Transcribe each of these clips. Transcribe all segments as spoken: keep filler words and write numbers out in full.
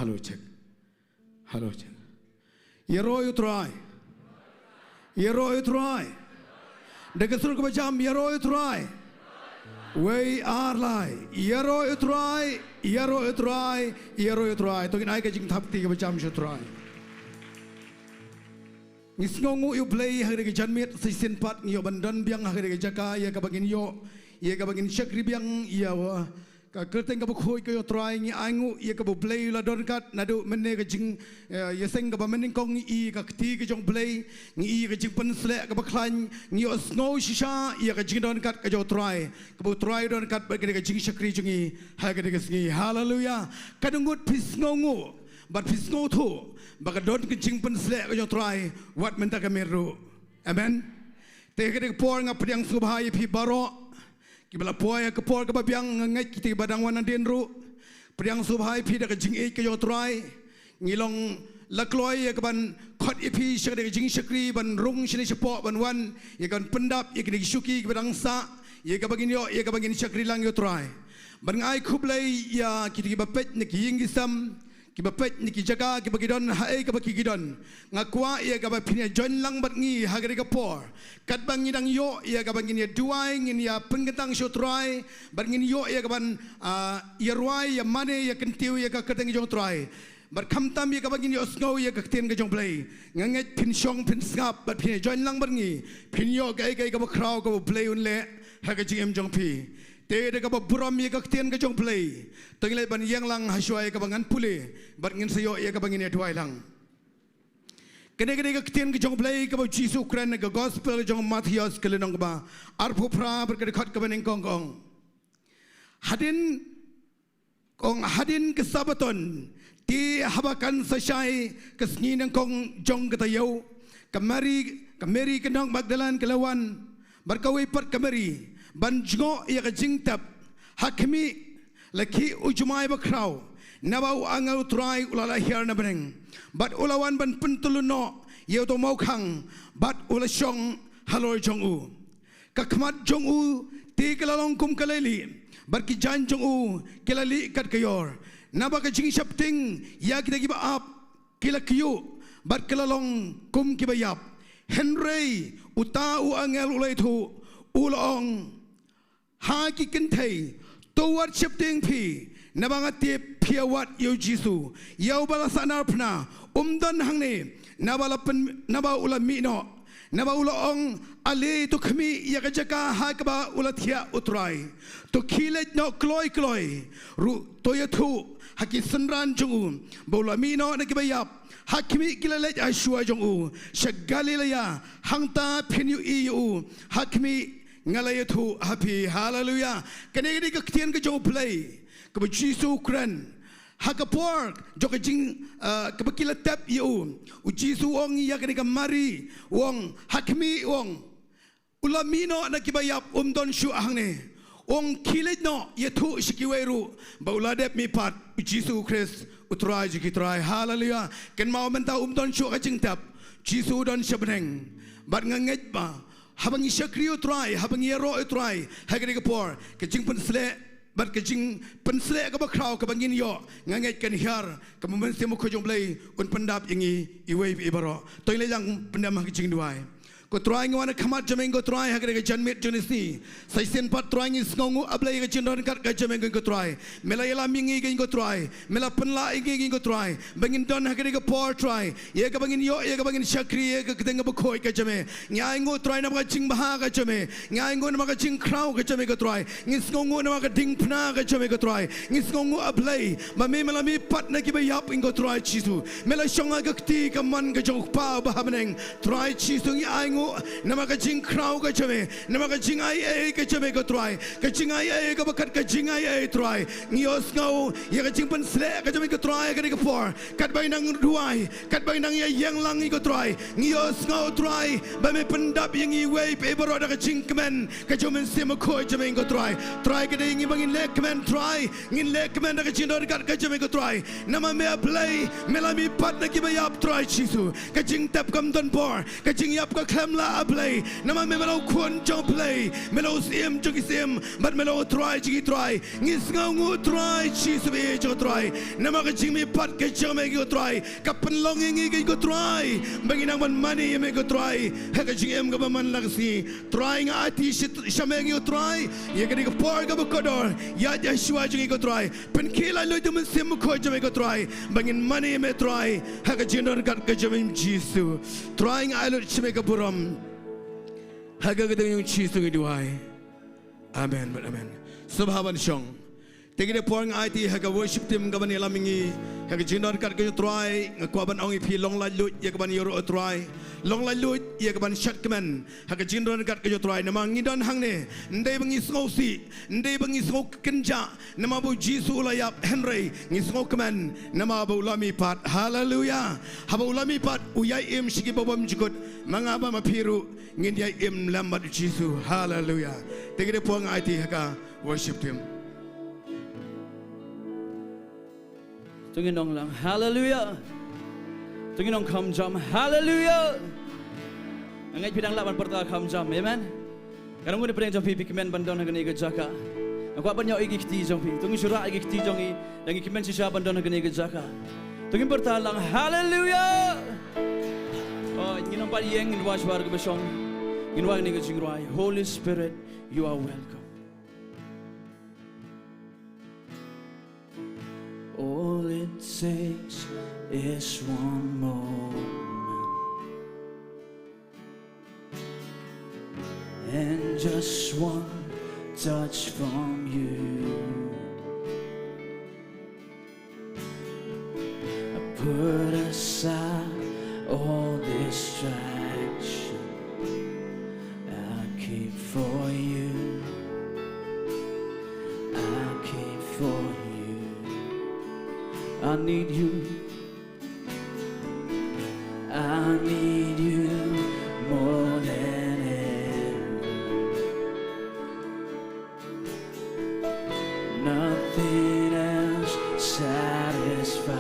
Hello, check. Hello, check. Ïaroh ïa u Trai. Ïaroh ïa u Trai. Da ka sur kaba jam, ïaroh ïa u Trai. Wei ar lai. Ïaroh ïa u Trai. Ïaroh ïa u Trai. Ïaroh ïa u Trai. To ngin ai ka jingthap kti kaba jam sha u Trai. Ngi sngewnguh ïa u Blei ha kane ka janmiet, sa shisien pat ngi ïoh ban don biang ha kane ka jaka ïa kaba ngin ïoh, ïa kaba ngin shakri biang ïa u, ka kyrteng kaba khuid ka jong u Trai. Ngi ainguh ïa kaba u Blei u la don ryngkat naduh mynne ka jing, eh, ïaseng kaba mynnyngkong. Ngi i ka kti ka jong u Blei, ngi i ka jingpynsleh kaba khlaiñ, ngi ïohsngew shisha ïa ka jingdon ryngkat ka jong u Trai, kaba u Trai u don ryngkat bad kane ka jingshakri jong ngi ha kane ka sngi. Haleluia. Ka dang ngut phi sngewnguh bad phi sngewthuh ba ka don ka jingpynsleh ka jong u Trai wat mynta ka miet ruh. Amen. Te ha kane ka por nga pdiang sngewbha ïa phi baroh kiba la poi ha ka por kaba biang, nga ngeit kita kiba dang wan hadien ruh. Pdiang sngewbha ïa phi da ka jingïeit ka jong u Trai. Ngi long la kloi ïa kaban khot ïa phi sha kane ka jingshakri ban rung shane shapoh ban wan ïa kaban pyndap ïa kine ki shuki kiba dang sah, ïa kaba ngin ïoh, ïa kaba ngin shakri lang ïa u Trai. Ban nga ai khublei ïa kita kiba peit na ki ïing ki sem, kiba peit na ki jaka kiba ki don, haei kaba ki ki don. Nga kwah ïa kaba phin ïa join lang bad ngi ha kane ka por, katba ngi dang ïoh ïa kaba ngin ïa duwai, ngin ïa pynkyntang sha u Trai, bad ngin ïoh ïa kaban, ah, ïa rwai, ïa mane, ïa kyntiew ïa ka kyrteng jong u Trai, bad khamtam ïa kaba ngin ïohsngew ïa ka ktien ka jong u Blei. Nga ngeit phin shong, phin sngap bad phin ïa join lang bad ngi, phin ïoh kaei kaei kaba khraw kaba u Blei un leh ha ka jingim jong phi. Te da kaba burom ïa ka ktien ka jong u Blei, to ngin leit ban ïeng lang ha shuwa ïa kaba ngan pule bad ngin sa ïoh ïa kaba ngin ïa duwai lang. Kane ka dei ka ktien ka jong u Blei kaba u Jisu u kren ha ka gospel jong u Mathaios, ka lynnong kaba arphew phra bad ka dkhot kaba nyngkong, ka ong: Hadien, ka ong, hadien ka Sabaton, te haba kan sa shai ka sngi nyngkong jong ka taïew, ka Mari, ka Mari ka nong Magdalen ka la wan, bad kawei pat ka Mari, ban jngoh ïa ka jingtep. Ha khmih, la khih u jumai bakhraw, naba u angel u Trai u la leit hiar na bneng, bad u la wan ban pyntylun noh ïa uta u mawkhang bad u la shong halor jong u. Ka khmat jong u te ka la long kum ka lailieh, bad ki jaiñ jong u ki la lieh kat ka ïor. Naba ka jingsheptieng ïa kita kiba ap ki la kyiuh, bad ki la long kum kiba ïap. Hynrei uta u angel u la ïathuh, u la ong ha ki kynthei: To wat sheptieng phi, naba nga tip phi ïa wad ïa u Jisu, ïa uba la sahnarphna. Um don hangne, naba la pyn-, naba u la mih noh. Naba u la ong: Ale, to khmih ïa ka jaka ha kaba u la thiah u Trai. To khie leit noh kloi kloi ruh, to ïathuh ha ki synran jong u ba u la mih noh na kiba ïap. Ha khmih ki la leit ha shuwa jong u sha Galilaïa, hangta phin ïohi ïa u. Ha khmih nga la ïathuh ha phi. Haleluia. Kane ka dei ka ktien ka jong u Blei kaba u Jisu u kren ha ka por jong ka jing, ah, kaba ki la tep ïa u. U Jisu u ong ïa kane ka Mari, u ong, ha khmih, u ong, u la mih noh na kiba ïap, um don shuh hangne. U ong khie leit noh, ïathuh sha kiwei ruh ba u la dep mihpat, u Jisu Khrist u Trai jong ki trai. Haleluia. Kynmaw mynta um don shuh ka jingtep, u Jisu u don sha bneng. Bad nga ngeit ba haba ngi shakri u Trai, haba ngi ïaroh u Trai ha kane ka por, ka jingpynsleh bad ka jingpynsleh kaba khraw kaba ngin ïoh, nga ngeit kan hiar, kaba u Mynsiem Bakhuid jong u Blei un pyndap ïa ngi iwei pa iwei baroh. To ngin leit lang pyndem ha ka jingduwai. Ko Trai, ngi wan ha khmat jong me ko Trai ha kane ka janmiet jong kane ka sngi. Sa shisien pat Trai ngi sngewnguh, A Blei, ïa ka jingdon ryngkat ka jong me ko Trai. Me la ïalam ïa ngi ko Trai. Me la pynlah ïa ngi ko Trai ba ngin don ha kane ka por Trai, ïa kaba ngin ïoh, ïa kaba ngin shakri ïa ka kyrteng kaba khuid ka jong me. Ngi ainguh Trai namar ka jingbha ka jong me. Ngi ainguh namar ka jingkhraw ka jong me ko Trai. Ngi sngewnguh namar ka diengphna ka jong me ko Trai. Ngi sngewnguh, A Blei, ba me, me la mihpat na kiba ïap ko Trai Jisu. Me la shong ha ka kti kamon ka jong u Kpa uba ha bneng. Trai Jisu, ngi ainguh namar ka jingkhraw ka jong me, namar ka jingaiei ka jong me ko Trai. Ka jingaiei kaba kat ka jingaiei Trai. Ngi ïohsngew ïa ka jingpynsleh ka jong me ko Trai ha kane ka por. Katba ngi nang duwai, katba ngi nang ïa ïeng lang ko Trai, ngi ïohsngew Trai ba me pyndap ïa ngi iwei pa iwei baroh da ka jingkmen ka jong u Mynsiem Bakhuid jong me ko Trai. Trai, ka dei ïa ngi ba ngin leh kmen Trai, ngin leh kmen da ka jingdon ryngkat ka jong me ko Trai. Namar me, A Blei, me la mihpat na kiba ïap Trai Jisu. Ka jingtep kam don bor, ka jingïap ka khlem la, ah Blei, namar me, me long u Khun jong u Blei, me long u Syiem jong ki syiem, bad me long u Trai jong ki trai. Ngi sngew nguh Trai Jisu, ba ïeit jong u Trai, namar ka jingmihpat ka jong me ko Trai, ka pynlong ïa ngi ko Trai, ba ngin nang ban mane ïa me ko Trai ha ka jingim kaba man la ka sngi. Trai, nga aiti sha, sha me ko Trai ïa kane ka por kaba kordor, ïaid shuwa jong ngi ko Trai. Pynkhih laitluid ïa u Mynsiem Bakhuid jong me ko Trai, ba ngin mane ïa me Trai ha ka jingdon ryngkat ka jong me Jisu. Trai, nga ai lut sha me ka burom. Ha ka kyrteng jong Jisu ngi duwai. Amen bad amen. Sngewbha ban shong. Te kine por nga aiti ha ka worship team kaban ïalam ïa ngi ha ka jingdon ryngkat ka jong u Trai. Nga kwah ban ong ïa phi, long laitluid ïa kaban ïaroh u Trai. Long laitluid ïa kaban shad kmen ha ka jingdon ryngkat ka jong u Trai. Namar ngi don hangne, ym dei ba ngi sngewsih, ym dei ba ngi sngew kynjah namar ba u Jisu u la ïap, hynrei ngi sngew kmen namar ba u la mihpat. Haleluia. Haba u la mihpat, u ïai im sha ki babymjukut. Ma nga bad ma phi ruh ngin ïai im lem bad u Jisu. Haleluia. Te kine por nga aiti ha ka worship team. To ngin ong lang haleluia. To ngin ong kham jam haleluia. Nga ngeit phi dang lah ban pyrta kham jam. Amen. Ka long kane pyrshang jong phi, phi kmen ban don ha kane ka jaka. Nga kwah ban ïohi ïa ki kti jong phi. To ngin shah ïa ki kti jong ngi. Ïa ngi kmen shisha ban don ha kane ka jaka. To ngin pyrta lang haleluia. Oh, ngin ym pat ïeng, ngin wad shuwa kaba shong. Ngin wad kane ka jingrwai, Holy Spirit, you are welcome. All it takes is one moment and just one touch from you. Put aside all distraction. I came for you. I came for you. I need you. I need you more than ever. Nothing else satisfies.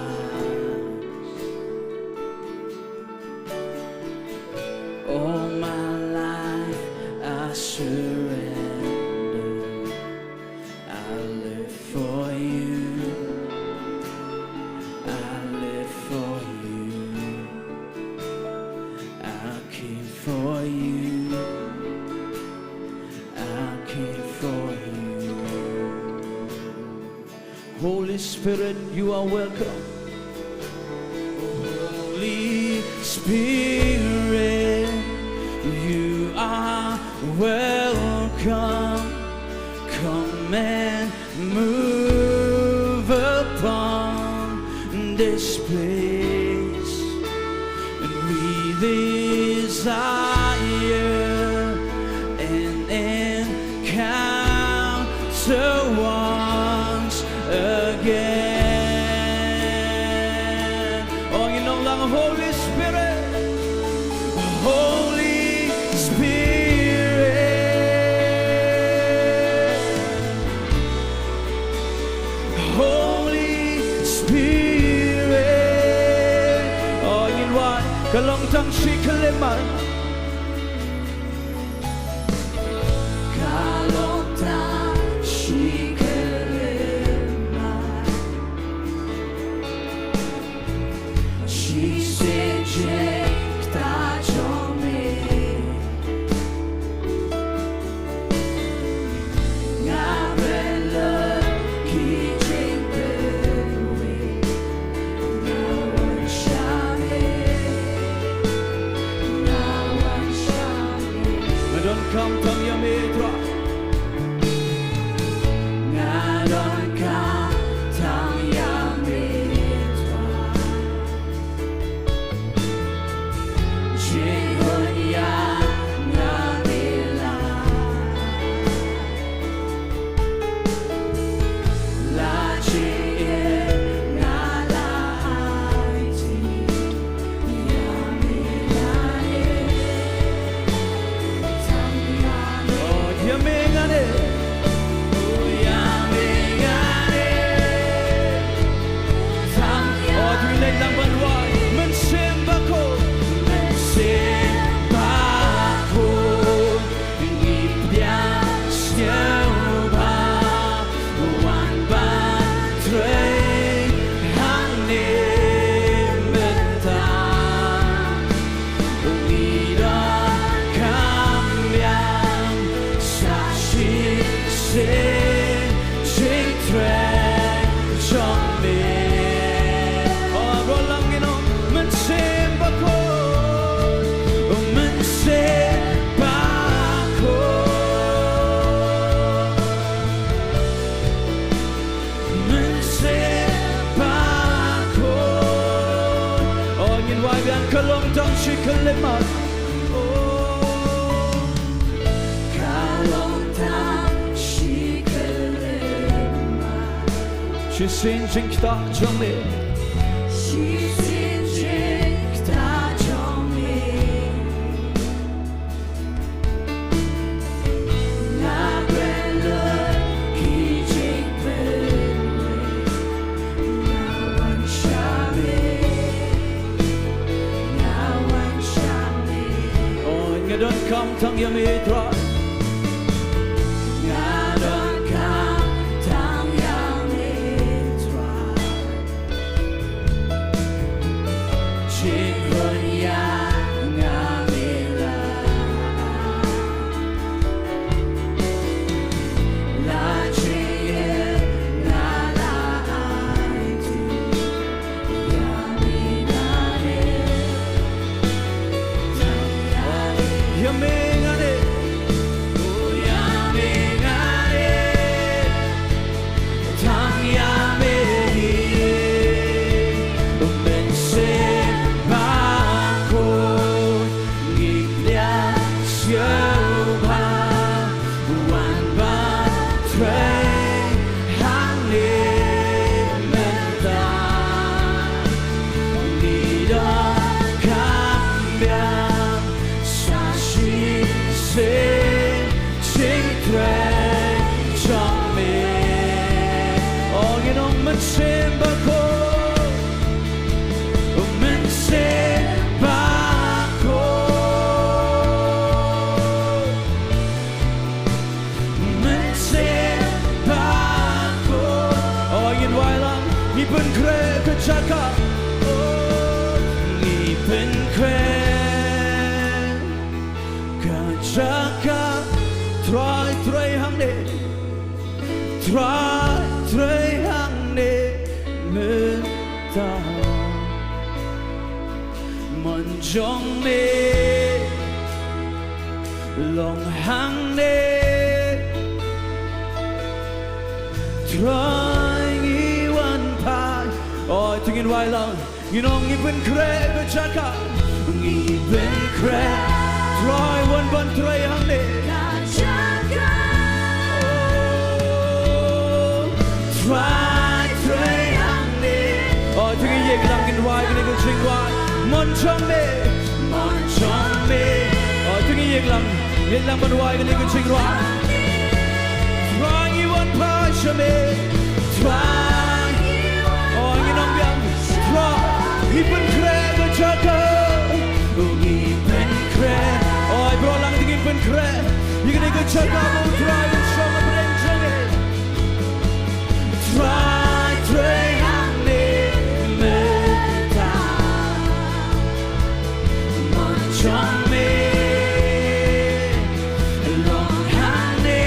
All my life I surrender. I live for you. I live for you. I came for you. I came for you. Holy Spirit, you are welcome. Holy Spirit, you are welcome. Come and move upon this place. And we desire an encounter once again. Oh, ngin ong lang, Holy Spirit, Holy Spirit, Holy Spirit. Oh, ngin wad, ka long tang shi khyllipmat. Ka long tang shi khyllipmat. Shisien jingïeit jong me. Nga pynlut ki jingpynwit. Nga wan sha me. Nga wan sha me. Nga donkam tang ïa me Trai. Nga donkam tang ïa me Trai. Biang ka long tang shi khyllipmat. Oh. Ka long tang shi khyllipmat. Shisien jingktah jong me. Shisien jingktah jong me. Nga kren lut ki jingpynlong. Nga wan sha me. Nga wan sha me. Oh, nga donkam tang ïa me Trai. Nga donkam tang ïa me Trai. Jingkhun ïa nga me la. La jingim nga la ai tu. Ïa me nga ne. Ïa me nga ne. Ïa me nga ne. Tang ïa me hi, Mynsiem Bakhuid, ngi pdiang sngewbha, wan ban trei hangne mynta. Ngi donkam biang sa shisien jingtrei jong me. O ngin ong Mynsiem Bakhuid, Mynsiem Bakhuid, Mynsiem Bakhuid. O ngin wai lang, ngi pynkhreh ka jaka. O ngi pynkhreh ka jaka, Trai trei hangne, Trai trei hangne mynta. Mon jong me long hangne, Trai ngi wan phai. O to ngin wai lang. Ngin ong ngi pynkhreh ka jaka. Ngi pynkhreh. Trai wan ban trei hangne. Ka jaka. O Trai trei hangne. O to ngi ïeng lang ngin wai kane ka jingwai. Mon jong me. Mon jong me. O to ngi ïeng lang. Ïeng lang ban wai kane ka jingwai. Trai ngi wan phai sha me. Trai. O ngin ong biang. Trai ngi pynkhreh ka jaka. Ngi pynkhreh. O bro lang te ngin pynkhreh ïa kane ka jaka ba u Trai un shong hapdeng jong ngi. Trai trei hangne mynta. Mon jong me long hangne.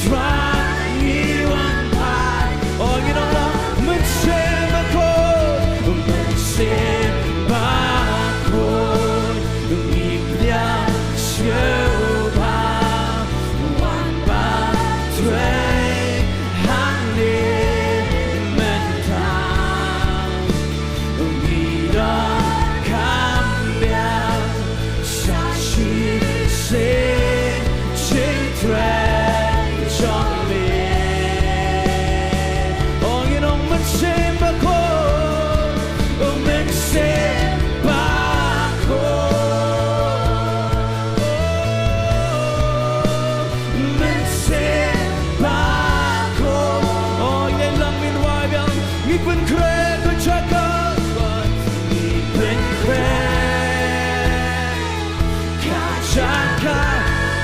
Trai ngi wan phai. O ngin ong lang Mynsiem Bakhuid, Mynsiem Bakhuid. Ngi pdiang sngewbha wan ban trei hangne mynta. Ngi donkam biang sa shisien jingtrei jong me. O ngin ong Mynsiem Bakhuid, Mynsiem Bakhuid. Mynsiem Bakhuid. O ïeng lang ngin wai biang. Ngi pynkhreh ka jaka. Ngi pynkhreh ka jaka.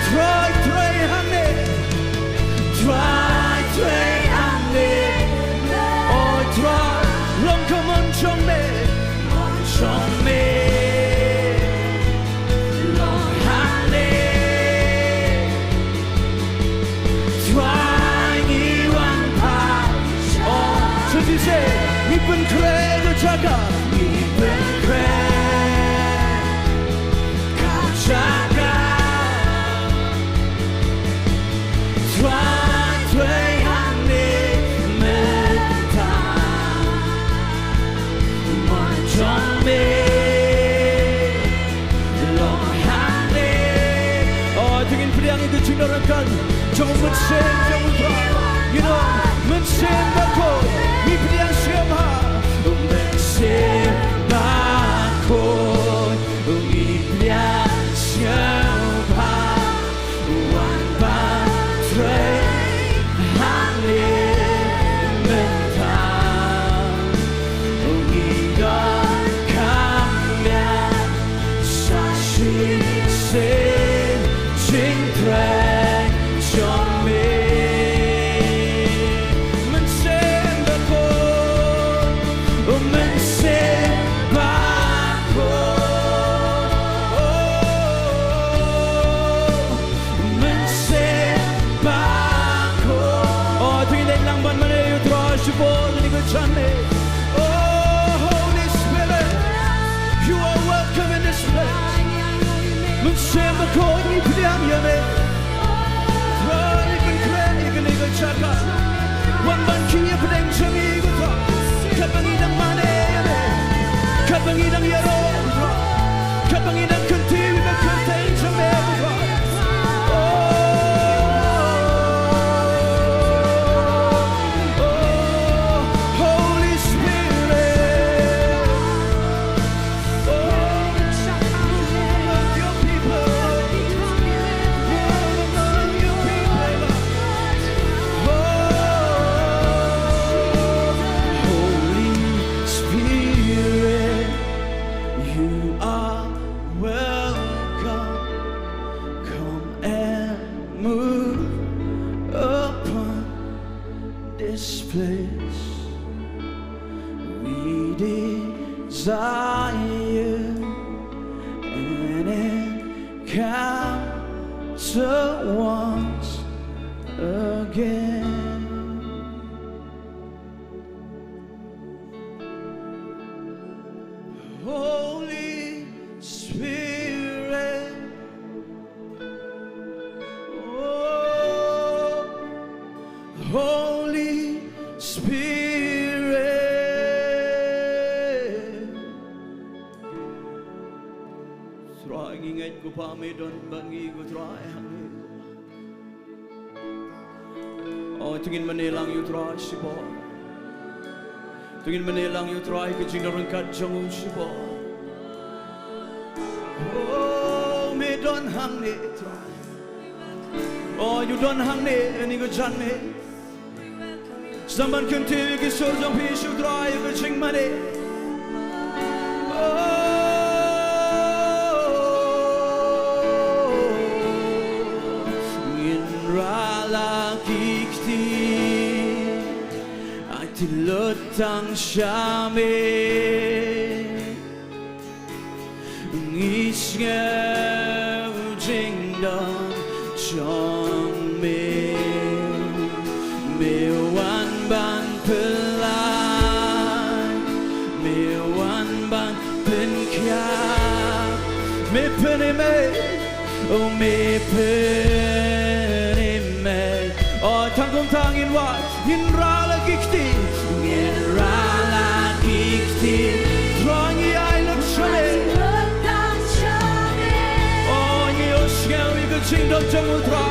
Trai trei hangne. Trai trei hangne. O Trai long ka mon jong me. Mon jong me long hangne. Trai ngi wan phai. O, shisien ngi pynkhreh ka jaka. Ngi pynkhreh ka jaka. Trai trei hangne mynta. Ka jingdonkam jong u Mynsiem jong u Trai. You know, Mynsiem Bakhuid, ngi pdiang sngewbha. U Mynsiem Bakhuid, ngi pdiang sngewbha. Wan ban trei hangne mynta. Ngi donkam ïa sa shisien jingtrei jong me. Mynsiem Bakhuid, Mynsiem Bakhuid. Mynsiem Bakhuid. Oh, to ngin ïalang ban mane ïa u Trai shibun ha kane ka janmiet. Oh, Holy Spirit, you are welcome in this place. Mynsiem Bakhuid, ngi pdiang ïa me. Trai, pynkhreh ïa kane ka jaka. Wan ban khie ïa pdeng jong ngi, ko Trai. Katba ngi dang mane ïa me, katba ngi dang ïaroh, ko Trai. Katba ngi dang kyntiew ïa ka kyrteng jong me, ko Trai. Oh, oh, Holy Spirit. Oh, move among your people. Move among your people. Oh, Holy Spirit, you are welcome. Come and move upon this place. We desire an encounter once again. Holy Spirit, oh, Holy Spirit. Trai, ngi ngeit ko Pa me don bad ngi, ko Trai, hangne. Oh, to ngin mane lang ïa u Trai shibun. To ngin mane lang ïa u Trai, ka jingdonkam jong u shibun. Oh, me don hangne, Trai. Oh, you don hangne, ha kane ka janmiet. Sa ban kyntiew ïa ki sur jong phi sha u Trai, ïa ka jingmane. Oh, ngin rah la ki kti, ai ti lut tang sha me. Ngi sngew jingdon jong me. Me wan ban pynlait, me wan ban pynkylla, me pynim ei, oh, me pynim ei. Oh, tang kumta ngin wad. Ngin rah la ki kti, ngin rah la ki kti. Trai, ngi ai lut sha me. Oh, ngi ïohsngew ïa ka jingdon jong u Trai.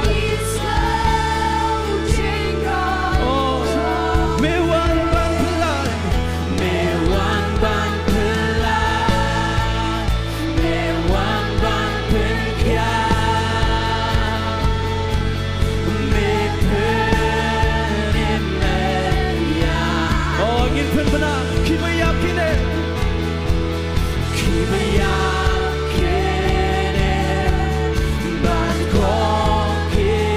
Oh, me wan ban pynlait, me wan ban pynlait. Me wan ban pynkylla, me pynim ei. Oh, ngin pynbna, kiba ïap kin im, kiba ïap kin im, bad ko kin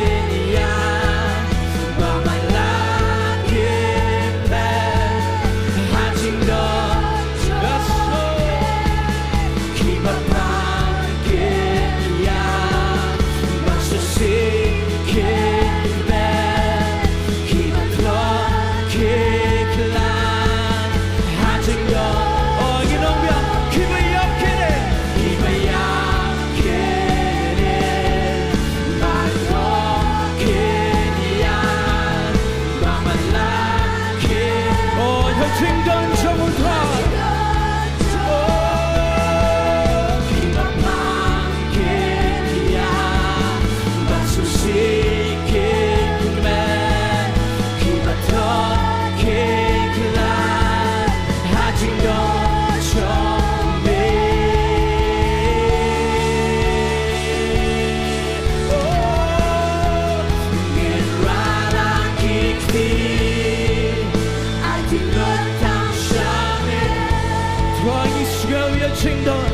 Jingdon.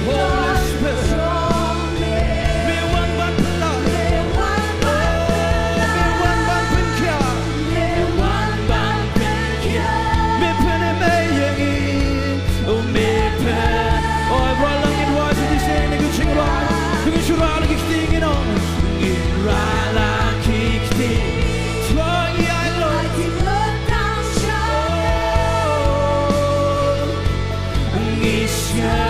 Holy Spirit. Me wan ban pynlait. Me wan ban pynkhiah. Me pynim ïa ngi. Oh, me pyn. Oh, everyone, lang in wai sa jisien ïa ka jingrwai. Ngi shu rah la ki kti, ngi ong. Ngi rah la ki kti. Trai ïa Lord. Ngi sngewthuh.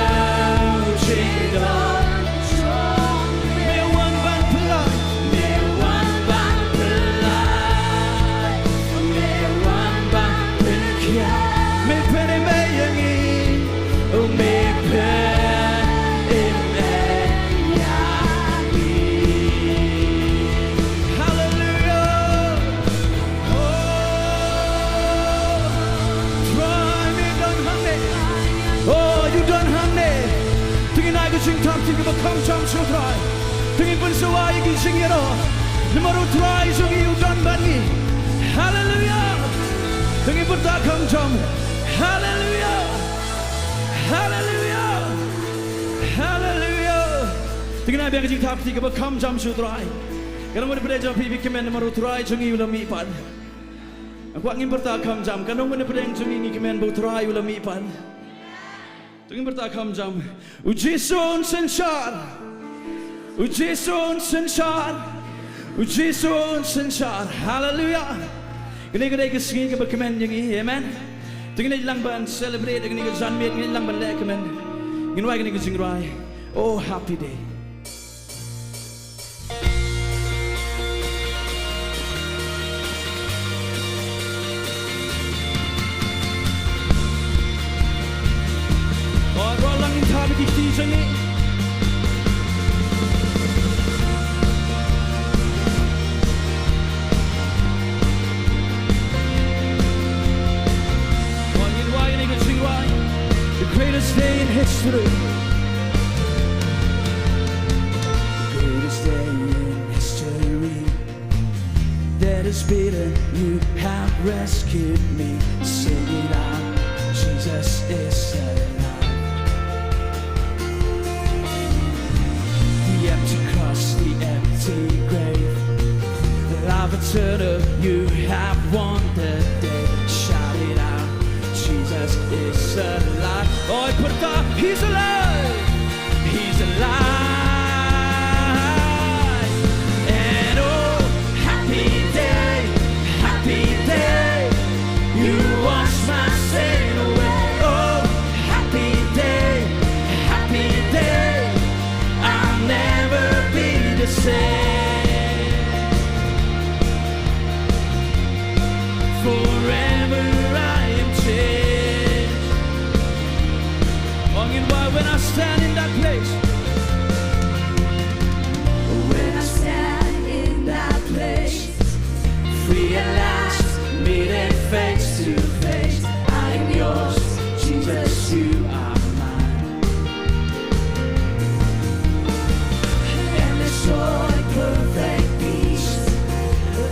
Me wan ban pynlait. Me wan ban pynlait. Me wan ban pynkhiah. Me pynim ïa ngi. Me pynim ïa ngi. Hallelujah. Oh, Trai, me don hangne. Oh, u don hangne. To ngin ai ka jingthap kti kaba kham jam sha u Trai. To ngin pynsyrwa ïa ki jingïaroh. Namar u Trai jong ngi u don bad ngi. Hallelujah. To ngin pyrta kham jam. Hallelujah. Hallelujah. Hallelujah. To ngin ai biang ka jingthap kti kaba kham jam sha u Trai. Katno ngut na pdeng jong phi phi kmen namar u Trai jong ngi u la mihpat? Nga kwah ngin pyrta kham jam. Katno ngut na pdeng jong ngi ngi kmen ba u Trai u la mihpat? To ngin pyrta kham jam. U Jisu un synshar. U Jisu un synshar. U Jisu un synshar. Hallelujah. Kane ka dei ka sngi kaba kmen ïa ngi. Amen. To ngin ïalang ban celebrate, ngin ïalang ban leh kmen. Ngin wai kane ka jingrwai. Oh, happy day. Oh, ro lang in thap ki kti jong ngi. Oh, ngin wai ïa kane ka jingrwai. The greatest day in history. The greatest day in history. Death is beaten, you have rescued me. Sing it out, Jesus is alive. The empty cross, the empty grave. Life eternal, you have won the day. Shout it out, Jesus is alive. Oi, put it up, he's alive. He's alive. And oh, happy day, happy day. You wash my sin away. Oh, happy day, happy day. I'll never be the same. Forever I am changed. Ong in why when I stand in that place. When I stand in that place, free at last, meeting face to face. I am yours, Jesus, you are mine. And the joy, perfect peace,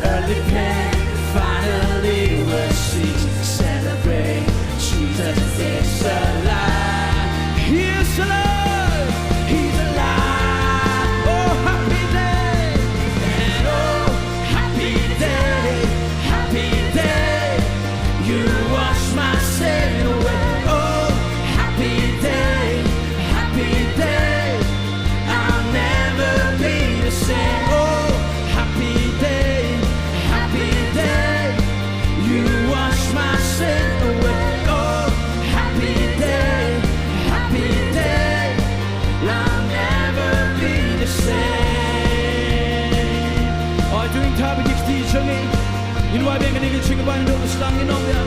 earthly pain finally will cease. Celebrate, Jesus is alive. He is alive. He's alive. Oh, happy day. And oh, happy day. Happy day. You wash my sin away. Oh, happy day, happy day. I'll never be the same. Oh, happy day, happy day. You wash my sin away. Oh, happy day, happy day. I'll never be the same. Oi, to ngin thap ïa ki kti jong ngi. Ngin wai biang kane ka jingrwai, ngin ïa sdang, ngin ong ïa.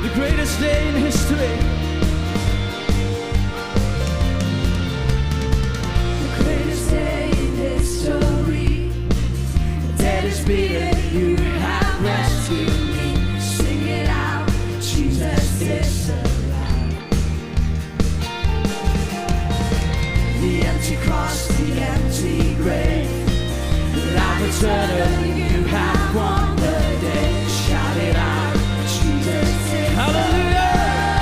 The greatest day in history. The greatest day in history. Death is beaten, you have rescued me. Sing it out, Jesus is alive. The empty cross, the empty grave. Life eternal, you have won the day. Shout it out, Jesus is alive. Hallelujah.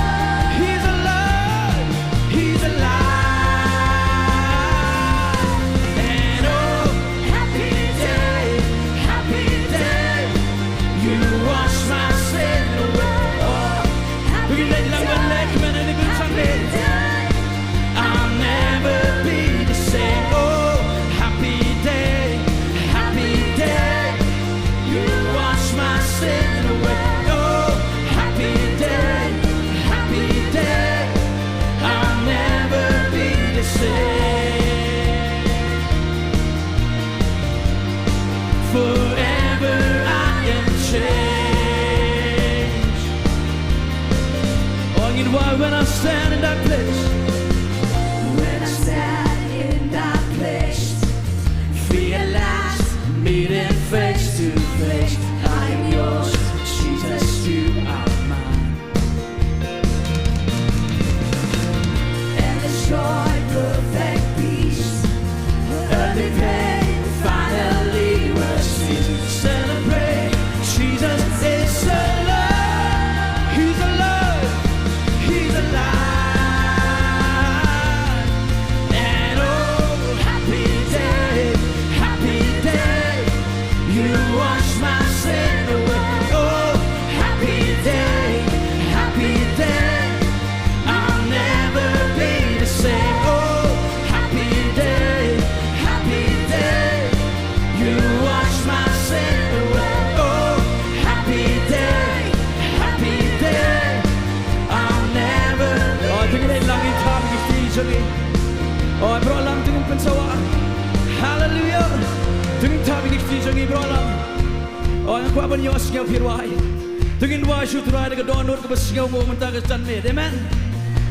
I'll never be the same. Oh, happy day, happy day. You wash my sin away. Oh, happy day, happy day. I'll never be the same. Forever I am changed. Oh, ngin wai, when I stand in that place. When I stand in that place, realize, meeting face to face, I am yours, Jesus, you are mine. And the joy, perfect peace, earthly pain finally will cease. Celebrate, Jesus is alive. He's alive. He's alive. And oh, happy day, happy day. You wash my sin away. Oh, happy day, happy day. I'll never be the same. Oh, happy day, happy day. You wash my sin away. Oh, happy day, happy day. I'll never be. Oh, to ngin ïalang, ngin thap ïa ki kti jong ngi. Oh, baroh lang to ngin pynsawa. Hallelujah. To ngin thap ïa ki kti jong ngi baroh lang. Oh, nga kwah ban ïohsngew phi ruh. To ngin wai sha U Trai da ka dohnud kaba sngew mo mynta ka janmiet. Amen.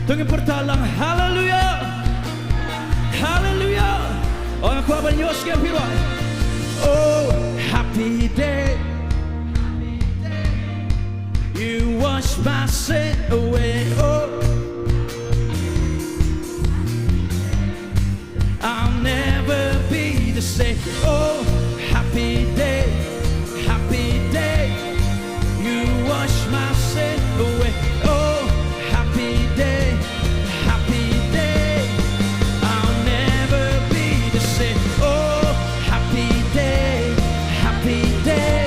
To ngin pyrta lang, hallelujah. Hallelujah. Oh, nga kwah ban ïohsngew phi ruh. Oh, happy day. You wash my sin away. Oh, I'll never be the same. Oh, happy day, happy day. You wash my sin away. Oh, happy day, happy day. I'll never be the same. Oh, happy day, happy day.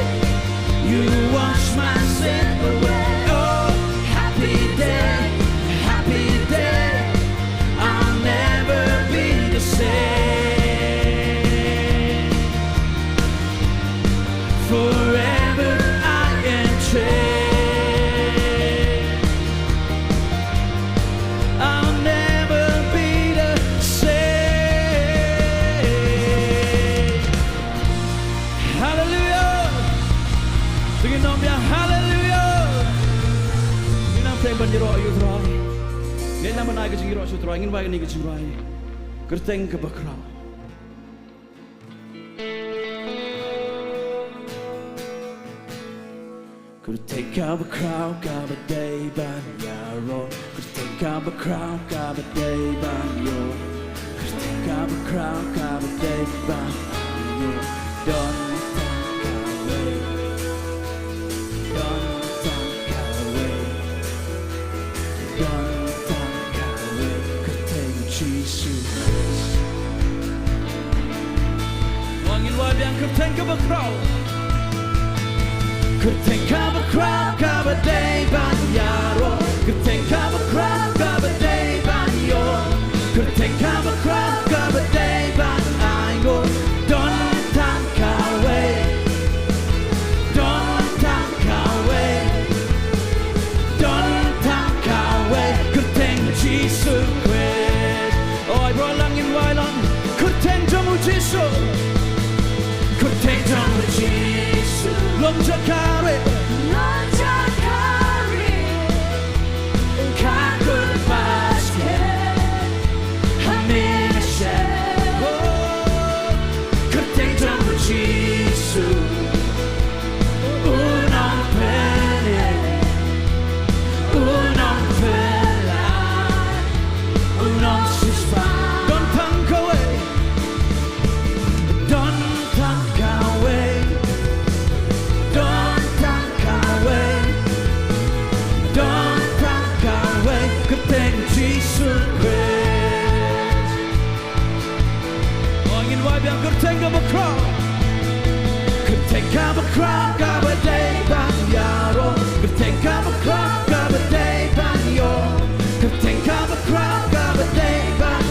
You wash my sin away. Oh, happy day, happy day. I'll never be the same. Forever I am changed. I'll never be the same. Hallelujah. To ngin ong biang hallelujah. Ngin nang pyrshang ban ïaroh ïa U Trai. Ngin nang ban ai ka jingïaroh sha U Trai. Ngin wai kane ka jingrwai. Kyrteng kaba khraw. Kyrteng kaba khraw kaba dei ban ïaroh. Kyrteng kaba khraw kaba dei ban ïoh. Kyrteng kaba khraw kaba dei ban ïoh. Don tang kawei. Don tang kawei. Don tang kawei. Kyrteng Jisu Khrist. Wan ngin wai biang kyrteng kaba khraw. Kyrteng kaba khraw kaba dei ban ïaroh. Kyrteng kaba khraw kaba dei ban ïoh. Kyrteng kaba khraw kaba dei ban ainguh. Don tang kawei. Don tang kawei. Don tang kawei. Kyrteng Jisu Khrist. Oi, baroh lang ngin wai lang. Kyrteng jong U Jisu. Kyrteng jong U Jisu. Long jong ka ri. Long jong ka ri. Ka kut basket. Ha mi ngi shem. Oh, kyrteng jong U Jisu. U nongpynim, u nongpyllait, u nongsiewspah. Don tang kawei, don tang kawei, don Kyrteng kaba khraw kaba dei ban ïoh. Kyrteng kaba khraw kaba dei ban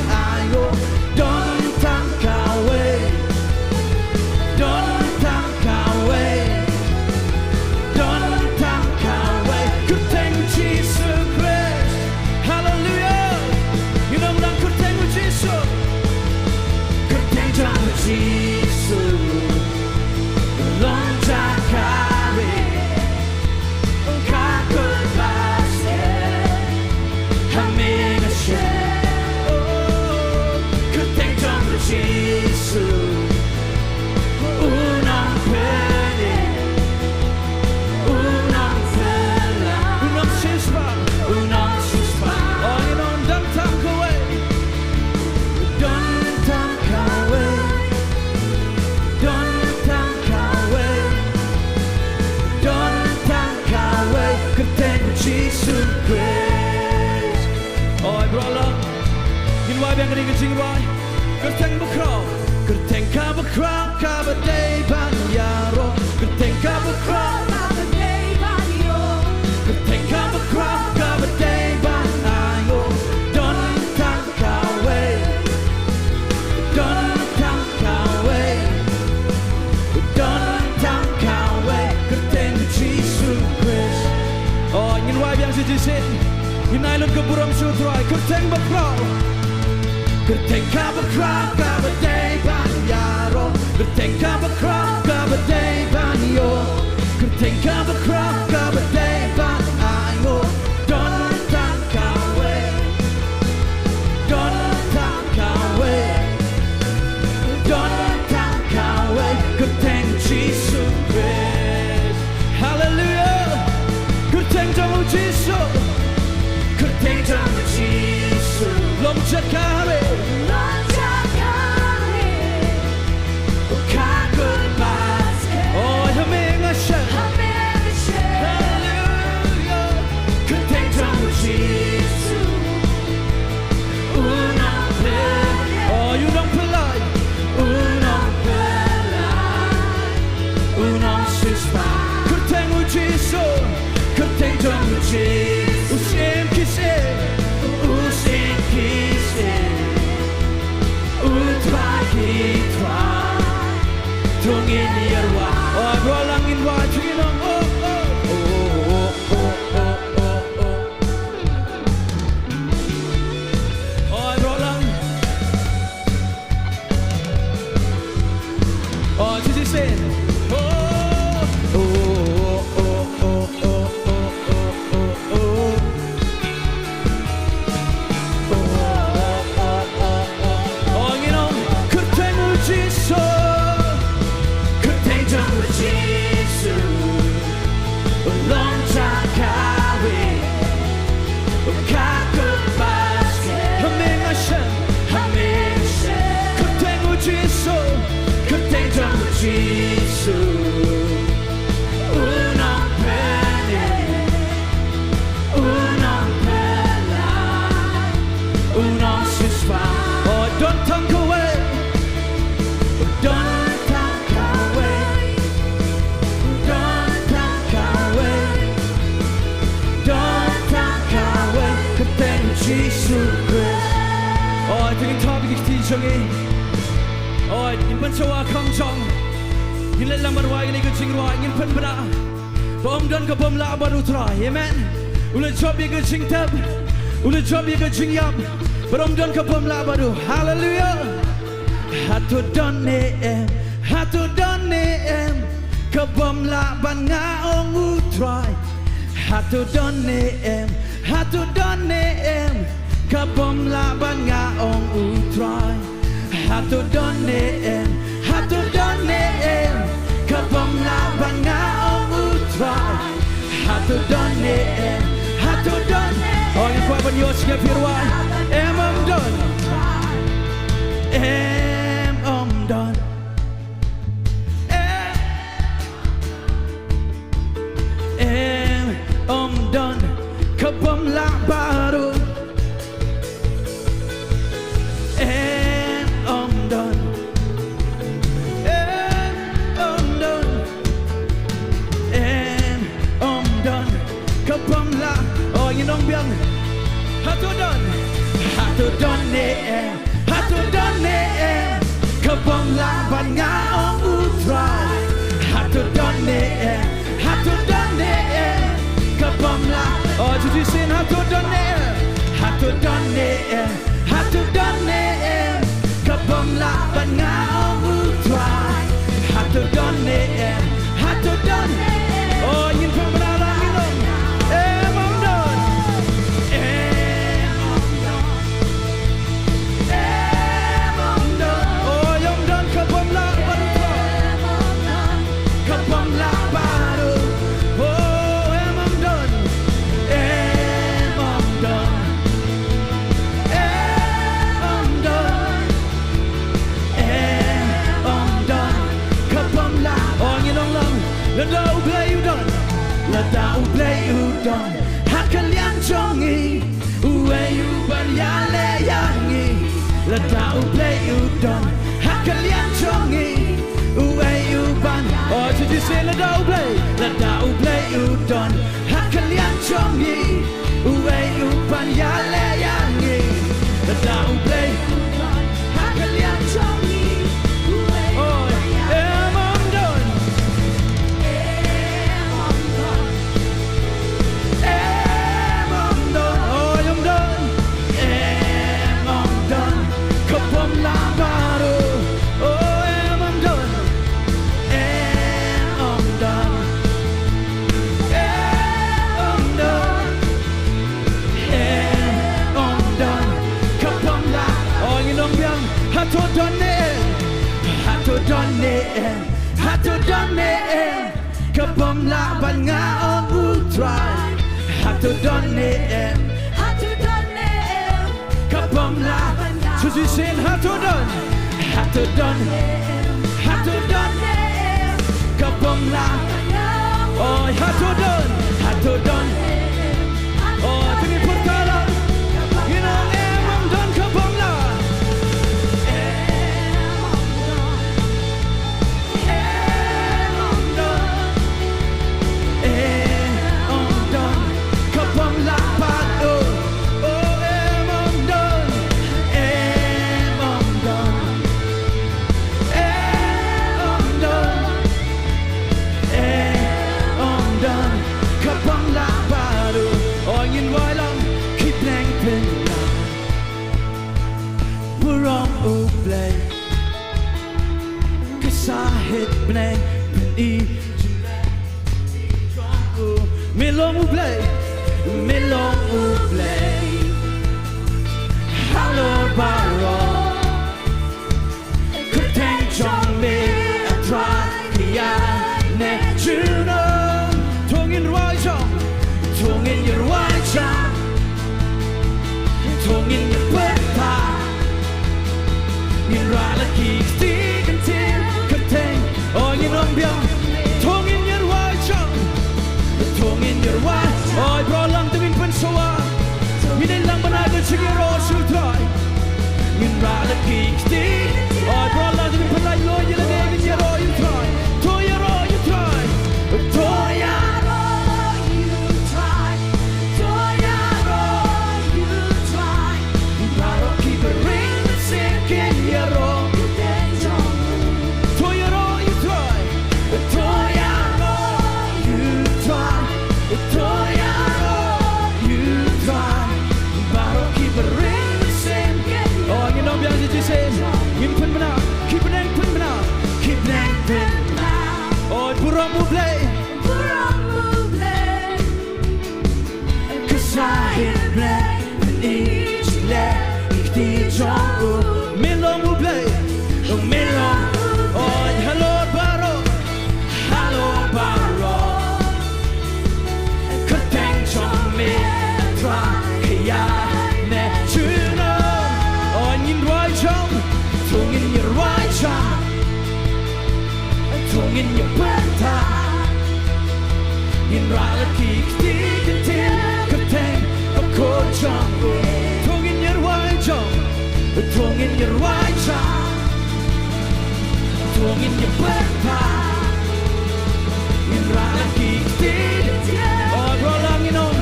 ïoh. Don tang kawei. Don tang kawei. Don tang kawei. Kyrteng Jisu Khrist. Haleluya. Ngin ong lang kyrteng Jisu. Kyrteng jong Jisu. Long jaka re. Ka kut basket ha me nga shem. Oh, kyrteng jong Jisu. U nongpynim, u nongpyllait, u nongsiewspah, u nongsiewspah. Oh, ngin ong don tang kawei. Don tang kawei. Don tang kawei. Don tang kawei. Kyrteng Jisu Khrist. Oh, bro, lang. Ngin wai biang kane ka jingrwai. Kyrteng bakhraw. Kyrteng kaba khraw kaba dei ban ïaroh. Kyrteng kaba khraw kaba dei ban ïoh. Kyrteng kaba khraw kaba dei ban ïoh. Don tang kawei. Don tang kawei. Don tang kawei. Kyrteng Jisu Khrist. Oh, ngin wai biang shisien. Ngin ai lut ka burom sha U Trai. Kyrteng bakhraw. Kyrteng kaba khraw kaba dei ban ïaroh. Kyrteng kaba khraw kaba dei ban ïoh. Kyrteng kaba khraw kaba dei ban ïoh. Don tang kawei. Don tang kawei. Don tang kawei. Kyrteng Jisu Khrist. Haleluya. Kyrteng jong U Jisu. Kyrteng jong U Jisu. Long jaka re. Long jaka re. Ka kut basket. Oh, ha me nga shem. Ha me nga shem. Haleluya. Kyrteng jong U Jisu. U nongpyllait. Oh, u nongpyllait. U nongpyllait. U nongsiewspah. Kyrteng U Jisu. Kyrteng jong U Jisu. U Syiem ki syiem. U Syiem ki syiem. U Trai ki trai. To ngin ïarwai. Oh, bro, lang ngin wai, to ngin ong, oh, oh. Oi, bro lang. Oh, shisien. Oh, oh, oh. Oh, ngin ong, kyrteng U Jisu. Kyrteng jong U Jisu. U long jaka re. U ka kut basket. Ha me nga shem. Ha me nga shem. Kyrteng U Jisu. Kyrteng jong U Jisu. U nongpynim. U nongpyllait. U nongsiewspah. Oh, don tang kawei. Don tang kawei. Don tang kawei. Don tang kawei. Kyrteng Jisu Khrist. Oh, to ngin thap ïa ki kti jong ngi. Oh, ngin pynshoh ha kham jong. Ngin leit lang bad wai ïa kane ka jingrwai, ngin pynbna. Ba ym don kaba ym lah bad U Trai. Amen. U la jop ïa ka jingtep. U la jop ïa ka jingïap. Ba ym don kaba ym lah bad u. Haleluya. Hato don ne em, hato don ne em, kaba ym lah ban nga ong U Trai. Hato don ne em, hato don ne em, kaba ym lah ban nga ong U Trai. Hato don ne em, hato don ne em, kaba ym lah ban nga ong U Trai. Hato don ne em, hato don. Oh, ngin kwah ban ïoh skhem phi ruh. Em ym don. Em ym don. Em, em ym don. Kaba ym lah baroh. Em ym don. Em ym don. Em ym don. Hato don, hato don ne em, hato don ne em, ka bym lah ban nga ong u Trai. Hato don ne em, hato don ne em, ka bym lah. Oh, to shisien, hato don ne em, hato don ne em, hato don ne em, ka bym lah ban nga ong u Trai. Hato don ne em, hato don ne em. Oh, ngin pynbna lang, ngin ong, em ym don. Em ym don. Em ym don. Oh, ym don, ka bym lah baroh. Ka bym lah baroh. Oh, em ym don. Em ym don. Em ym don. Em ym don. Ka bym lah. Oh, ngin ong lang. Lada U Blei u don, lada U Blei u don ha ka liang jong ngi, uei u ban ïaleh ïa ngi? Lada U Blei u don ha ka liang jong ngi, uei u ban? Oh, to shisien, lada U Blei, lada U Blei u don ha ka liang jong ngi, uei u ban ïaleh ïa ngi? Lada U Blei u don ha ka liang jong ngi, uei u ban ïaleh? Em ym don. Em ym don. Em ym don. Oh, ym don. Em ym don. Ka bym lah baroh. Oh, em ym don. Em ym don. Em ym don. Em ym don. Ka bym lah. Oh, ngin ong biang. Hato don ne em, hato don ne em, hato don ne em, ka bym lah ban nga ong u Trai. Hato don ne em, hato don ne em, ka bym lah. To shisien, hato don, hato don, hato don ne em, ka bym lah. Oh, hato don, hato don. Oh, to ngin pyrta lang. Ngin ong em ym don, ka bym lah. Em ym don. Em ym don. Ka bym lah pat, oh. Oh, em ym don. Em ym don. Em ym don. Em ym don. Ka bym lah baroh. Oh, ngin wai lang. Ki bneng pynbna burom U Blei. Ka sahit bneng pyni jingeh jong u. Me long U Blei, me long U Blei halor baroh. Kyrteng jong me, A Trai, ka ïaineh junom. To ngin rwai jam, to ngin ïa rwai jam, to ngin ïa pyrta. Ngin rah la ki kti kyntien kyrteng. Oh, ngin ong biang. To ngin ïa rwai jam, to ngin ïa rwai. Oh, baroh lang to ngin pynsawa. Ngin ïa lang ban ai ka jingïaroh sha U Trai. Ngin rah la ki kti. Oh, baroh lang to ngin pynlait lum ïa lade, ngin ïaroh ïa U Trai. To ïaroh ïa U Trai. To ïaroh ïa U Trai. To ïaroh ïa U Trai. Baroh kiba ring mynsiem kin ïaroh. To ïaroh ïa U Trai. To ïaroh ïa U Trai. To ïaroh ïa U Trai. Baroh kiba ring mynsiem. Oh, ngin ong biang shisien. Ngin pynbna. Ki bneng pynbna. Ki bneng pynbna. Oh, burom U Blei. Burom U Blei. Ka sahit bneng pyni jingleh ki kti jong u. Me long U Blei, me long. Oh, halor baroh, halor baroh. Kyrteng jong me, A Trai, ka ïaineh junom. Oh, ngin rwai jam, to ngin ïa rwai jam. To ngin ïa pyrta. Ngin rah la ki kti kyntien kyrteng bakhuid jong u. To ngin ïa rwai jam. To ngin ïa rwai jam. To ngin ïa pyrta. Ngin rah la ki kti kyntien. Oh, baroh lang ngin ong.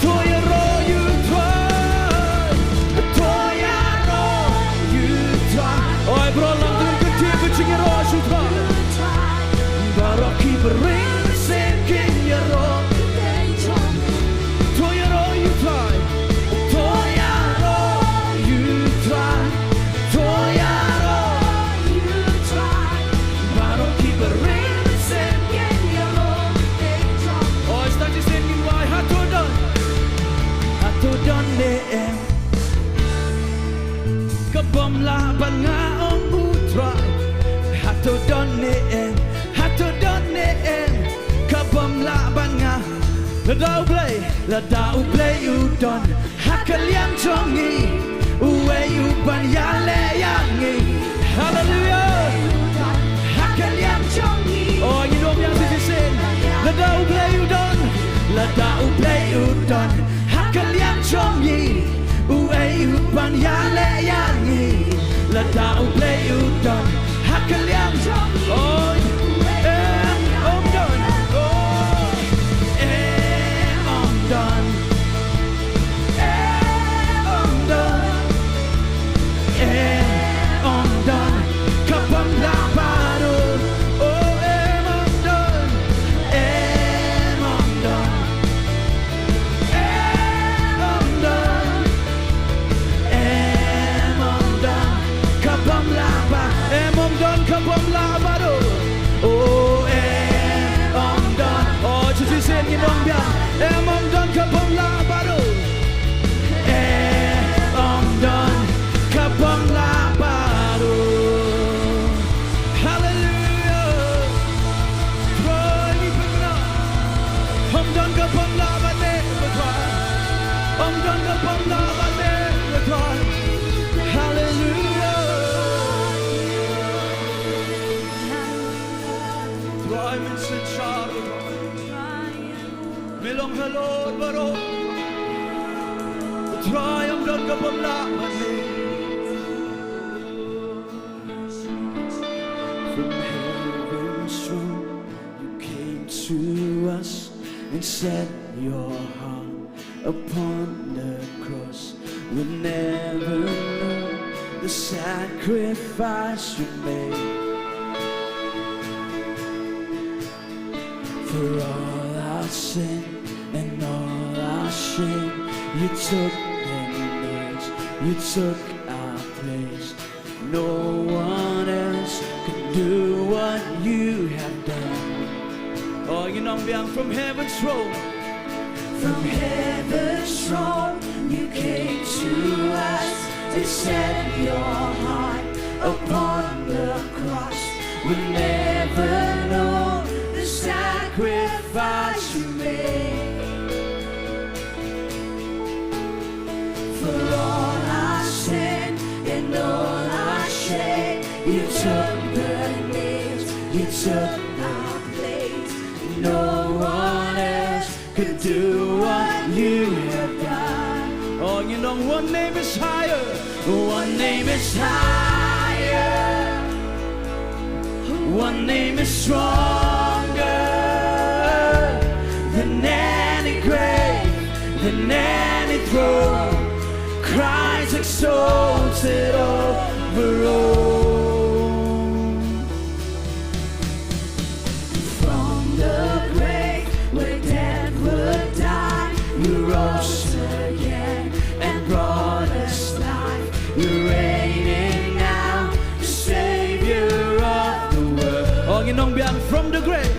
To ïaroh ïa U Trai. Lada U Blei, lada U Blei u don ha ka liang jong ngi, uei u ban ïaleh ïa ngi? Haleluia. Ha ka liang jong ngi. Oh, ngi ong biang shisien. Lada U Blei u don, lada U Blei u don ha ka liang jong ngi, uei u ban ïaleh ïa ngi? Lada U Blei u don ha ka liang jong ngi. Oh, em ym don. Oh, em ym don. Em ym don. Em ym don. Ka bym lah bad u. Oh, em ym don. Em ym don. Em ym don. Em ym don. Ka bym lah bad. Em ym don ka bym lah bad u. Oh, em ym don. Oh, shisien ngi ong biang. Em ym don ka bym lah bad u. Em ym don ka bym lah bad u. Haleluia. Trai ngi pynbna. Ym don ka bym lah bad te, Trai. Ym don ka bym lah bad te, Trai. Haleluia. Trai, men synshar, Trai. Me long halor baroh. Trai, ym don ka bym lah bad me. From heaven's throne, you came to us and set your heart upon the cross. We never knew the sacrifice you made. For all our sin and all our shame, you took the nails, you took our place. No one else could do what you have done. Oh, ngi ong biang, from heaven's throne. From heaven's throne, you came to us to set your heart upon the cross. We never know the sacrifice you made. For all our sin and all our shame, you took the nails, you took our place. No one else could do what you have done. Oh, ngi ong, one name is higher. One name is higher. One name is stronger than any grave, than any throne. Christ exalted over all. From the grave where death would die, you rose again and brought us life. You're reigning now, the Savior of the world. Oh, ngi ong biang, from the grave.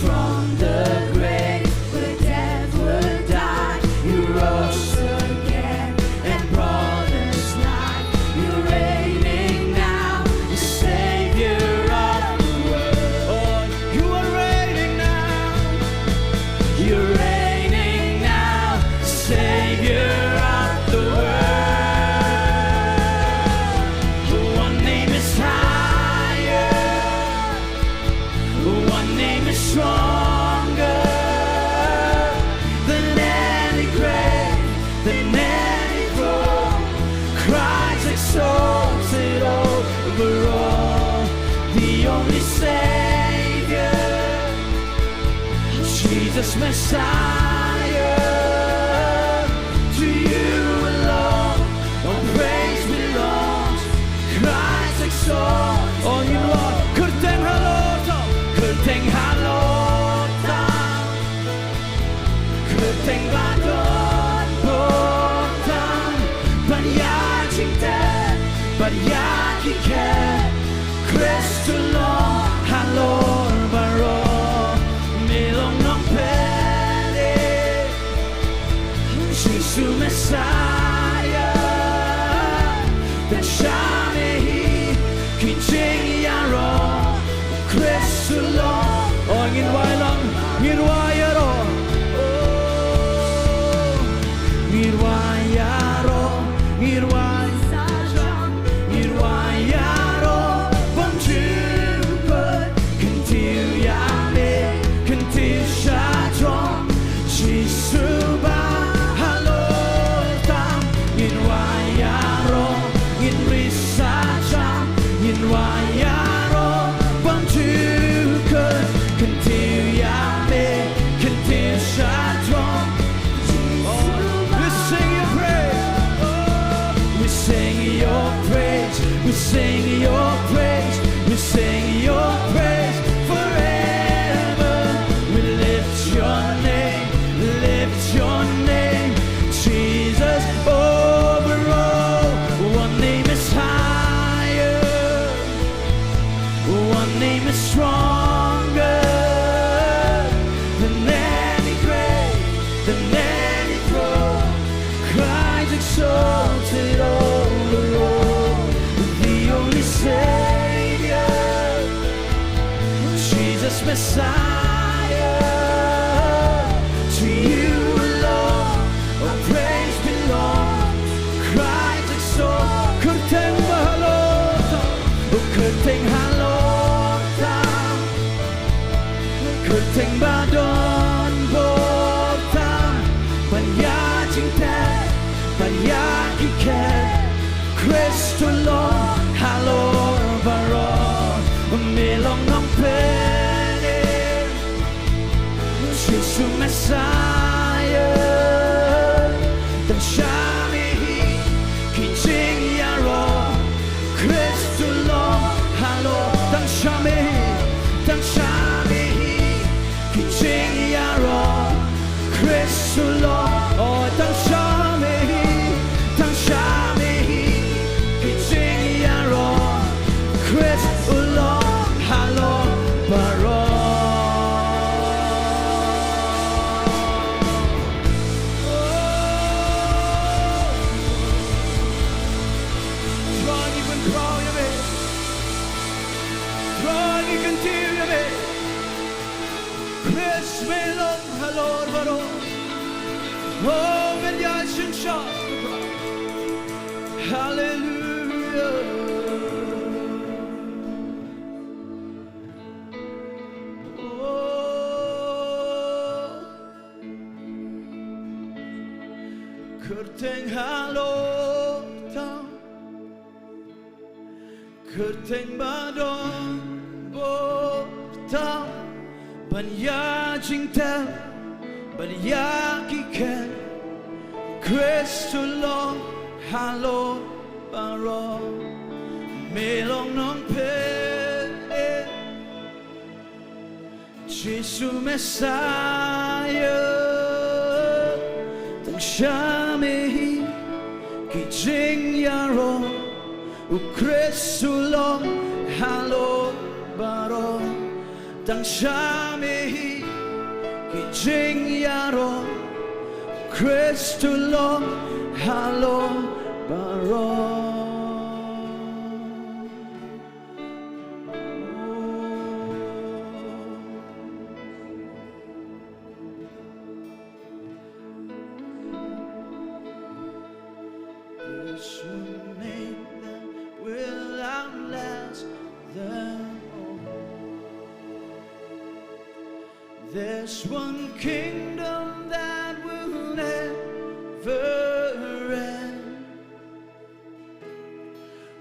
From the grave where death would die, you rose again and brought us life. You're reigning now, the Savior of the world. Oh, you are reigning now. You're reigning now, Savior of the world. One name is higher. One name is stronger than any grave, than any throne. Christ exalted over all, the only Savior, Jesus Messiah. To you alone all praise belongs. Christ exalted. Oh, ngi ong, kyrteng halor tam, kyrteng halor tam, kyrteng ba don bor tam ban ïa jingtep, ban ïa ki khet. Khrist u long halor baroh, me long nongpynim. Jisu Messiah, tang sha me hi ki jingïaroh. Khrist u long, oh, ngin wai lang, ngin Sing your praise, we sing your praise forever. We lift your name, lift your name, Jesus over all. One name is higher, one name is stronger than any grave, than any throne. Christ exalted over all, the only Savior, Jesus Messiah. To you alone our praise belongs. Christ exalted. Kyrteng ba halor tam, oh, kyrteng halor tam. Kyrteng ba don bor tam ban ïa jingtep, ban ïa ki khet. Khrist u long halor baroh, me long nongpynim. Jisu Messiah, tang sha me hi ki jingïaroh. Khrist u long halor, tang sha me hi, tang sha me hi ki jingïaroh. Khrist u long, oh, tang sha me hi, tang sha me hi ki jingïaroh. Khrist u long halor baroh. Oh. Trai ngi pynkhraw ïa me. Trai ngi kyntiew ïa me. Khrist me long halor baroh. Oh, men ïa synshar. Hallelujah. Oh. Kyrteng halor tam. Kyrteng ba don bor tam ban ïa jingtep, ban ïa ki khet. Khrist u long halor baroh, me long nongpynim. Jisu Messiah, tang sha me hi ki jingïaroh. U Khrist u long halor baroh, tang sha me hi ki jingïaroh. Khrist u long halor baroh. There's one name that will outlast them all. There's one kingdom that will never end.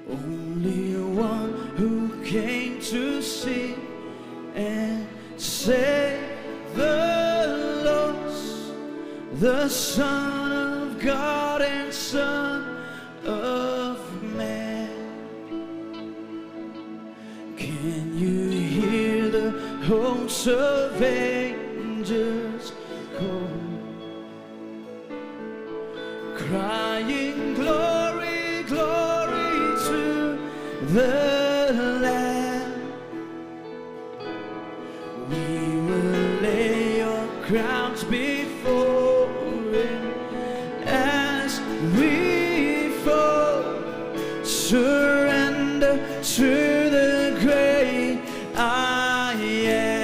Only one who came to seek and save the lost, the Son of God and Son of Man. Can you hear the hosts of angels call? Crying, "Glory, glory to the Lamb." We will lay our crowns before Him as we fall, surrender to the great I Am.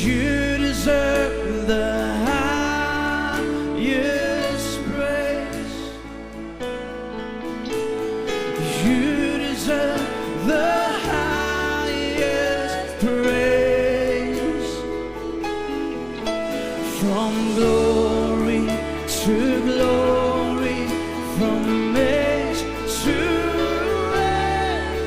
You deserve the highest praise. You deserve the highest praise. From glory to glory, from age to age,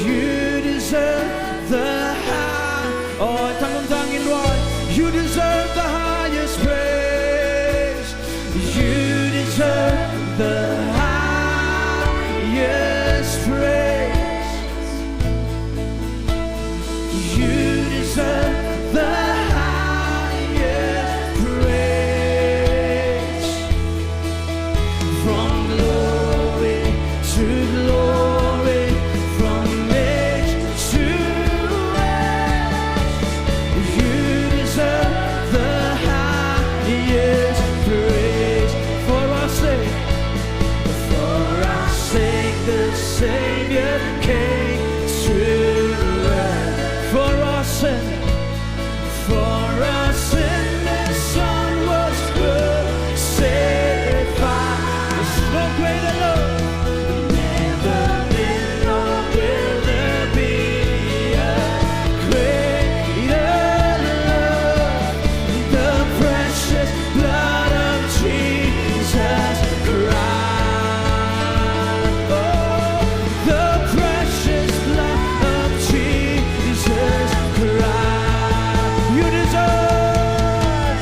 you deserve the high. Oh, tang kumta ngin duwai. You deserve the highest praise. You deserve the You deserve the highest praise. From glory to glory, from age to age, you deserve the highest praise. For our sake, for our sake, the Savior came to earth. For our sin, for our sin, the Son was crucified. There's no greater love. Never been, nor will there be a greater love. The precious blood of Jesus Christ. Oh, the precious blood of Jesus Christ. You deserve,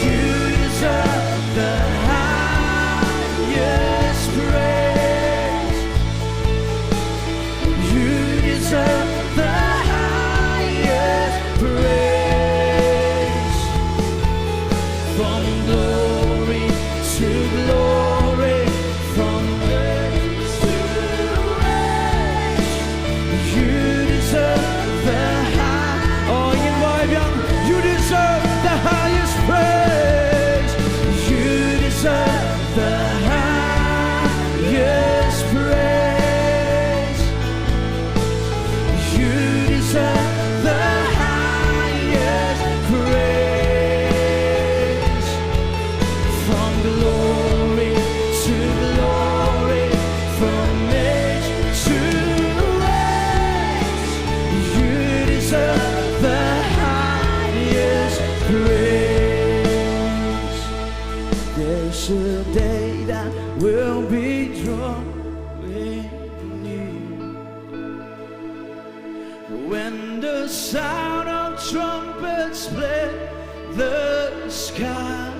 you deserve the highest praise. You deserve the highest praise. From glory to glory, from age to age, you deserve the high. Oh, you deserve the highest praise. You deserve the highest praise. You deserve the highest praise. From glory to glory, from age to age, you deserve the highest praise. There's a day that will be drawing near, when the sound of trumpets split the sky.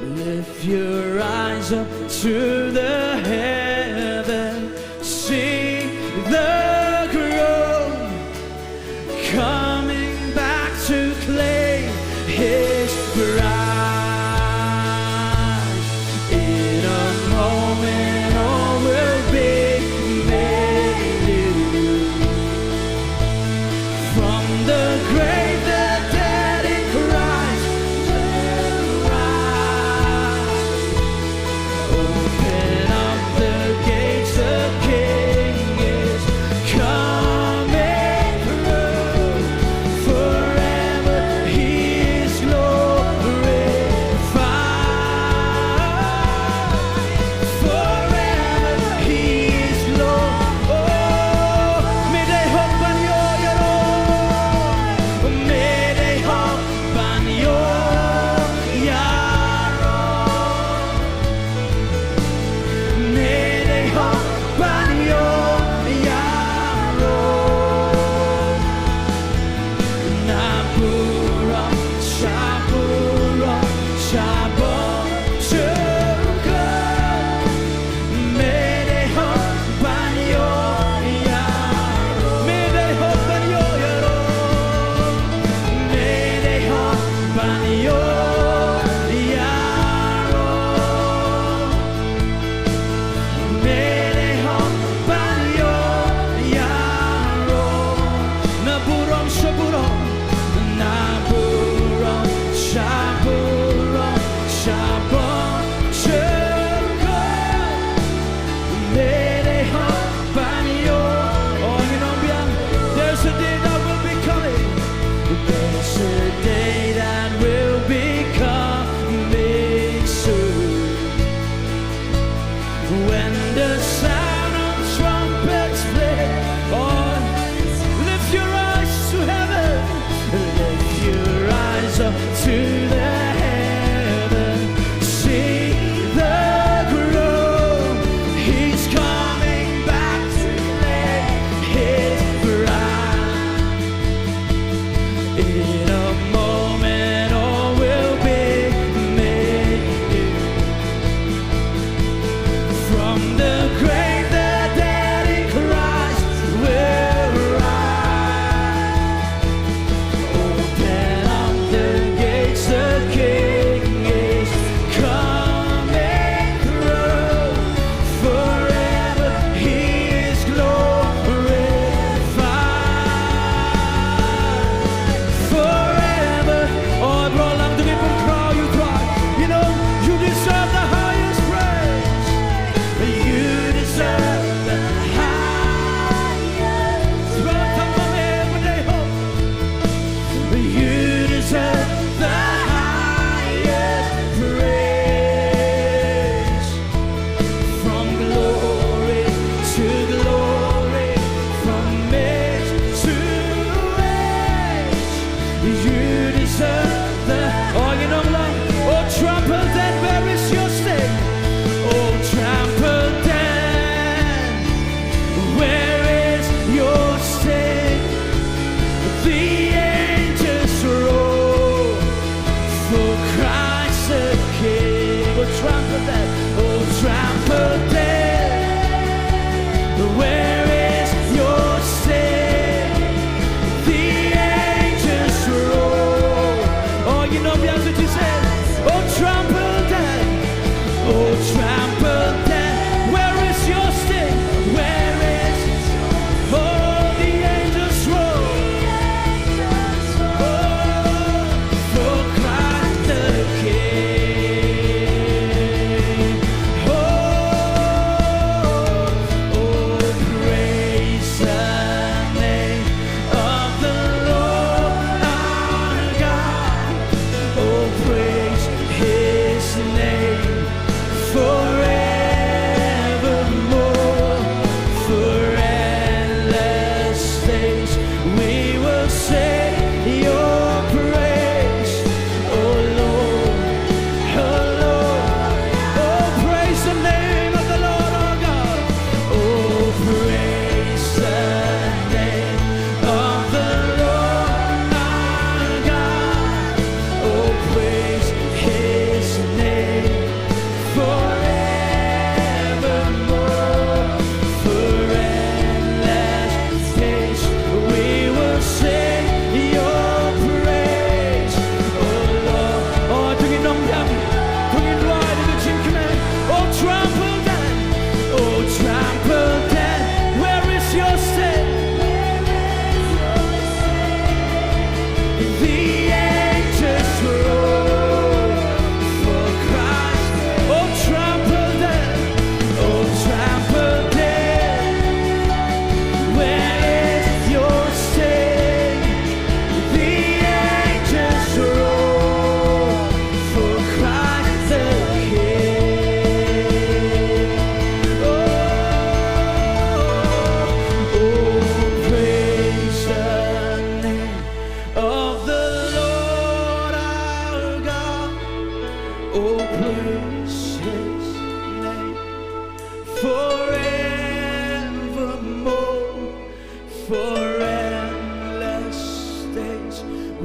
Lift your eyes up to the heaven, see the groom coming back to claim his bride. In a moment, all will be made new. From the grave, the dead in Christ will rise. Open up the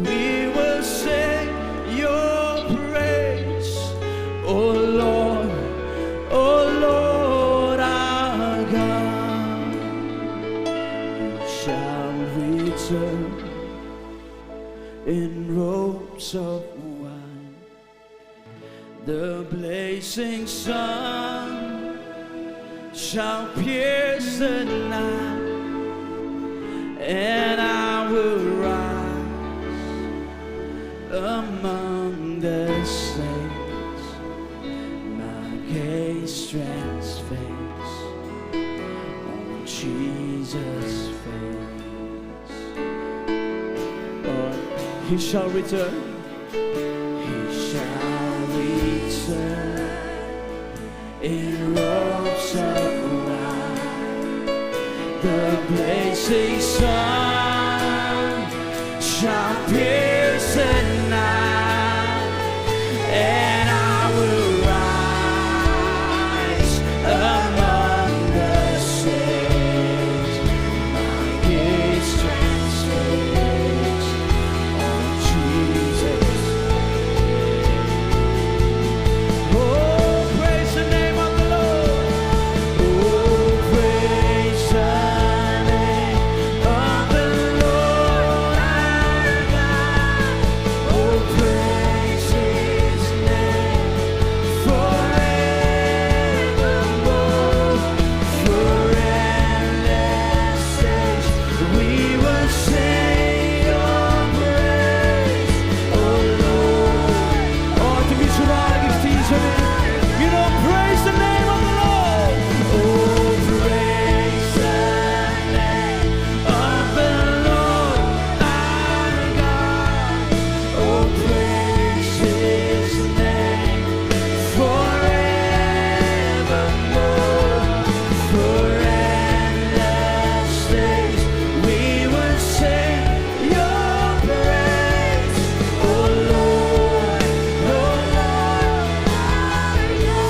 We will sing your praise, O Lord, O Lord our God. You shall return in robes of white. The blazing sun shall pierce the night, and I will rise among the saints, my gaze transfixed on Jesus' face. Lord, he shall return. He shall return in robes of white. The blazing sun shall pierce the night, and I will rise among the saints. My gaze transfixed on Jesus. Oh, praise the name of the Lord. Oh, praise the name of the Lord our God. Oh, praise his name forevermore. For endless days we will sing your praise, O Lord. Oh, to be surrounded with these women. You know, praise the name of the Lord. Oh, praise the name of the Lord our God. Oh, praise his name forevermore. For endless days we will sing your praise, O Lord, O Lord.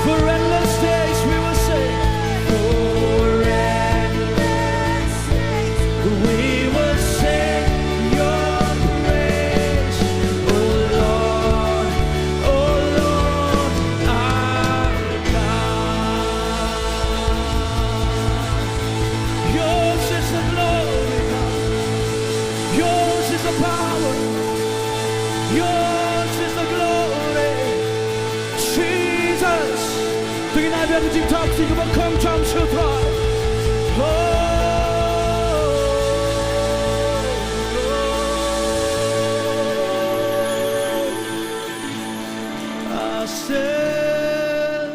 For endless days we will sing. For endless we will sing your praise, O Lord, O Lord, our God. Yours is the glory, God. Yours is the power. Yours is the glory. Jesus. Tynrai biang ka jingthoh ktien kaba kham jam sha U Trai. Oh, I said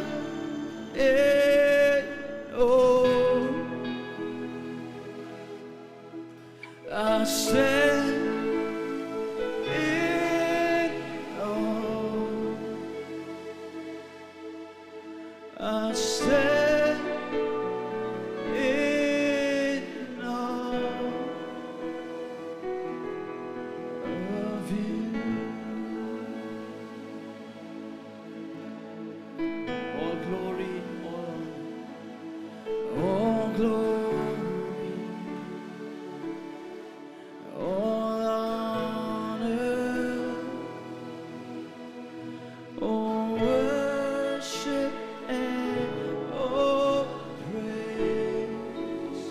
it, oh, I said it all I stand in awe of you. All glory, all honor, all glory, all honor, all worship and all praise,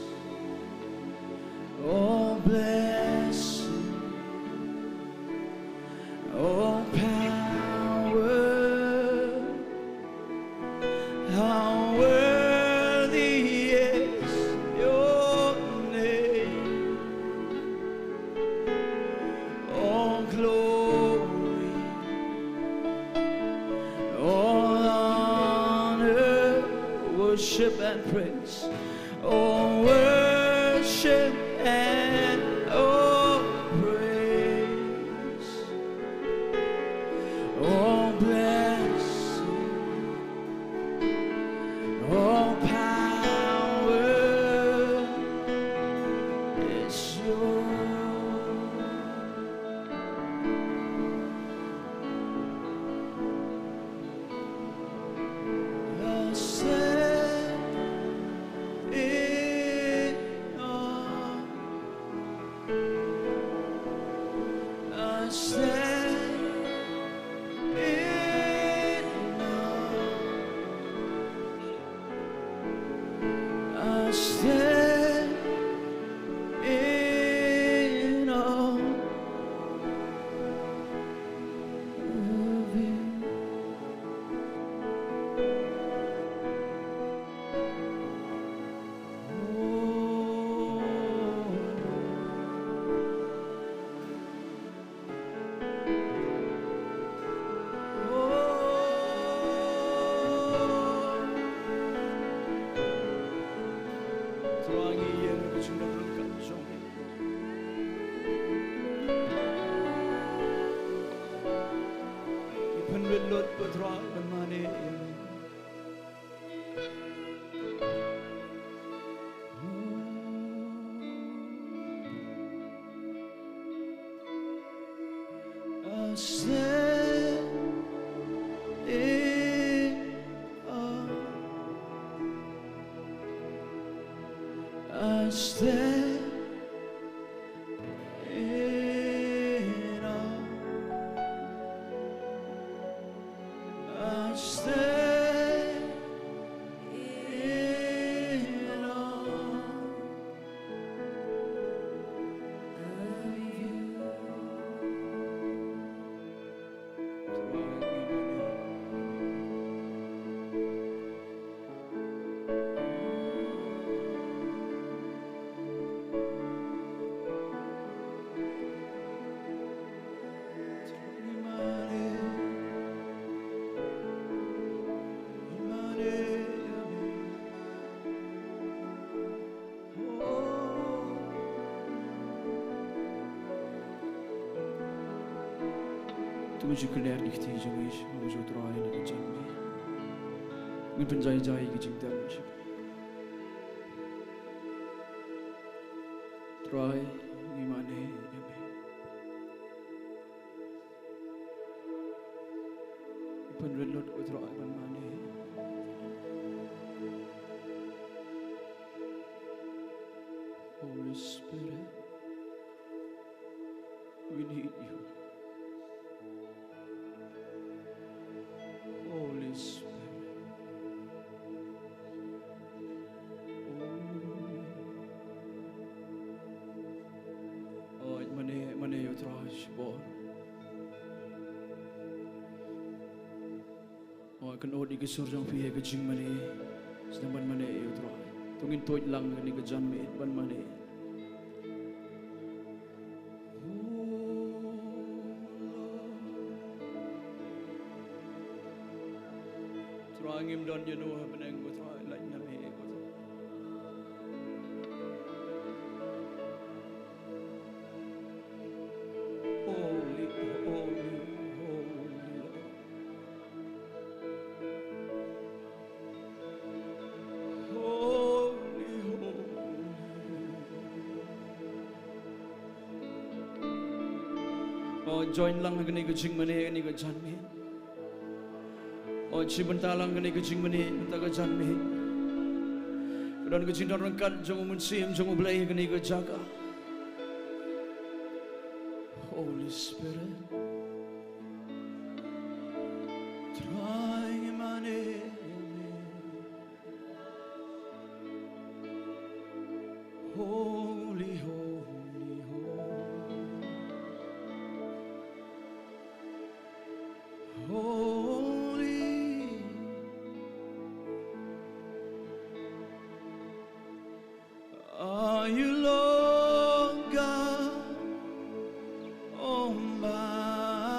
all blessing, all power. How worthy is your name. All glory, all honor, worship and praise. All worship and all praise. All blessing, all power is yours. I stand in awe. I Stand in awe. I stand in awe of you. Trai, ngi ïeng ha ka jingdon ryngkat jong ngi. Ngi pynlut lut, ko Trai, ban mane ïa ngi. I stand in awe. I stand in awe. I stand in awe of you. To ngi ju kynnoh ïa ki kti jong ngi sha U Trai ha kane ka janmiet. Ngin pynjai jai ïa ki jingtem sha Trai, ngi mane ïa me. Pynlut lut, ko Trai, ban mane. Holy Spirit, we need you. Holy Spirit. Oi, mane, mane ïa U Trai shibun. Oi, kynnoh ïa ki sur jong phi ha ka jingmane. Sdang ban mane ïa U Trai. To ngin tuid lang kane ka janmiet ban mane. Trai, ngim don ïano ha bneng, ko Trai, lait na me, ko Trai. Holy, holy, holy Lord. Holy, holy. Oh, join lang ha kane ka jingmane, kane ka janmiet. Oh, shi bynta lang kane ka jingmane, bynta ka janmiet. Ka don ka jingdon ryngkat jong U Mynsiem jong U Blei ha kane ka jaka. Holy Spirit. Trai, ngi mane ïa me. Holy, holy, holy. Holy are you, Lord God Almighty.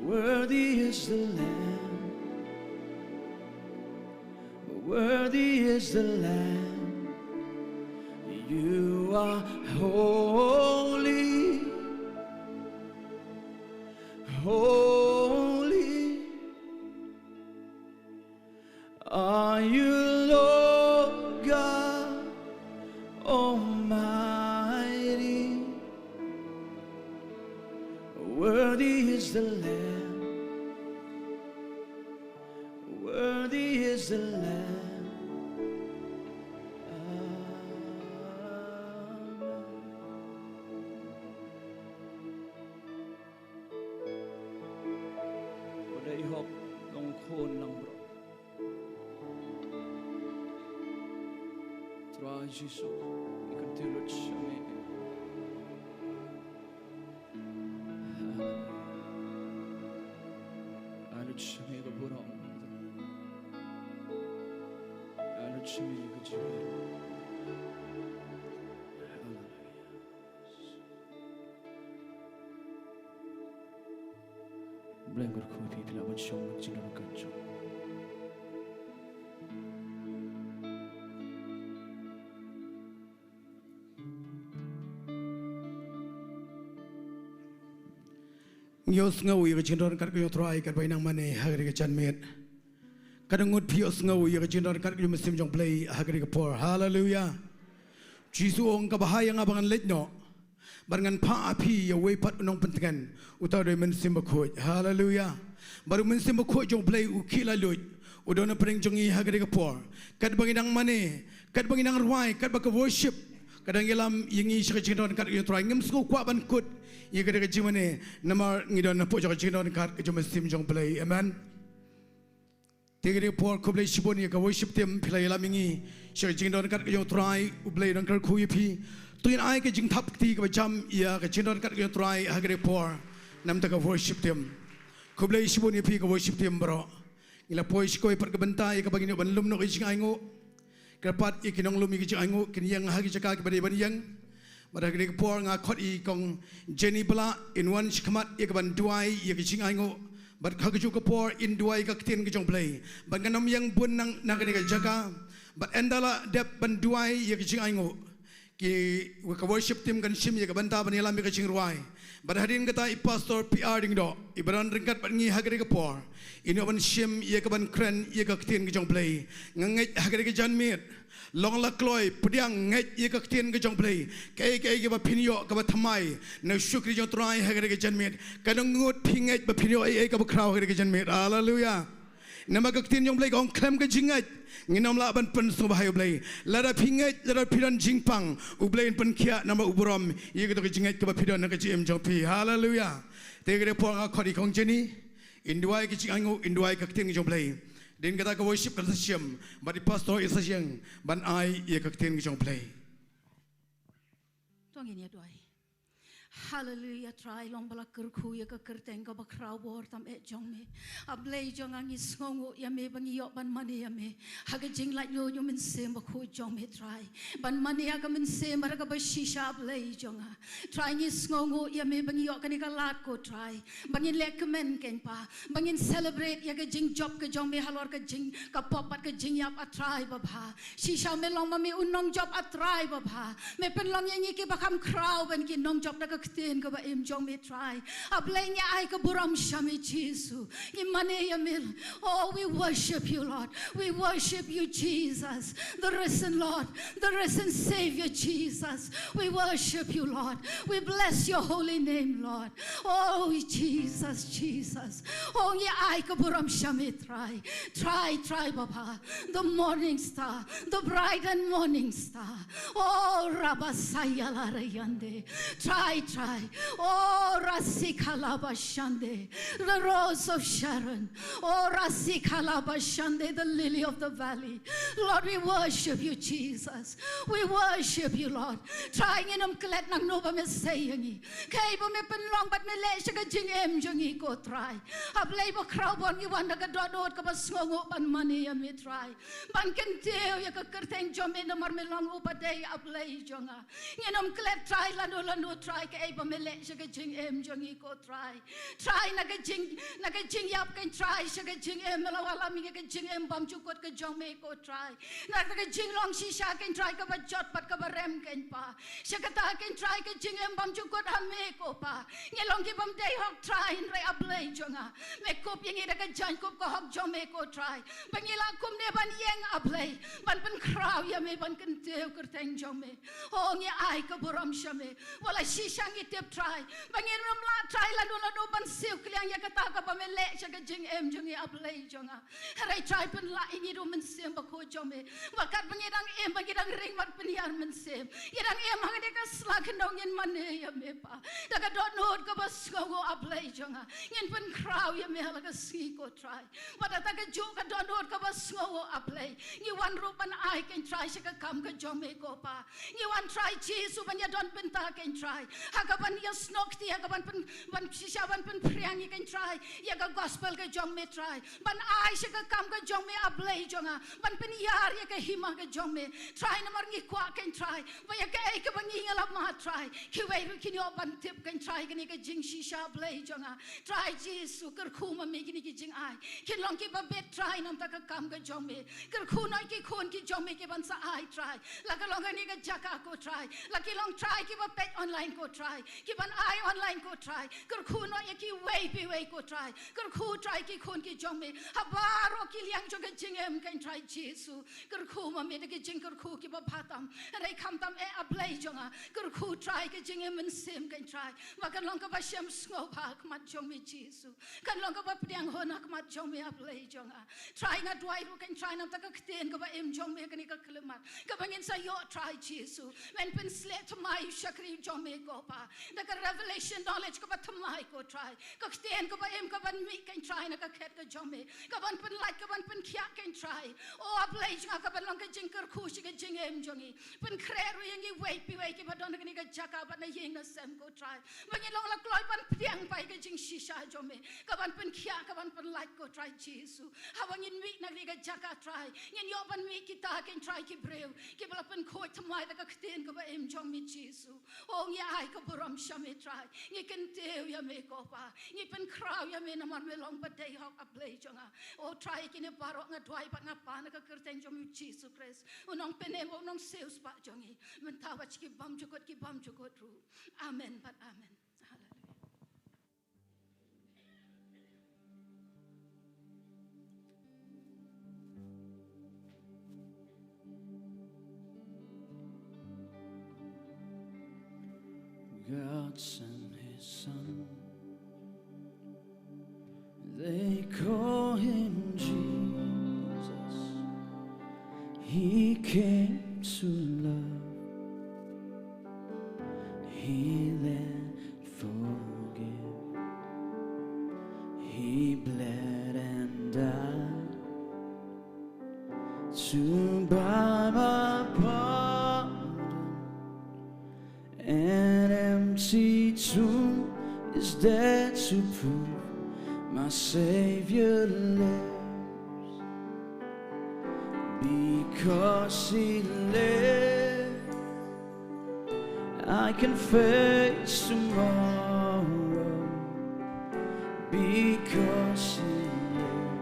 Worthy is the Lamb. Worthy is the Lamb. You are holy. Holy are you, Lord God Almighty. Worthy is the Lamb. Worthy is the Lamb. Amen. Jisu, ngi kyntiew lut sha me. Haleluya. Ai lut sha me ka burom. Ai lut sha me ka jingim. Haleluya. Blei kyrkhu ïa phi, phi lah ban shong ka jingdonkam jong. Ngi ïohsngew ïa ka jingdonkam ka jong U Trai katba ngi nang mane ha kane ka janmiet. Ka dang ngut phi ïohsngew ïa ka jingdonkam ka jong u Mynsiem jong U Blei ha kane ka por. Haleluya. Jisu u ong kaba bha ïa nga ba ngan leit noh. Bad ngan phah ha phi ïa uwei pat u nongpyntngen, uta u dei u Mynsiem Bakhuid. Haleluya. Bad u Mynsiem Bakhuid jong U Blei u khie laitluid, u don hapdeng jong ngi ha kane ka por. Katba ngi nang mane, katba ngi nang rwai, katba ka worship ka dang ïalam ïa ngi sha ka jingdonkam ka jong U Trai, ngim sngew kwah ban kut ïa kane ka jingmane, namar ngi don hapoh jong ka jingdonkam ka jong u Mynsiem jong U Blei. Amen. Te kane ka por khublei shibun ïa ka worship team, phi la ïalam ïa ngi sha ka jingdonkam ka jong U Trai. U Blei un kyrkhu ïa phi. To ngin ai ka jingthap kti kaba jam ïa ka jingdonkam ka jong U Trai ha kane ka por na ka bynta ka worship team. Khublei shibun ïa phi ka worship team baroh. Ngi la poi sha kawei pat ka bynta ïa kaba ngin ïoh ban lum noh ka jingainguh. Kyrpad ïa ki nonglum ïa ki jingainguh kin ïeng ha ki jaka kiba dei ban ïeng. Bad ha kane ka por nga khot ïa i Kong Jenny Blah in wan shakhmat ïa kaban duwai ïa ki jingainguh. Bad ha kajuh ka por in duwai ïa ka ktien ka jong U Blei. Bad ngan ym ïeng bun na, na kane ka jaka. Bad ynda la dep ban duwai ïa ki jingainguh, ki, ka worship team kan shim ïa ka bynta ban ïalam ïa ka jingrwai. Bad hadien kata i Pastor P R Diengdoh, iba don ryngkat bad ngi ha kane ka por, in ïoh ban shim ïa kaban kren ïa ka ktien ka jong U Blei. Nga ngeit ha kane ka janmiet, long la kloi, pdiang, ngeit ïa ka ktien ka jong U Blei. Kaei kaei kaba phin ïoh kaba thymmai na u shakri jong U Trai ha kane ka janmiet, ka dang ngut phi ngeit ba phin ïoh ei ei kaba khraw ha kane ka janmiet. Haleluya. Namar ka ktien jong U Blei ka ong khlem ka jingngeit ngin ym lah ban pynsngewbha ïa U Blei. Lada phi ngeit, lada phi don jingpang, U Blei un pynkhiah namar u burom ïa kato ka jingngeit kaba phi don ha ka jingim jong phi. Haleluya. Te kane ka por nga khot ïa i Kong Jenny in duwai ïa ki jingainguh, in duwai ïa ka ktien ka jong U Blei. Hadien kata ka worship kan sa shim bad i Pastor in sa ïeng ban ai ïa ka ktien ka jong U Blei. To ngin ïa duwai. Haleluya, Trai, long ba la kyrkhu ïa ka kyrteng kaba khraw bor tam eh jong me. A Blei jong nga, ngi sngewnguh ïa me ba ngi ïoh ban mane ïa me ha ka jinglaitluid u Mynsiem Bakhuid jong me, Trai. Ban mane ïa ka mynsiem bad kaba shisha, a Blei jong nga. Trai, ngi sngewnguh ïa me ba ngi ïoh kane ka lad ko Trai, ba ngin leh kmen kein pa, ba ngin celebrate ïa ka jingjop ka jong me halor ka jing, ka pop bad ka jingïap, a Trai babha. Shisha me long ma me u nongjop, a Trai babha. Me pynlong ïa ngi kiba kham khraw ban ki nongjop da ka ktien kaba im jong me, Trai. A Blei, ngi ai ka burom sha me Jisu. Ngi mane ïa me. Oh, we worship you, Lord. We worship you, Jesus, the risen Lord, the risen Savior, Jesus. We worship you, Lord. We bless your holy name, Lord. Oh, Jesus, Jesus. Oh, ngi ai ka burom sha me, Trai. Trai, Trai babha, the morning star, the bright and morning star. Oh, Rabasaya la Rayande. Trai, Trai. Oh, Rasikala Bashande, the rose of Sharon. Oh, Rasikala Bashande, the lily of the valley. Lord, we worship you, Jesus. We worship you, Lord. Trai, ngin ym klet nangno ba me sei ïa ngi. Kaei ba me pynlong bad me leh sha ka jingim jong ngi ko Trai. A Blei bakhraw bor, ngi wan da ka dohnud kaba sngewnguh ban mane ïa me, Trai. Ban kyntiew ïa ka kyrteng jong me namar me long uba dei, a Blei jong nga. Ngin ym klet, Trai, lano lano, Trai, kaei ba me leh sha ka jingim jong ngi ko Trai. Trai, na ka jing, na ka jingïap kein, Trai, sha ka jingim me la wallam ïa ka jingim bymjukut ka jong me ko Trai. Na ka jinglong shisha kein, Trai, kaba jot bad kaba rem kein pa. Sha kata kein, Trai, ka jingim bymjukut ha me ko Pa. Ngi long ki bym dei hok, Trai, hynrei, a Blei jong nga, me kup ïa ngi da ka jaiñkup ka hok jong me ko Trai, ba ngi lah kumne ban ïeng, a Blei, ban pynkhraw ïa me, ban kyntiew kyrteng jong me. Oh, ngi ai ka burom sha me. Wat la shisha Ngi tip Trai ba ngin ym lah Trai lano lano ban siew kylliang ïa kata kaba me leh sha ka jingim jong ngi, A Blei jong nga. Hynrei Trai pynlah ïa ngi da u Mynsiem Bakhuid jong me, ba katba ngi dang im, ba ngi dang ring ban pynïar mynsiem, ngi dang im ha kane ka sla khyndew, ngin mane ïa me Pa. Da ka dohnud kaba sngewnguh, A Blei jong nga, ngin pynkhraw ïa me ha la ka sngi ko Trai. Bad da ka juh ka dohnud kaba sngewnguh, A Blei, ngi wan ruh ban ai kein Trai sha ka kam ka jong me ko Pa. Ngi wan Trai Jisu ban ïadon bynta kein Trai, ha kaban ïasnoh kti, ha kaban pyn, ban shisha ban pynphriang ïa kein Trai ïa ka gospel ka jong me Trai, ban ai sha ka kam ka jong me, A Blei jong nga, ban pynïar ïa ka hima ka jong me Trai. Namar ngi kwah kein Trai ba ïa kaei kaba ngi ïa la mad Trai, kiwei ruh kin ïoh ban tip kein Trai kane ka jingshisha, A Blei jong nga. Trai Jisu, kyrkhu ma me kine ki jingai kin long kiba bit Trai na bynta ka kam ka jong me. Kyrkhu noh ïa ki khun ki jong me kiban sa ai Trai, la ka long kane ka jaka ko Trai, la ki long Trai kiba peit online ko Trai, kiban ai online ko Trai. Kyrkhu noh ïa kiwei pa iwei ko Trai. Kyrkhu Trai ki khun ki jong me ha baroh ki liang jong ka jingim kein Trai Jisu. Kyrkhu ma me da ki jingkyrkhu kiba bha tam. Hynrei khamtam eh, A Blei jong nga, kyrkhu Trai ka jingim mynsiem kein Trai, ba kan long kaba shem sngewbha ha khmat jong me Jisu. Kan long kaba pdiang hun ha khmat jong me, A Blei jong nga. Trai nga duwai ruh kein Trai na bynta ka ktien kaba im jong me ha kane ka khyllipmat kaba ngin sa ïoh Trai Jisu. Men pynshlur thymmai u shakri jong me ko Pa, da ka revelation knowledge kaba thymmai ko Trai, ka ktien kaba im kaban mih kein Trai na ka khet ka jong me, kaban pynlait, kaban pynkhiah kein Trai, o A Blei jong nga, kaban long ka jingkyrkhu sha ka jingim jong ngi. Pynkhreh ruh ïa ngi iwei pa iwei kiba don ha kane ka jaka bad na ïing na sem ko Trai, ba ngin long la kloi ban pdiang pat ïa ka jingshisha jong me, kaban pynkhiah, kaban pynlait ko Trai Jisu. Haba ngin mih na kane ka jaka Trai, ngin ïoh ban mih kita kein Trai ki briew kiba la pynkhuid thymmai da ka ktien kaba im jong me Jisu. O ngi ai ka burom sha me Trai, ngi kyntiew ïa me ko Pa, ngi pynkhraw ïa me namar me long ba dei hok, A Blei jong nga. O Trai kine baroh nga duwai bad nga pan ha ka kyrteng jong me Jisu Khrist, u nongpynim, u nongsiewspah jong ngi, mynta bad sha ki bymjukut ki bymjukut ruh. Amen bad amen. Haleluia. God sent his son. They call him Jesus. He came to love. He let forgive. He bled and died to buy my pardon. An empty tomb is there to prove my Savior lives. Because he lives, I can face tomorrow. Because he lives,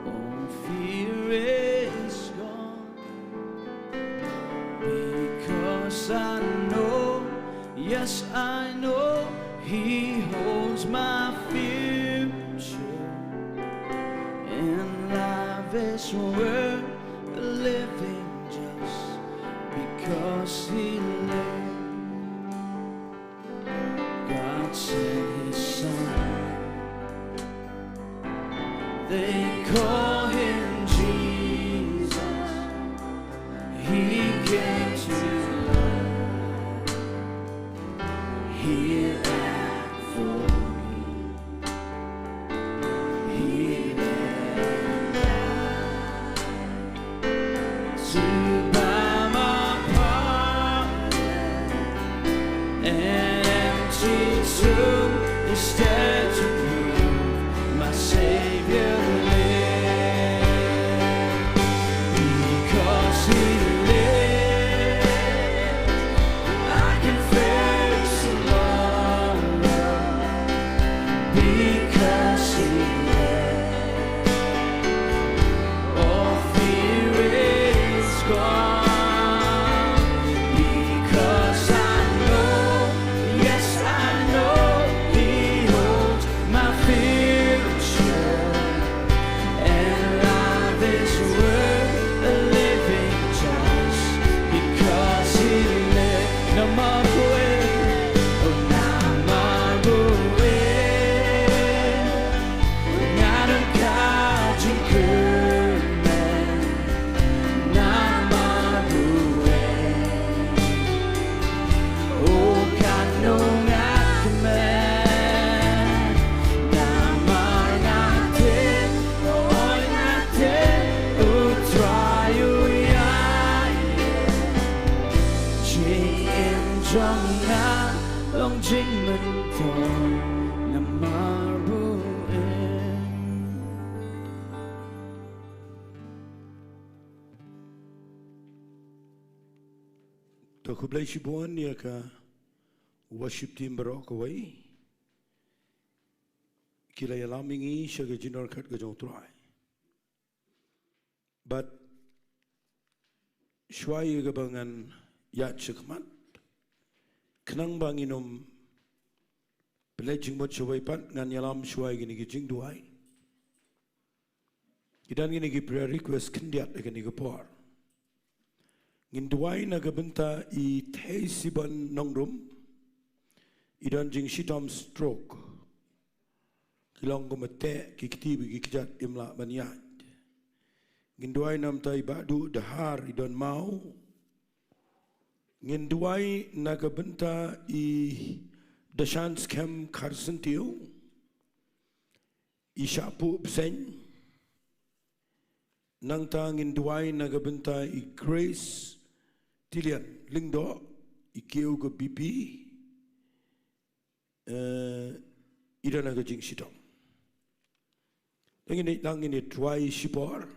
all fear is gone. Because I know, yes, I know he holds my future. And life is worth living just because he lives. God sent his son. They call him Jesus. He came to love. He died for me. He died to buy my pardon. An empty tomb is there to prove my Savior lives. Because he lives, I can face tomorrow. Jong nga long jingmyntoi namar buin. To khublei shibun ïa ka worship team baroh kawei. Ki la ïalam ïa ngi sha ka jingdon kat ka jong U Trai. Bad shuwa ïa kaba ngan ïaid shakhmat, khnang ba ngin ym pynleit jingmut shawei pat, ngan ïalam shuwa ïa kine ki jingduwai. Ki don kine ki prayer request khyndiat ha kane ka por. Ngin duwai na ka bynta i Thei Sibon Nongrum, i don jingshitom stroke. Ki long kumba teh ki kti bad ki kjat, im lah ban ïaid. Ngin duwai na ka bynta i Bah Duh Dahar, i don maw. Ngin duwai na ka bynta i Dashan Skhem Kharsyntiew, i Shahpuh Bseiñ. Nangta ngin duwai na ka bynta i Grace Tilian Lyngdoh, i kiew ka B P. Eh, i don ha ka jingshitom. Te ngin ïa, ngin ïa duwai shipor.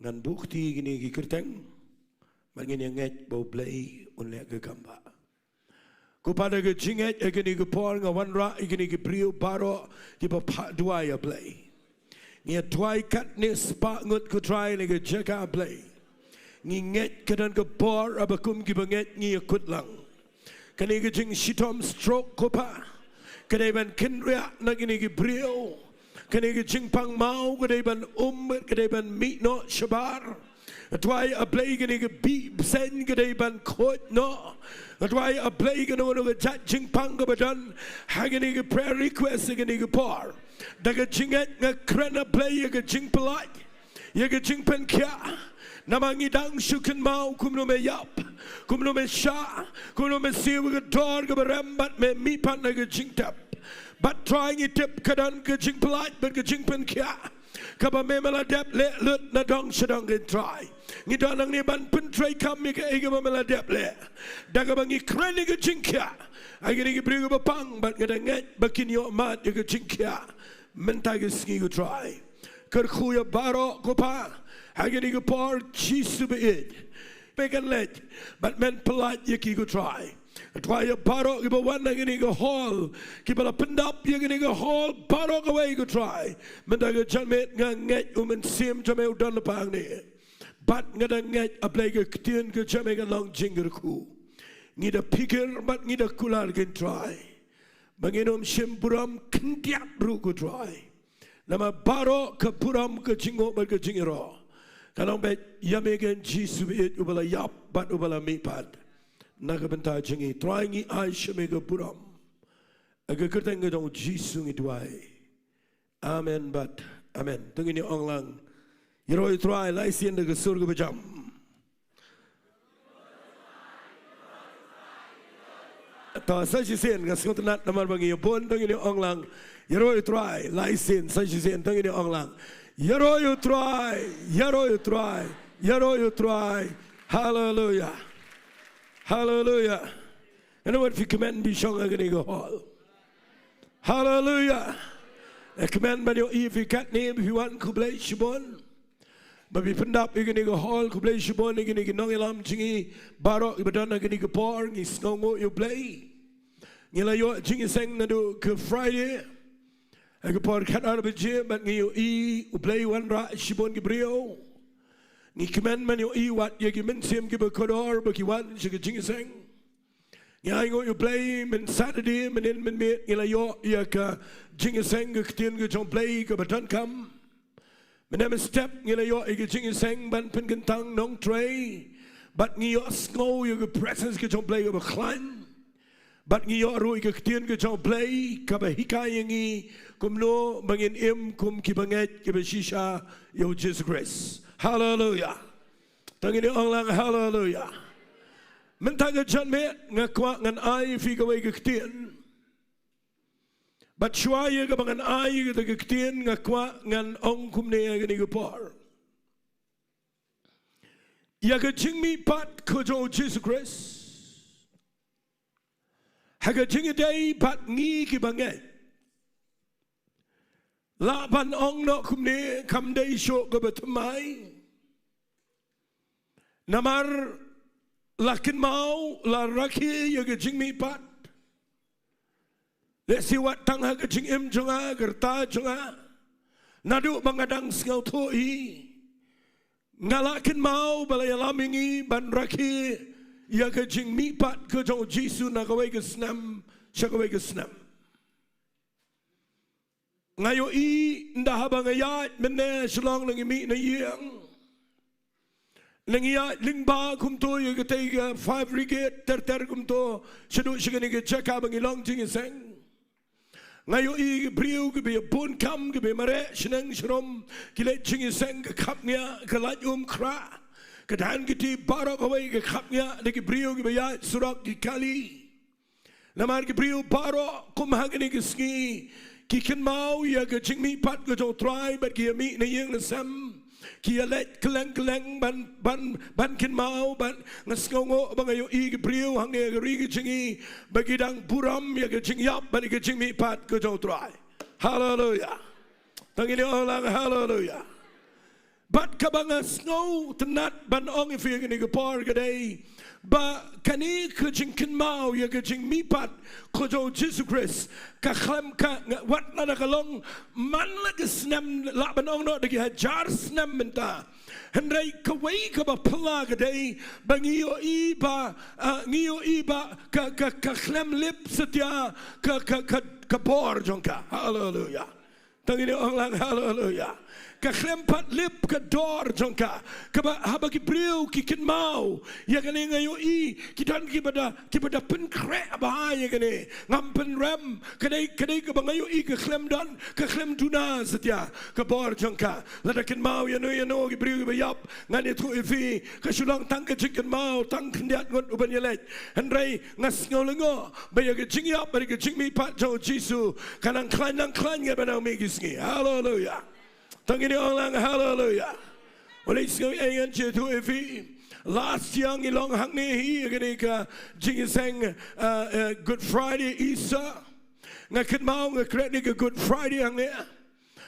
Ngan buh kti kine ki kyrteng. Bad ngin ïa ngeit ba U Blei un leh ka kam ba. Ko Pa, da ka jingngeit ha kane ka por nga wanrah ïa kine ki briew baroh kiba phah duwai, A Blei. Ngi ïa duwai katne spah ngut, ko Trai, na ka jaka, A Blei. Ngi ngeit ka don ka bor, haba kum kiba ngeit ngi ïa kut lang. Kane ka jingshitom stroke, ko Pa, ka dei ban kynriah na kine ki briew. Kane ka jingpang maw ka dei ban um, ka dei ban mih noh shabar. Nga duwai, A Blei, kane ka bih bseiñ ka dei ban khuid noh. Nga duwai, A Blei, kano kano ka jait jingpang kaba don ha kane ka prayer request ha kane ka por, da ka jingngeit nga kren, A Blei, ïa ka jingpyllait, ïa ka jingpynkhiah. Namar ngi dang shu kynmaw kumno me ïap, kumno me shah, kumno me siew ïa ka dor kaba rem bad me mihpat na ka jingtep. Bad Trai, ngi tip ka don ka jingpyllait bad ka jingpynkhiah kaba me, me la dep leh lut na dong sha dong, ko Trai. Ngi don hangne ban pyntreikam ïa kaei kaba me la dep leh, da kaba ngi kren ïa ka jingkhiah ha kine ki briew kiba pang, bad nga da ngeit ba kin ïoh mad ïa ka jingkhiah mynta ka sngi, ko Trai. Kyrkhu ïa baroh, ko Pa, ha kane ka por, Jisu baieit. Me kan leit bad men pyllait ïa ki, ko Trai. Nga duwai ïa baroh kiba wan ha kane ka hall, kiba la pyndap ïa kane ka hall baroh kawei, ko Trai. Mynta ka janmiet nga ngeit U Mynsiem jong me u don lypa hangne. Bad nga da ngeit, A Blei, ka ktien ka jong me kan long jingkyrkhu. Ngi da phikir bad ngi da kular, ko Trai, ba ngin ym shim burom khyndiat ruh, ko Trai. Namar baroh ka burom, ka jingnguh bad ka jingïaroh ka long beit ïa me, ko Jisu baieit, uba la ïap bad uba la mihpat na ka bynta jong ngi. Trai, ngi ai sha me ka burom. Ha ka kyrteng ka jong U Jisu ngi duwai. Amen bad amen. To ngin ïa ong lang, ïaroh ïa U Trai, lai sien da ka sur kaba jam. To sa shisien, nga sngewtynnat namar ba ngi ïa bun. To ngin ïa ong lang, ïaroh ïa U Trai, lai sien, sa shisien, to ngin ïa ong lang, ïaroh ïa U Trai, ïaroh ïa U Trai, ïaroh ïa U Trai. Haleluia. Haleluia. Ngam pat phi kmen, phi shong ha kane ka hall. Haleluia. Nga kmen ban ïohi ïa phi katne ba phi wan, khublei shibun. Ba phi pyndap ïa kane ka hall, khublei shibun ïa kine ki nongïalam jong ngi baroh kiba don ha kane ka por. Ngi sngewnguh ïa U Blei. Ngi la ïoh jingïaseng naduh ka Friday ha ka por khatar baje, bad ngi ïohi U Blei wanrah shibun ki briew. Ngi kmen ban ïohi wat ïa ki mynsiem kiba kordor ba ki wan sha ka jingïaseng. Ngi ainguh ïa U Blei, myn Saturday, mynnin mynmiet ngi la ïoh ïa ka jingïaseng ka ktien ka jong U Blei kaba donkam. Mynne mynstep ngi la ïoh ïa ka jingïaseng ban pynkyntang nongtrei. Bad ngi ïohsngew ïa ka presence ka jong U Blei kaba khlaiñ. Bad ngi ïoh ruh ïa ka ktien ka jong U Blei kaba hikai ïa ngi kumno ba ngin im kum kiba ngeit, kiba shisha ïa U Jisu Khrist. Haleluia. To ngin ïa ong lang haleluia. Mynta ka janmiet nga kwah ngan ai ïa phi kawei ka ktien. Bad shuwa ïa kaba ngan ai ïa kata ka ktien, nga kwah ngan ong kumne ha kane ka por. Ïa ka jingmihpat ka jong U Jisu Khrist Ha ka jingïadei bad ngi ki bangeit, lah ban ong noh kumne, kam dei shuh kaba thymmai. Namar la kynmaw, la rakhe ïa ka jingmihpat. Lehse wat tang ha ka jingim jong nga, ka rta jong nga, naduh ba nga dang sngewthuh hi, nga la kynmaw ba la ïalam ïa ngi ban rakhe ïa ka jingmihpat ka jong u Jisu na kawei ka snem sha kawei ka snem. Nga ïohi ynda haba nga ïaid mynne sha Shillong, la ngi mih na ïing, la ngi ïaid lyngba kumto ïa katei ka Fire Brigade ter ter kumto shaduh sha kane ka jaka ba ngi long jingïaseng. Nga ïohi ki briew kiba ïa bun kam, kiba ïa mareh shaneng sharum, ki leit jingïaseng, ka khapngiah ka lait um khrah. Ka dang kiti baroh kawei ka khapngiah da ki briew kiba ïaid surok, ki kali. Namar ki briew baroh kum ha kane ka sngi ki kynmaw ïa ka jingmihpat ka jong u Trai bad ki ïa mih na ïing na sem, ki ïa leit kylleng kylleng ban, ban, ban kynmaw, bad nga sngewnguh ba nga ïohi ki briew hangne ha ka ri ka jong ngi ba ki dang burom ïa ka jingïap bad ïa ka jingmihpat ka jong u Trai. Haleluia. To ngin ong lang haleluia. Bad kaba nga sngewtynnat ban ong ïa phi ha kane ka por ka dei ba kane ka jingkynmaw ïa ka jingmihpat ka jong u Jisu Khrist ka khlem ka, wat lada ka long man la ka snem, lah ban ong noh da ki hajar snem mynta. Hynrei kawei kaba phylla ka dei ba ngi ïohi ba, ah, ngi ïohi ba ka, ka, ka khlem lip satia ka, ka, ka, ka bor jong ka. Haleluia. To ngin ong lang haleluia. Ka khlem pat lip ka dor jong ka. Kaba haba ki briew ki kynmaw ïa kane, nga ïohi ki don kiba da, kiba da pynkhreh bha ïa kane. Ngam pynrem, ka dei, ka dei kaba nga ïohi ka khlem don, ka khlem duna satia ka bor jong ka. Lada kynmaw ïano ïano ki briew kiba ïap, ngan ïathuh ïa phi, ka shu long tang ka jingkynmaw, tang khyndiat ngut u ban ïaleit. Hynrei nga sngew lyngngoh ba ïa ka jingïap bad ïa ka jingmihpat jong u Jisu ka nang khlaiñ, nang khlaiñ, ngan ïa ban nang mih ki sngi. Haleluia. To ngin ong lang haleluia. Wat leh sngew ei, ngan ïathuh ïa phi. Last year ngi long hangne hi ha kane ka jingïaseng, uh, uh, Good Friday, Easter. Nga kynmaw nga kren ïa ka Good Friday hangne.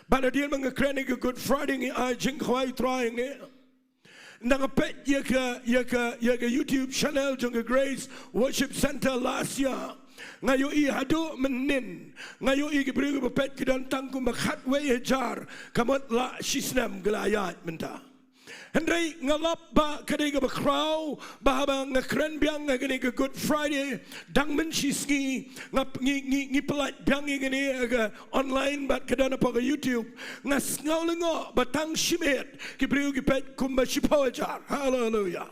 Bad hadien ba nga kren ïa ka Good Friday ngi ai jingkhawai Trai hangne. Ynda nga peit ïa ka, ïa ka, ïa ka YouTube channel jong ka Grace Worship Centre last year, nga ïohi haduh mynhynnin, nga ïohi ki briew kiba peit ki don tang kumba khatwei hajar, ka mut la shisnem ki la ïaid mynta. Hynrei nga lap ba ka dei kaba khraw ba haba nga kren biang ha kane ka Good Friday, dang mynshisngi nga, ngi, ngi, ngi pyllait biang ïa kane ha ka online bad ka don hapoh ka YouTube. Nga sngew lyngngoh ba tang shimet ki briew ki peit kumba shiphew hajar. Haleluia.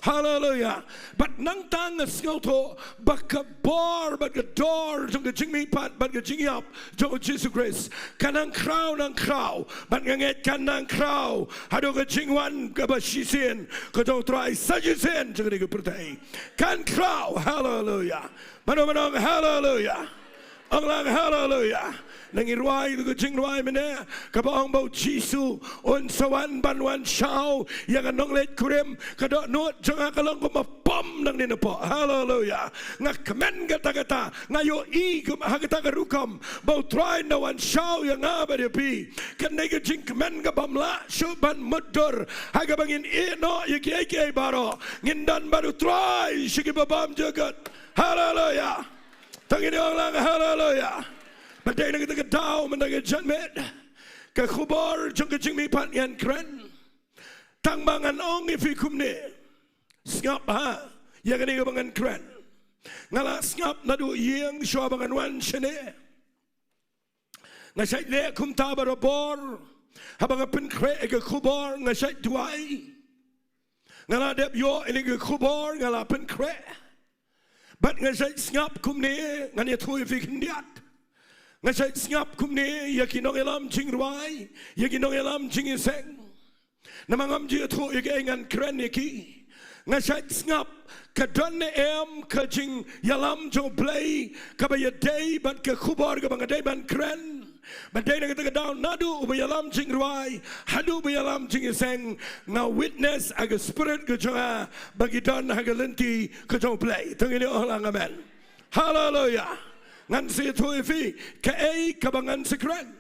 Haleluia. Bad nangta nga sngewthuh ba ka bor bad ka dor jong ka jingmihpat bad ka jingïap jong u Jisu Khrist ka nang khraw, nang khraw. Bad nga ngeit kan nang khraw haduh ka jingwan kaba shisien ka jong u Trai sa shisien jong kane ka pyrthei. Kan khraw. Haleluia. Mano mano ong haleluia. Ong lang haleluia. Ngi rwai ïa ka jingrwai mynne kaba ong ba u Jisu un sa wan ban wan shaw ïa ka nongleit kurim. Ka dohnud jong nga ka long kumba pom nangne napoh. Haleluia. Nga kmen kata kata, nga ïohi kum ha kata ka rukom ba u Trai un wan shaw ïa nga bad ïa phi. Kane ka jingkmen ka bym lah shuh ban mutdur ha kaba ngin ïehnoh ïa kiei kiei baroh. Ngin don bad u Trai sha ki babymjukut. Haleluia. To ngin ong lang haleluia. Bad dei na kata ka daw mynta ka janmiet, ka khubor jong ka jingmihpat ngan kren. Tang ba ngan ong ïa phi kumne, sngap ha ïa kane kaba ngan kren. Nga la sngap naduh ïing shuwa ba ngan wan shane. Nga shait leh kumta barabor. Haba nga pynkhreh ïa ka khubor nga shait duwai. Nga la dep ïoh ïa ka khubor nga la pynkhreh. Bad nga shait sngap kumne, ngan ïathuh ïa phi khyndiat. Nga shait sngap kumne ïa ki nongïalam jingrwai, ïa ki nongïalam jingïaseng. Namar ngam ju ïathuh ïa kaei ngan kren ïa ki. Nga shait sngap ka don ne em ka jingïalam jong U Blei kaba ïadei bad ka khubor kaba nga dei ban kren. Bad dei na kata ka daw naduh uba ïalam jingrwai haduh uba ïalam jingïaseng, nga witness ha ka spirit ka jong nga ba ki don ha ka lynti ka jong U Blei. To ngin ong lang amen. Haleluya. Ngan sa ïathuh ïa phi kaei kaba ngan sa kren.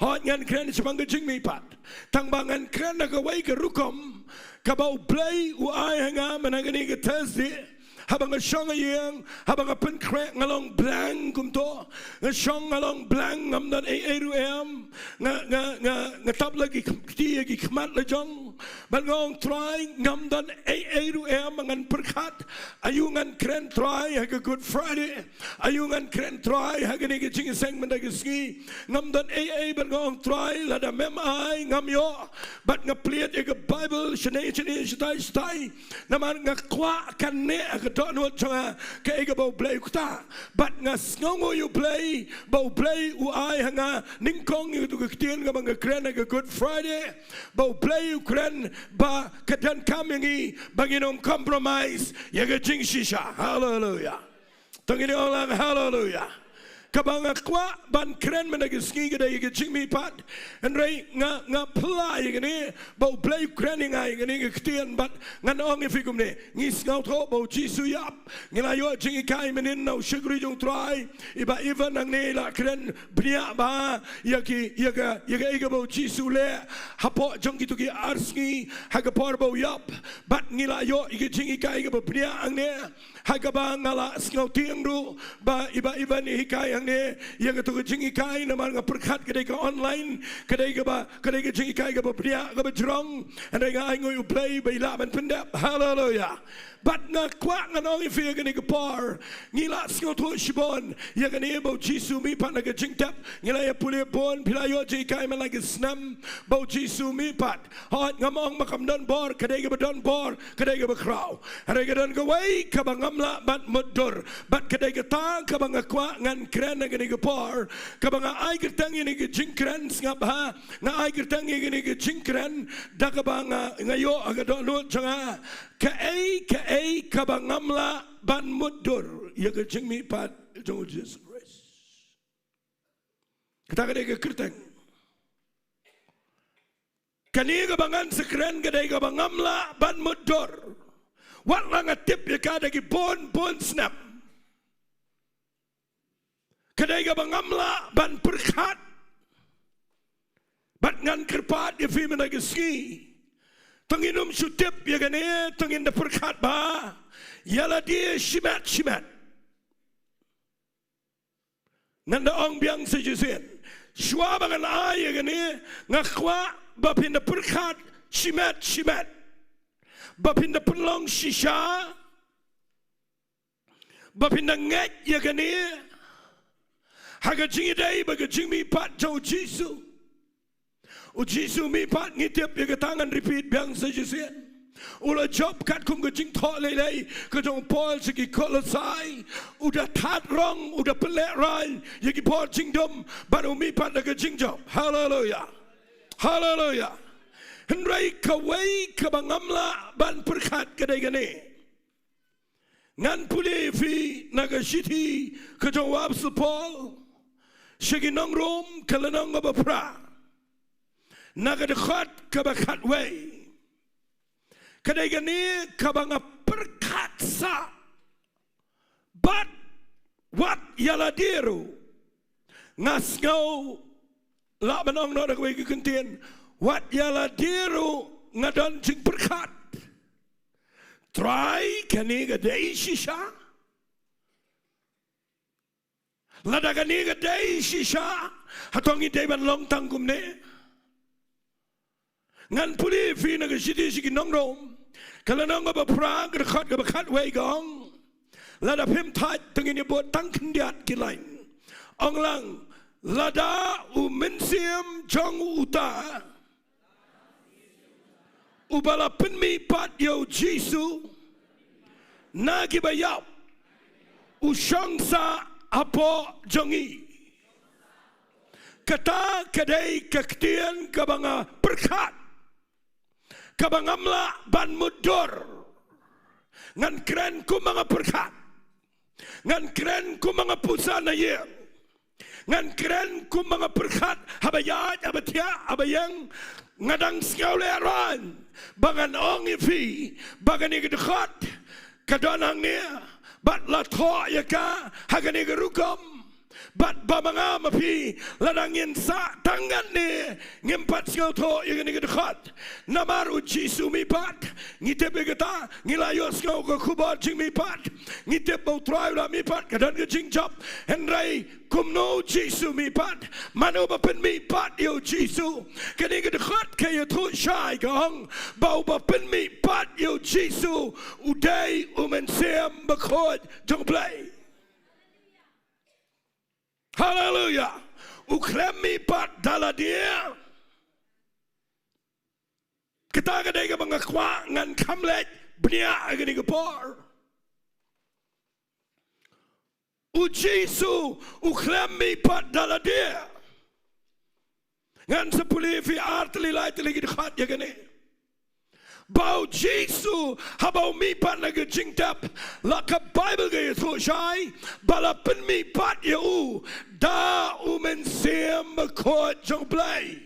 Hooid, ngan kren shaphang ka jingmihpat. Tang ba ngan kren ha kawei ka rukom kaba U Blei u ai ha nga mynta kane ka Thursday. Haba nga shong ha ïing, haba nga pynkhreh nga long blank kumto. Nga shong nga long blank, ngam don ei ei ruh em. Nga, nga, nga, nga tap la ki kti ïa ki khmat la jong. Bad nga ong Trai, ngam don ei ei ruh em ngan pyrkhat. Aïu ngan kren Trai ha ka Good Friday. Aïu ngan kren Trai ha kane ka jingïaseng mynta ka sngi. Ngam don ei ei bad nga ong Trai lada mem ai ngam ïoh. Bad nga plied ïa ka Baibl shane shane shatai shatai. Namar nga kwah kan neh ha ka dohnud jong nga kaei kaba U Blei u ktah. Bad nga sngewnguh ïa U Blei ba U Blei u ai ha nga nyngkong ïa katu ka ktien kaba nga kren ha ka Good Friday. Ba U Blei u kren ba ka donkam ïa ngi ba ngin ym compromise ïa ka jingshisha. Haleluya. To ngin ong lang haleluya. Kaba nga kwah ban kren mynta ka sngi ka dei ka jingmihpat. Hynrei nga, nga pla ïa kane ba U Blei u kren ïa nga ïa kane ka ktien bad ngan ong ïa phi kumne. Ngi sngewthuh ba U Jisu u ïap. Ngi la ïoh jinghikai mynhynnin na u shakri jong U Trai. I Bah Evan hangne i la kren bniah bha ïa ki, ïa ka, ïa kaei kaba U Jisu u leh hapoh jong kito ki ar sngi ha ka por ba u ïap. Bad ngi la ïoh ïa ka jinghikai kaba bniah hangne. Ha kaba nga la sngewtieng ruh ba i Bah Evan i hikai hangne ïa kato ka jinghikai namar nga pyrkhat ka dei ka online, ka dei kaba, ka dei ka jinghikai kaba bniah kaba jrong. Hynrei nga ainguh ïa U Blei ba i lah ban pyndep. Haleluya. Bad nga kwah ngan ong ïa phi ïa kane ka por. Ngi la sngewthuh shibun ïa kane ba U Jisu u mihpat na ka jingtep. Ngi la ïa pule bun, phi la ïoh jinghikai man la ki snem ba U Jisu u mihpat. Hooid, ngam ong ba kam don bor, ka dei kaba don bor, ka dei kaba khraw. Hynrei ka don kawei kaba ngam lah ban mutdur. Bad ka dei kata kaba nga kwah ngan kren ha kane ka por. Kaba nga ai kyrteng ïa kane ka jingkren, sngap bha, nga ai kyrteng ïa kane ka jingkren da kaba nga, nga ïoh ha ka dohnud jong nga. Kaei, kaei kaba ngam lah ban mutdur ïa ka jingmihpat jong U Jisu Khrist. Kata ka dei ka kyrteng. Kane kaba ngan sa kren ka dei kaba ngam lah ban mutdur. Wat la nga tip ïa ka da ki bun bun snem. Ka dei kaba ngam lah ban pyrkhat. Bad ngan kyrpad ïa phi mynta ka sngi. To ngin ym shu tip ïa kane, to ngin da pyrkhat bha ïa lade shimet shimet. Ngan da ong biang sa shisien. Shuwa ba ngan ai ïa kane, nga kwah ba phin da pyrkhat shimet shimet. Ba phin da pynlong shisha. Ba phin da ngeit ïa kane ha ka jingïadei bad ka jingmihpat jong U Jisu. U Jisu u mihpat, ngi tip ïa kata, ngan repeat biang sa shisien. U la jop katkum ka jingthoh lei lei ka jong u Paul sha ki Kolosai. U da thad rong, u da pynlehrain ïa ki bor jingdum, bad u mihpat da ka jingjop. Haleluya. Haleluya. Hynrei kawei kaba ngam lah ban pyrkhat ka dei kane. Ngan pule ïa phi na ka shithi ka jong u Apostol Paul sha ki nong Rom, ka lynnong kaba phra, na ka dkhot kaba khatwei. Ka dei kane kaba nga pyrkhat sah bad wat ïa lade ruh nga sngew lah ban ong noh da kawei ka kyntien, wat ïa lade ruh nga don jingpyrkhat. Trai, kane ka dei shisha? Lada kane ka dei shisha, hato ngi dei ban long tang kumne? Ngan pule ïa phi na ka shithi sha ki nong Rom, ka lynnong kaba phra, ka dkhot kaba khatwei, ka ong, lada phim thait, to ngin ïa bud tang khyndiat ki lain. Ong lang, lada u Mynsiem jong uta uba la pynmihpat ïa U Jisu na kiba ïap u shong sah hapoh jong ngi. Kata ka dei ka ktien kaba nga pyrkhat, kaba ngam lah ban mutdur. Ngan kren kumba nga pyrkhat. Ngan kren kumba nga pyrkhat na ïing. Ngan kren kumba nga pyrkhat haba ïaid, haba thiah, haba ïeng. Nga dang sngewlehraiñ ba ngan ong ïa phi ba kane ka dkhot ka don hangne, Bad la thoh ïa ka ha kane ka rukom. Bad ba ma nga ma phi, lada ngin sah tang katne, ngim pat sngewthuh ïa kane ka dkhot. Namar u Jisu mihpat, ngi tip ïa kata, ngi la ïohsngew ka khubor jingmihpat. Ngi tip ba u Trai u la mihpat, ka don ka jingjop. Hynrei kumno u Jisu mihpat? Mano ba pynmihpat ïa u Jisu? Kane ka dkhot ka ïathuh shai, ka ong ba uba pynmihpat ïa u Jisu u dei u Mynsiem Bakhuid jong U Blei. Haleluia. U khlem mihpat da lade. Kata ka dei kaba nga kwah ngan kham leit bniah ha kane ka por. U Jisu u khlem mihpat da lade. Ngan sa pule ïa phi ar tylli lai tylli ki dkhot ïa kane. Ba u Jisu haba u mihpat na ka jingtep, la ka Baibl ka ïathuh shai ba la pynmihpat ïa u da u Mynsiem Bakhuid jong U Blei.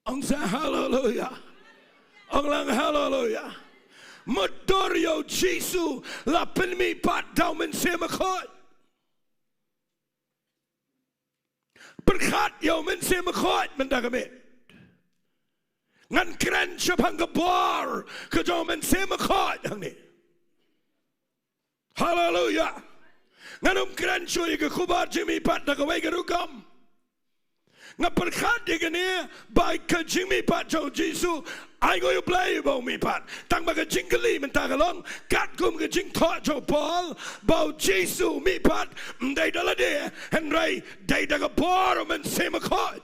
Ong sa haleluia. Ong lang haleluia. Mutdur ïa u Jisu la pynmihpat da u Mynsiem Bakhuid. Pyrkhat ïa u Mynsiem Bakhuid mynta ka miet. Ngan kren shaphang ka bor ka jong u Mynsiem Bakhuid hangne. Haleluia. Ngan ym kren shuh ïa ka khubor jingmihpat da kawei ka rukom. Nga pyrkhat ïa kane ba ka jingmihpat jong u Jisu, ainguh ïa U Blei ba u mihpat. Tang ba ka jingkylli mynta ka long, katkum ka jingthoh jong u Paul, ba u Jisu u mihpat ym dei da lade, hynrei dei da ka bor u Mynsiem Bakhuid.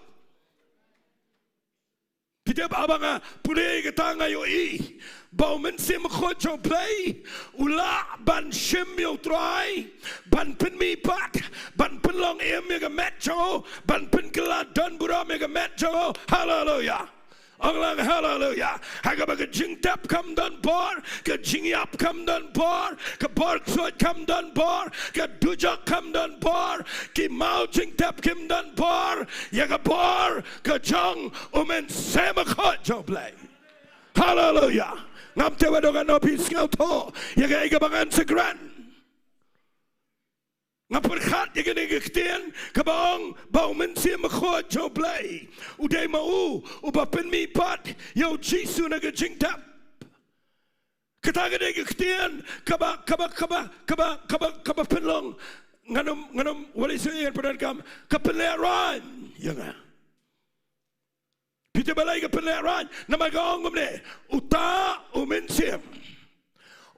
Phi tip, haba nga pule ïa kata nga ïohi ba u Mynsiem Bakhuid jong U Blei u lah ban shim ïa u Trai, ban pynmihpat, ban pynlong im ïa ka met jong u, ban pynkylla don burom ïa ka met jong u. Haleluia. Ong lang haleluia. Ha kaba ka jingtep kam don bor, ka jingïap kam don bor, ka bor ksuid kam don bor, ka dujok kam don bor, ki maw jingtep kim don bor ïa ka bor ka jong u Mynsiem Bakhuid jong U Blei. Haleluia. Ngam tip wei dong katno phi sngewthuh ïa kaei kaba ngan sa kren. Nga pyrkhat ïa kane ka ktien kaba ong ba u Mynsiem Bakhuid jong U Blei u dei ma u uba pynmihpat ïa u Jisu na ka jingtep. Kata ka dei ka ktien kaba, kaba, kaba pynlong, ngan ym, ngan ym, wat lei sngewthuh ïa ka pyndonkam, ka pynlehraiñ ïa nga. Phi tip balei ka pynlehraiñ? Namar ka ong kumne, uta u Mynsiem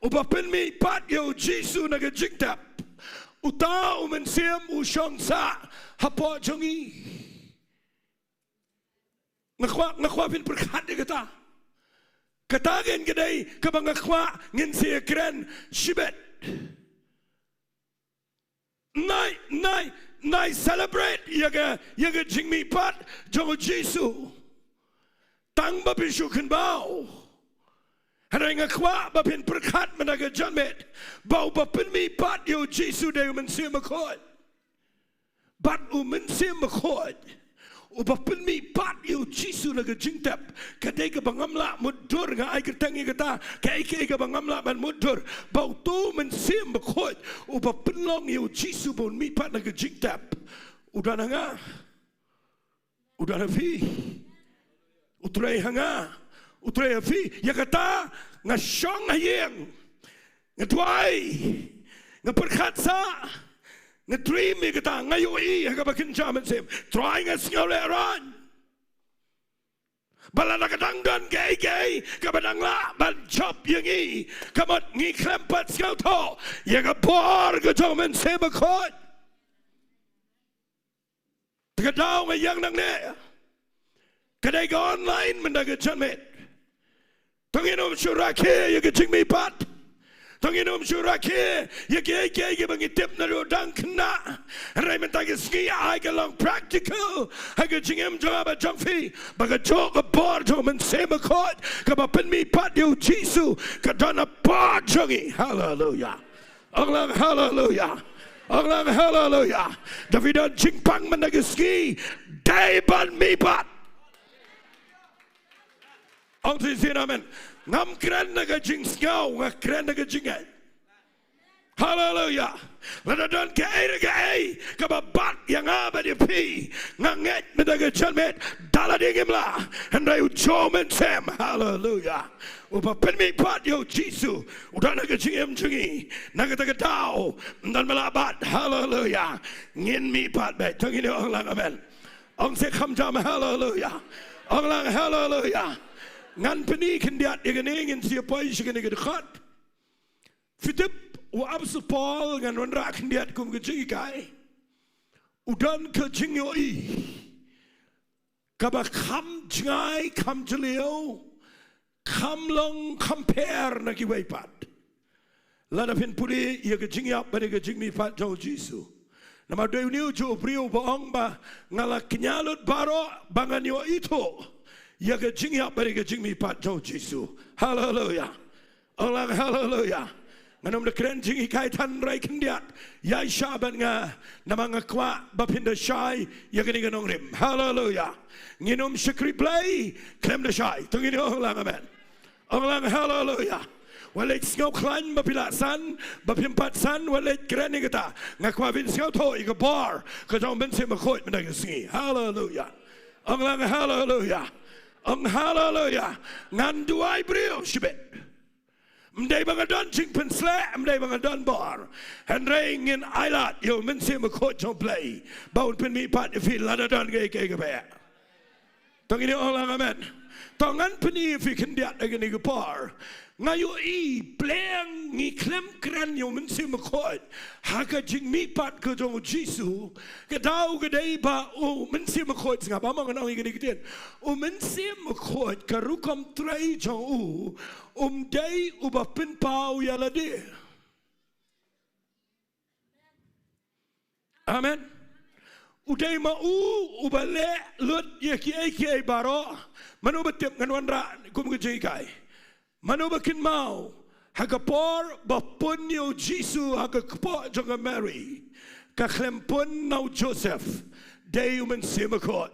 uba pynmihpat ïa u Jisu na ka jingtep, uta u Mynsiem u shong sah hapoh jong ngi. Nga kwah, nga kwah phin pyrkhat ïa kata. Kata kein ka dei kaba nga kwah ngin sa ïakren shibit. Nai, nai, nai celebrate ïa ka, ïa ka jingmihpat jong u Jisu. Tang ba phin shu kynmaw. Hynrei nga kwah ba phin pyrkhat mynta ka janmiet ba uba pynmihpat ïa u Jisu dei u Mynsiem Bakhuid. Bad u Mynsiem Bakhuid uba pynmihpat ïa u Jisu na ka jingtep, ka dei kaba ngam lah mutdur. Nga ai kyrteng ïa kata, kaei kaei kaba ngam lah ban mutdur. Ba uto u Mynsiem Bakhuid uba pynlong ïa u Jisu ba un mihpat na ka jingtep, u don ha nga, u don ha phi. U trei ha nga, u trei ha phi. Ïa kata nga shong ha ïing, nga duwai, nga pyrkhat sah, nga dream ïa kata, nga ïohi ha kaba kynja mynsiem. Trai, nga sngewlehraiñ ba lada ka dang don kaei kaei kaba dang lah ban jop ïa ngi, ka mut ngi khlem pat sngewthuh ïa ka bor ka jong u Mynsiem Bakhuid. Te ka daw nga ïeng nangne ka dei ka online mynta ka janmiet. To ngin ym shu rakhe ïa ka jingmihpat. To ngin ym shu rakhe ïa kiei kiei kiba ngi tip naduh dang khynnah. Hynrei mynta ka sngi ai ka long practical ha ka jingim jong nga bad jong phi, ba kajuh ka bor jong u Mynsiem Bakhuid kaba pynmihpat ïa u Jisu ka don hapoh jong ngi. Haleluia. Ong lang haleluia. Ong lang haleluia. Da phi don jingpang mynta ka sngi, dei ban mihpat. Ong shisien amen. Ngam kren na ka jingsngew, nga kren na ka jingngeit. Haleluya. Lada don kaei re kaei kaba bat ïa nga bad ïa phi, nga ngeit mynta ka janmiet da lade ngim lah, hynrei u Jisu mynsiem, haleluya, uba pynmihpat ïa u Jisu, u don ha ka jingim jong ngi. Na kata ka daw ym don ba lah bat, haleluya. Ngin mihpat beit. To ngin ong lang amen. Ong seh kham jam, haleluya. Ong lang haleluya. Ngan pyni khyndiat ïa kane, ngin sa poi sha kane ka dkhot. Phi tip, u Apostol Paul, ngan wanrah khyndiat kum ka jinghikai, u don ka jingïohi kaba kham jngai, kham jylliew, kham long, kham pher na kiwei pat, lada phin pule ïa ka jingïap bad ïa ka jingmihpat jong u Jisu. Namar dei une u juh briew ba ong ba nga la kñia lut baroh ba ngan ïohi thuh ïa ka jingïap bad ïa ka jingmihpat jong u Jisu. Haleluya. Ong lang haleluya. Ngan ym da kren jinghikai than, hynrei khyndiat ïaishah bad nga, namar nga kwah ba phin da shai ïa kane ka nongrim. Haleluya. Ngin ym shakri Blei khlem da shai. To ngin ong lang amen. Ong lang haleluya. Wat leit sngewkhlaiñ ba phi la san, ba phim pat san, wat leit kren ïa kata. Nga kwah phin sngewthuh ïa ka bor ka jong u Mynsiem Bakhuid mynta ka sngi. Haleluya. Ong lang haleluya. Ong haleluya. Ngan duwai briew shibit. Ym dei ba nga don jingpynsleh, ym dei ba nga don bor, hynrei ngin ailad ïa u Mynsiem Bakhuid jong u Blei ba un pynmihpat ïa phi lada don kaei kaei kaba eh. To ngin ong lang amen. To ngan pyni ïa phi khyndiat ha kane ka por. Nga ïohi pleng ngi khlem kren ïa u Mynsiem Bakhuid ha ka jingmihpat ka jong u Jisu, ka daw ka dei ba u Mynsiem Bakhuid, sngap ba ma ngan ong ïa kane ka ktien. U Mynsiem Bakhuid ka rukom trei jong u, um dei uba pynpaw ïa lade. Amen. U dei ma u uba leh lut ïa kiei kiei baroh. Mano ba tip, ngan wanrah kum ka jinghikai. Mano ba kynmaw ha ka por ba pun ïa u Jisu ha ka kpoh jong ka Mary, ka khlem pun na u Joseph, dei u Mynsiem Bakhuid.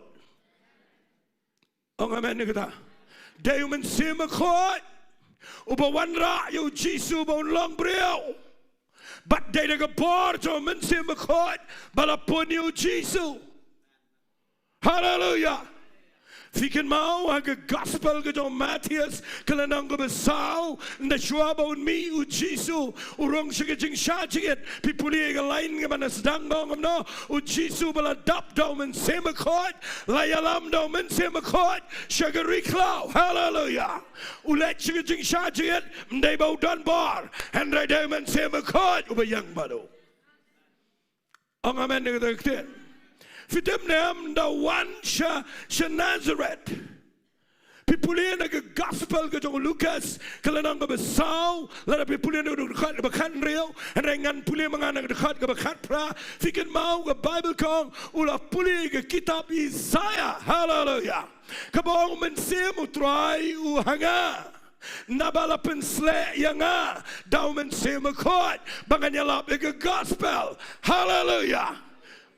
Ong amen ïa kata. Dei u Mynsiem Bakhuid uba wanrah ïa u Jisu ba un long briew. Bad dei da ka bor jong u Mynsiem Bakhuid ba la pun ïa u Jisu. Haleluya. Phi kynmaw ha ka gospel ka jong u Mathaios, ka lynnong kaba saw, ynda shuwa ba un mih u Jisu, u rung sha ka jingshah jingit. Phi pule ïa ka lain kaba na sdang, ong kumno, u Jisu ba la dap da u Mynsiem Bakhuid, la ïalam da u Mynsiem Bakhuid sha ka ri khlaw. Haleluya. U leit sha ka jingshah jingit, ym dei ba u don bor, hynrei dei u Mynsiem Bakhuid uba ïeng bad u. Ong amen ïa kata ka ktien. Phi tip ne em, ynda u wan sha, sha Nazareth. Phi pule na ka gospel ka jong u Lukas, ka lynnong kaba saw, lada phi pule na ka dkhot kaba khathynriew, hynrei ngan pule ma nga na ka dkhot kaba khatphra. Phi kynmaw ka Baibl ka ong, u la pule ka kitab Isaiah. Haleluya. Kaba ong, Mynsiem u Trai u ha nga, naba la pynsleh ïa nga da u Mynsiem Bakhuid ba ngan ïalap ïa ka gospel. Haleluya.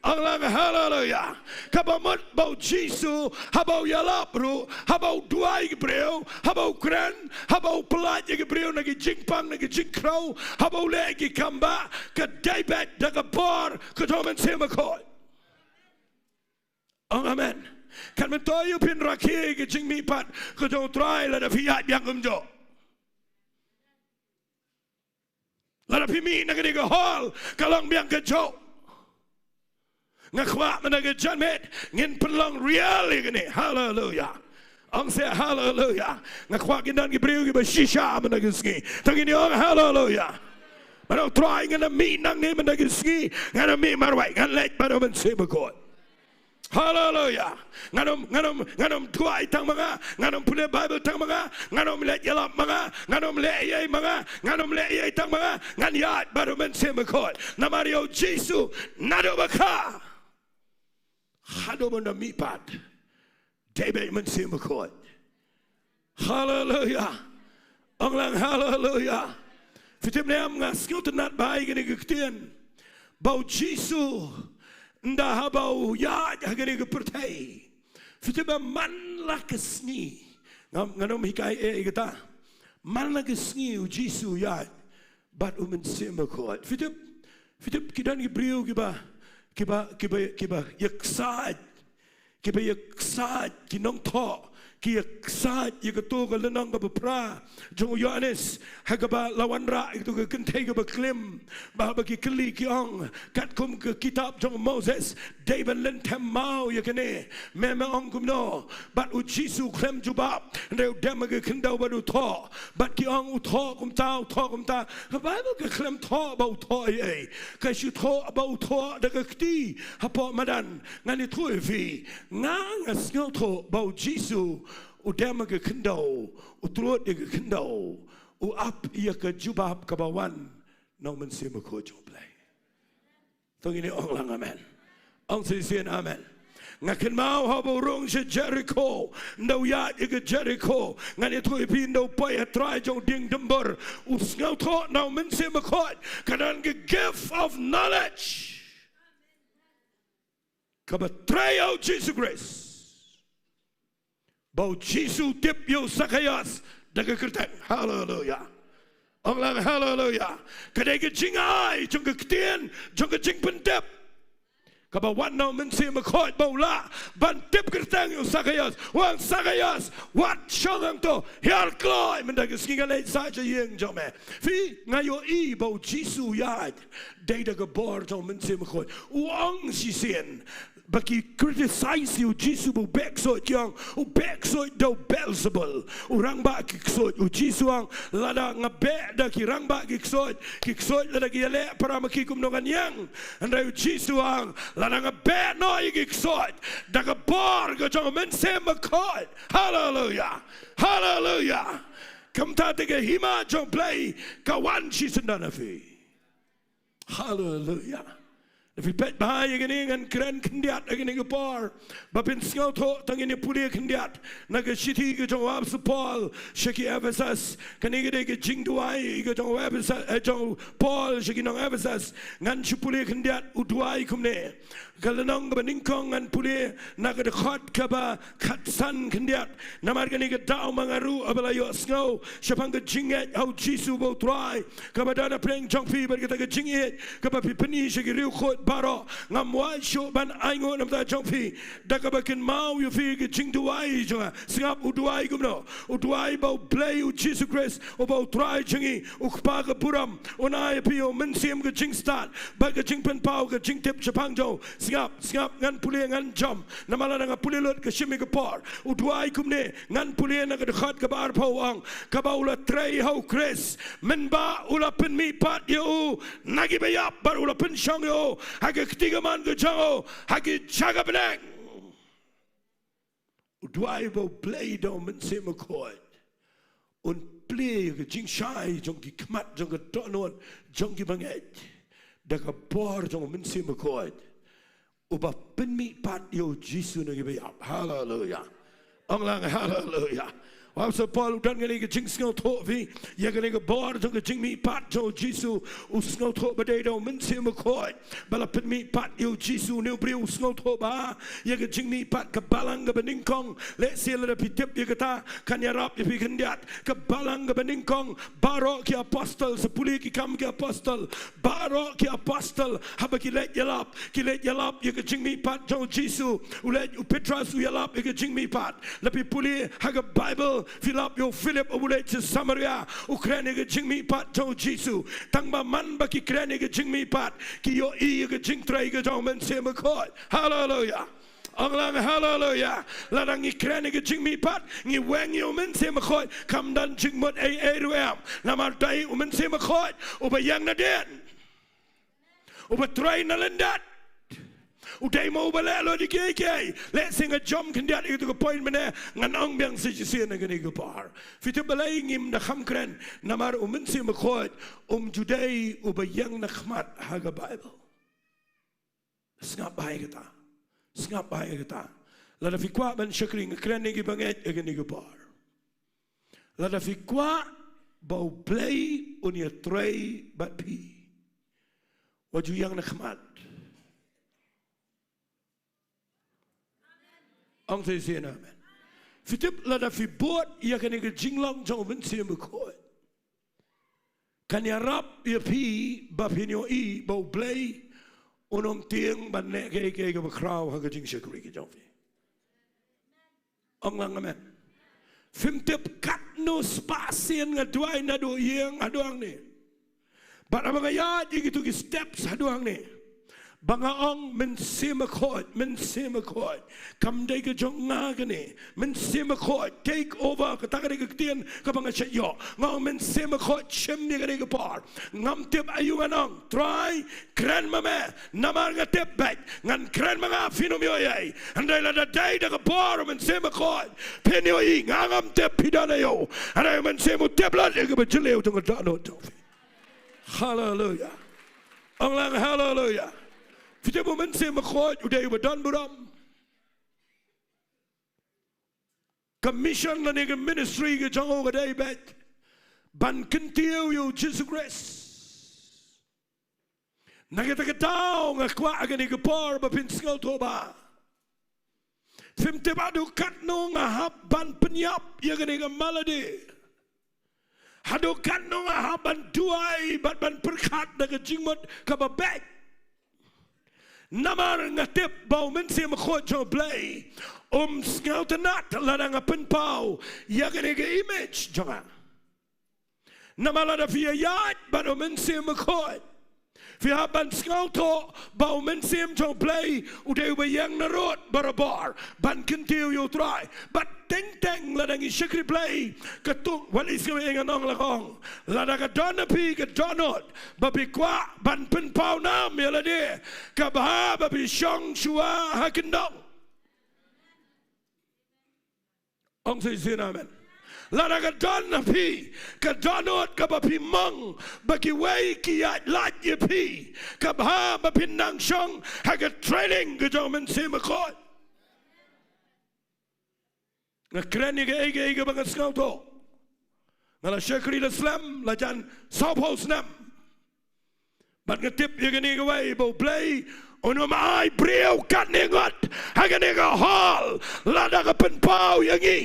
Ong lang haleluya. Kaba mut ba u Jisu haba u ïalap ruh, haba u duwai ki briew, haba u kren, haba u pyllait ïa ki briew na ki jingpang, na ki jingkhrew, haba u leh ki kam ba, ka dei beit da ka bor ka jong u Mynsiem Bakhuid. Ong amen. Kan myntoi ïa phi, phin rakhe ïa ka jingmihpat ka jong u Trai lada phi ïaid biang kumjuh. Lada phi mih na kane ka hall ka long biang kajuh. Nga kwah mynta ka janmiet ngin pynlong real ïa kane. Haleluya. Ong seh haleluya. Nga kwah kin don ki briew kiba shisha mynta ka sngi. To ngin ong haleluya. Bad ong Trai, ngan ym mih nangne mynta ka sngi, ngan ym mih marwei, ngan leit bad u Mynsiem Bakhuid. Haleluya. Ngan ym, ngan ym, ngan ym duwai tang ma nga, ngan ym pule Baibl tang ma nga, ngan ym leit ïalap ma nga, ngan ym leh ei ei ma nga, ngan ym leh ei ei tang ma nga, ngan ïaid bad u Mynsiem Bakhuid. Namar ïa u Jisu naduh ba kha haduh ban da mihpat, dei beit u Mynsiem Bakhuid. Haleluya. Ong lang haleluya. Phi tip ne em, nga sngewtynnat bha ïa kane ka ktien ba u Jisu, ynda haba u ïaid ha kane ka pyrthei, phi tip ba man la ka sngi, nga, ngan ym hikai ei ei kata, man la ka sngi u Jisu u ïaid, bad u Mynsiem Bakhuid. Phi tip, phi tip ki don ki briew kiba, kiba, kiba, kiba ïaksaid, kiba ïaksaid, ki nongthoh ki ïaksaid ïa kato ka lynnong kaba phra jong u Ïoannis, ha kaba la wanrah ïa kato ka kynthei kaba klim, ba haba ki kylli ki ong, katkum ka kitab jong Moses, dei ban lynthem maw ïa kane? Me, me ong kumno? Bad u Jisu u khlem jubab, hynrei u dem ha ka khyndew bad u thoh. Bad ki ong u thoh kumta, u thoh kumta. Ka Baibl ka khlem thoh ba u thoh ei ei. Ka shu thoh ba u thoh da ka kti hapoh madan. Ngan ïathuh ïa phi. Nga, nga sngewthuh ba u Jisu u dem ha ka khyndew, u trud ïa ka khyndew, u ap ïa ka jubab kaba wan na u Mynsiem Bakhuid jong u Blei. To ngin ong lang amen. Ong shisien amen. Nga kynmaw haba u rung sha Jeriko, ynda u ïaid ïa ka Jeriko, ngan ïathuh ïa phi, ynda u poi ha trai jong u dieng dumbur, u sngewthuh na u Mynsiem Bakhuid, ka don ka gift of knowledge kaba trei ha u Jisu Khrist. Ba u Jisu u tip ïa u Sakaios da ka kyrteng. Haleluya. Ong lang haleluya. Ka dei ka jingai jong ka ktien, jong ka jingpyntip, kaba wan na u Mynsiem Bakhuid ba u lah ban tip kyrteng ïa u Sakaios. U ong, Sakaios, wat shong hangto, hiar kloi, mynta ka sngi ngan leit sah sha ïing jong me. Phi, nga ïohi ba u Jisu u ïaid dei da ka bor jong u Mynsiem Bakhuid. U ong shisien, ba ki criticize ïa u Jisu ba u beh ksuid, ki ong u beh ksuid da u Beelzebul, u rangbah ki ksuid. U Jisu u ong, lada nga beh da ki rangbah ki ksuid, ki ksuid lada ki ïaleh para ma ki kumno ngan ïeng? Hynrei u Jisu u ong, lada nga beh noh ïa ki ksuid da ka bor ka jong u Mynsiem Bakhuid. Haleluya. Haleluya. Kumta te ka hima jong u Blei ka wan shisyndon ha phi. Haleluya. Lada phi peit bha ïa kane, ngan kren khyndiat ha kane ka por, ba phin sngewthuh, tang ngin ïa pule khyndiat na ka shithi ka jong u Apostol Paul sha ki Ephesus. Kane ka dei ka jingduwai ka jong u Ephesus, eh, jong u Paul sha ki nong Ephesus. Ngan shu pule khyndiat, u duwai kumne. Ka lynnong kaba nyngkong ngan pule na ka dkhot kaba khatsan khyndiat. Namar kane ka daw ma nga ruh haba la ïohsngew shaphang ka jingngeit ha u Jisu uba u Trai, kaba don hapdeng jong phi, bad kata ka jingïeit kaba phi pyni sha ki riewkhuid baroh, ngam wad shuh ban ainguh na ka bynta jong phi, da kaba kynmaw ïa phi ka jingduwai jong nga. Sngap, u duwai kumno? U duwai ba U Blei U Jisu Khrist, uba U Trai jong ngi, U Kpa ka burom, un ai ïa phi ïa U Mynsiem ka jingstad bad ka jingpynpaw ka jingtip shaphang jong u. Sngap, sngap, ngan pule, ngan jam. Namar lada nga pule lut ka shim ïa ka por. U duwai kumne, ngan pule na ka dkhot kaba arphew, u ong, kaba u la trei ha U Khrist, mynba u la pynmihpat ïa u na kiba ïap, bad u la pynshong ïa u ha ka kti kamon ka jong u ha ki jaka bneng. U duwai ba U Blei da U Mynsiem Bakhuid un plie ïa ka jingshai jong ki khmat jong ka dohnud jong ki bangeit da ka bor jong U Mynsiem Bakhuid, uba pynmihpat ïa U Jisu na kiba ïap. Haleluya. Ong lang haleluya. U Apostol Paul u don kane ka jingsngewthuh, phi, ïa kane ka bor jong ka jingmihpat jong U Jisu. U sngewthuh ba dei da U Mynsiem Bakhuid ba la pynmihpat ïa U Jisu. Une u briew u sngewthuh ba ïa ka jingmihpat, ka balang kaba nyngkong. Lehse lada phi tip ïa kata kan ïarap ïa phi khyndiat. Ka balang kaba nyngkong, baroh ki apostol, sa pule Ki Kam ki Apostol, baroh ki apostol haba ki leit ïalap, ki leit ïalap ïa ka jingmihpat jong U Jisu. U leit, u Petros u ïalap ïa ka jingmihpat. Lada phi pule ha ka Baibl, phi lap ïa u Philip uba u leit sha Samaria, u kren ïa ka jingmihpat jong U Jisu. Tang ba man ba ki kren ïa ka jingmihpat, ki ïohi ïa ka jingtrei ka jong U Mynsiem Bakhuid. Haleluya. Ong lang haleluya. Lada ngi kren ïa ka jingmihpat, ngi weng ïa U Mynsiem Bakhuid, kam don jingmut ei ei ruh em. Namar dei U Mynsiem Bakhuid uba ïeng nadien, uba trei na lyndet. U dei mo uba leh lut ïa kiei kiei. Lehse nga jam khyndiat ïa katu ka point mynne, ngan ong biang sa shisien ha kane ka por. Phi tip balei ngim da kham kren? Namar U Mynsiem Bakhuid um ju dei uba ïeng na khmat ha ka Baibl. Sngap bha ïa kata. Sngap bha ïa kata. Lada phi kwah ban shakri, nga kren ïa ki bangeit ha kane ka por. Lada phi kwah ba U Blei un ïatrei bad phi, wat ju ïeng na khmat. Ong sa shisien amen. Phi tip, lada phi bud ïa kane ka jinglong jong U Mynsiem Bakhuid, Kan ïarap ïa phi ba phin ïohi ba U Blei un ym tieng ban leh kaei kaei kaba khraw ha ka jingshakri ka jong phi. Ong lang amen. Phim tip katno spah sien nga duwai naduh ïing haduh hangne. Bad haba nga ïaid ïa kitu ki steps haduh hangne, ba nga ong, Mynsiem Bakhuid, Mynsiem Bakhuid, kam dei ka jong nga kane. Mynsiem Bakhuid, take over. Kata ka dei ka ktien kaba nga shait ïoh. Nga ong, Mynsiem Bakhuid, shim ïa kane ka por. Ngam tip aïu ngan ong. Trai, kren ma me. Namar nga tip beit, ngan kren ma nga phin ym ïohi ei. Hynrei lada dei da ka bor u Mynsiem Bakhuid, phin ïohi. Nga ngam tip phi don aïu, hynrei u Mynsiem u tip lut ïa kaba jylliew jong ka dohnud jong phi. Haleluia. Ong lang haleluia. Phi tip, u Mynsiem Bakhuid u dei uba don burom. Ka mission lane ka ministry ka jong u ka dei beit ban kyntiew ïa u Jisu Khrist. Na kata ka daw nga kwah ha kane ka por ba phin sngewthuh ba phim tip haduh katno nga hap ban pynïap ïa kane ka malady. Haduh katno nga hap ban duwai bad ban pyrkhat da ka jingmut kaba beit. Namar nga tip ba u Mynsiem Bakhuid jong U Blei um sngewtynnat lada nga pynpaw ïa kane ka image jong nga. Namar lada phi ïaid bad u Mynsiem Bakhuid, phi hap ban sngewthuh ba u Mynsiem jong U Blei u dei uba ïeng narud barabor ban kyntiew ïa u Trai. Bad teng teng lada ngi shakri Blei, katno, wat isynei ngan ong la kong, lada ka don ha phi ka dohnud ba phi kwah ban pynpaw nam ïa lade, ka bha ba phi shong shuwa ha kyndong. Ong shisien amen. Lada ka don ha phi ka dohnud kaba phi mong ba kiwei ki ïaid lait ïa phi, ka bha ba phin nang shong ha ka training ka jong u Mynsiem Bakhuid. Nga kren ïa kaei kaei kaba nga sngewthuh. Nga la shakri la slem, la jan sawphew snem. Bad nga tip ïa kane kawei, ba U Blei un ym ai briew katne ngut ha kane ka hall lada ka pynpaw ïa ngi.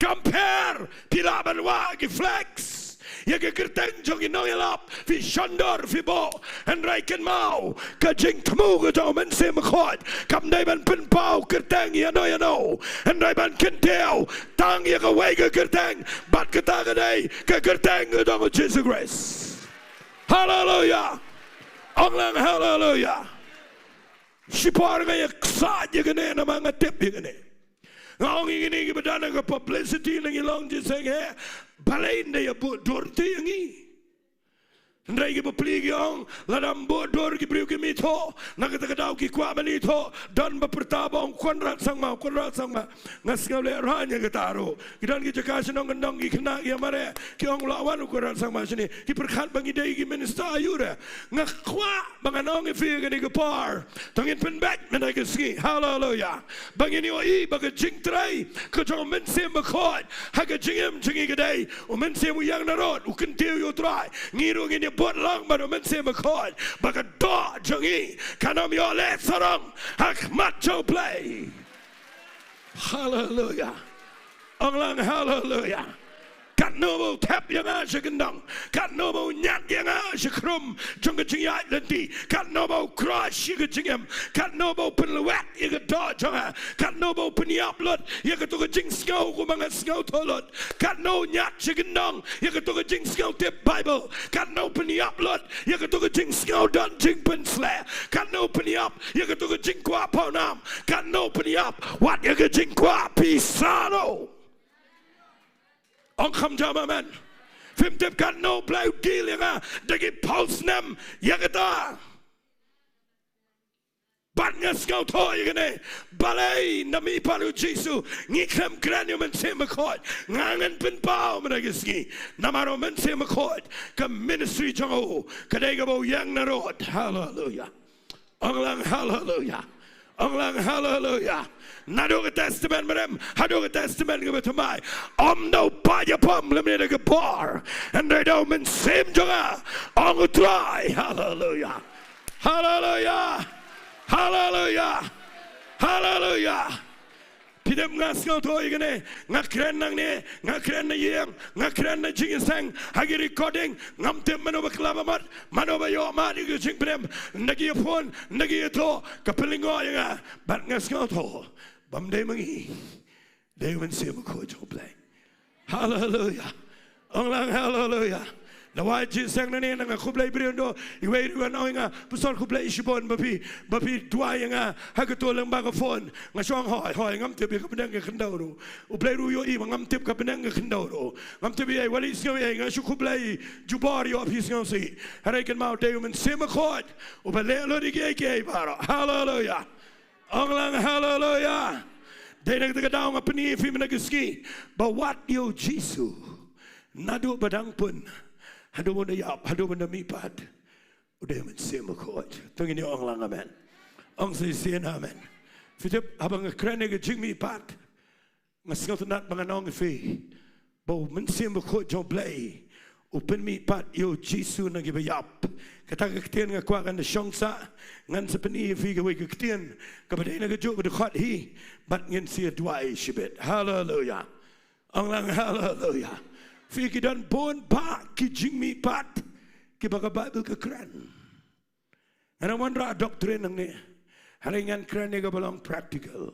Kam pher, phi lah ban wah ki flex, ïa ki kyrteng jong ki nongïalap, phi shon dur, phi buh. Hynrei kynmaw, ka jingthmu ka jong u Mynsiem Bakhuid kam dei ban pynpaw kyrteng ïano ïano, hynrei ban kyntiew tang ïa kawei ka kyrteng, bad kata ka dei ka kyrteng ka jong u Jisu Khrist. Haleluia. Ong lang haleluia. Shipor nga ïaksaid ïa kane namar nga tip ïa kane. Nga ong ïa kine kiba don ha ka publicity na ngi long jingïaseng, balei ynda ïa buh dur te ïa ngi. Hynrei ki bapli ki ong, lada ym buh dur ki briew kim ithuh, na kata ka daw ki kwah ban ithuh, don ba pyrta ba ong Conrad Sangma, Conrad Sangma. Nga sngew lehraiñ ïa kata ruh. Ki don ki jaka shnong kyndong ki khynnah ki ïa mareh, ki ong la wan u Conrad Sangma shane. Ki pyrkhat ba ngi dei ki minister aïu re. Nga kwah ba ngan ong ïa phi kane ka por, to ngin pynbeit mynta ka sngi. Haleluia. Ba ngin ïohi ba ka jingtrei ka jong u Mynsiem Bakhuid ha ka jingim jong ngi ka dei u Mynsiem u ïeng narud, u kyntiew ïa u Trai. Ngi ruh ngin ïa bud lang bad u Mynsiem Bakhuid ba ka doh jong ngi kan ym ïoh leh sarong ha khmat jong u Blei. Haleluia. Ong lang haleluia. Katno ba u thep ïa nga sha kyndong, katno ba u ñiad ïa nga sha khrum jong ka jingïaid lynti, katno ba u crush ïa ka jingim, katno ba u pynlwet ïa ka doh jong nga, katno ba u pynïap lut ïa kato ka jingsngew kumba nga sngewthuh lut, katno u ñiad sha kyndong ïa kato ka jingsngew tip Baibl, katno u pynïap lut ïa kato ka jingsngew don jingpynsleh, katno u pynïap ïa kato ka jingkwah pawnam, katno u pynïap wat ïa ka jingkwah pisa ruh. Ong kham jam amen. Phim tip katno u Blei u deal ïa nga da ki phew snem ïa kata. Bad nga sngewthuh ïa kane, balei na miet pat u Jisu ngi khlem kren ïa u Mynsiem Bakhuid. Nga ngan pynpaw mynta ka sngi, namar u Mynsiem Bakhuid ka ministry jong u ka dei kaba u ïeng narud. Haleluia. Ong lang haleluia. Ong lang haleluia. Naduh ka Testament Barim haduh ka Testament kaba thymmai, ym da u paid ïapom lymne da ka bor, hynrei da u Mynsiem jong nga, ong u Trai. Haleluia. Haleluia. Haleluia. Haleluia. Phi tip nga sngewthuh ïa kane, nga kren nangne, nga kren na ïing, nga kren na jingïaseng, ha ki recording, ngam tip mano ba kylla ba mad, mano ba ïoh mad ïa ka jingpynim, na ki phone, na ki to, ka pynlyngngoh ïa nga, bad nga sngewthuh, bym dei ma ngi, dei u Mynsiem Bakhuid jong U Blei. Haleluya. Ong lang haleluya. Na wai jingïaseng nangne nga khublei briew, ynda iwei ruh wan ong ïa nga, Pastor khublei shibun ba phi, ba phi duwai ïa nga ha kato lyngba ka phone. Nga shong hoi hoi, ngam tip ïa ka bneng ka khyndew ruh. U Blei ruh u ïohi ba ngam tip ka bneng ka khyndew ruh. Ngam tip ïa, wat leh sngew ïa, nga shu khublei jubor, ïoh phi sngewsih. Hynrei kynmaw dei u Mynsiem Bakhuid uba leh lut ïa kiei kiei baroh. Haleluya. Ong lang haleluya. Dei na kata ka daw nga pyni ïa phi mynta ka sngi ba wat ïa u Jisu, naduh ba dang pun haduh ban da ïap, haduh ban da mihpat, u dei u Mynsiem Bakhuid. To ngin ïa ong lang amen. Ong shisien amen. Phi tip, haba nga kren ïa ka jingmihpat, nga sngewtynnat ba ngan ong ïa phi ba u Mynsiem Bakhuid jong U Blei u pynmihpat ïa u Jisu na kiba ïap. Kata ka ktien nga kwah kan da shong sah, ngan sa pyni ïa phi kawei ka ktien kaba dei na kajuh ka dkhot hi, bad ngin sa ïa duwai shibit. Haleluya. Ong lang haleluya. Phi, ki don bun bah ki jingmihpat kiba ka Baibl ka kren. Nga dang wanrah doctrine nangne, hynrei ngan kren ïa kaba long practical.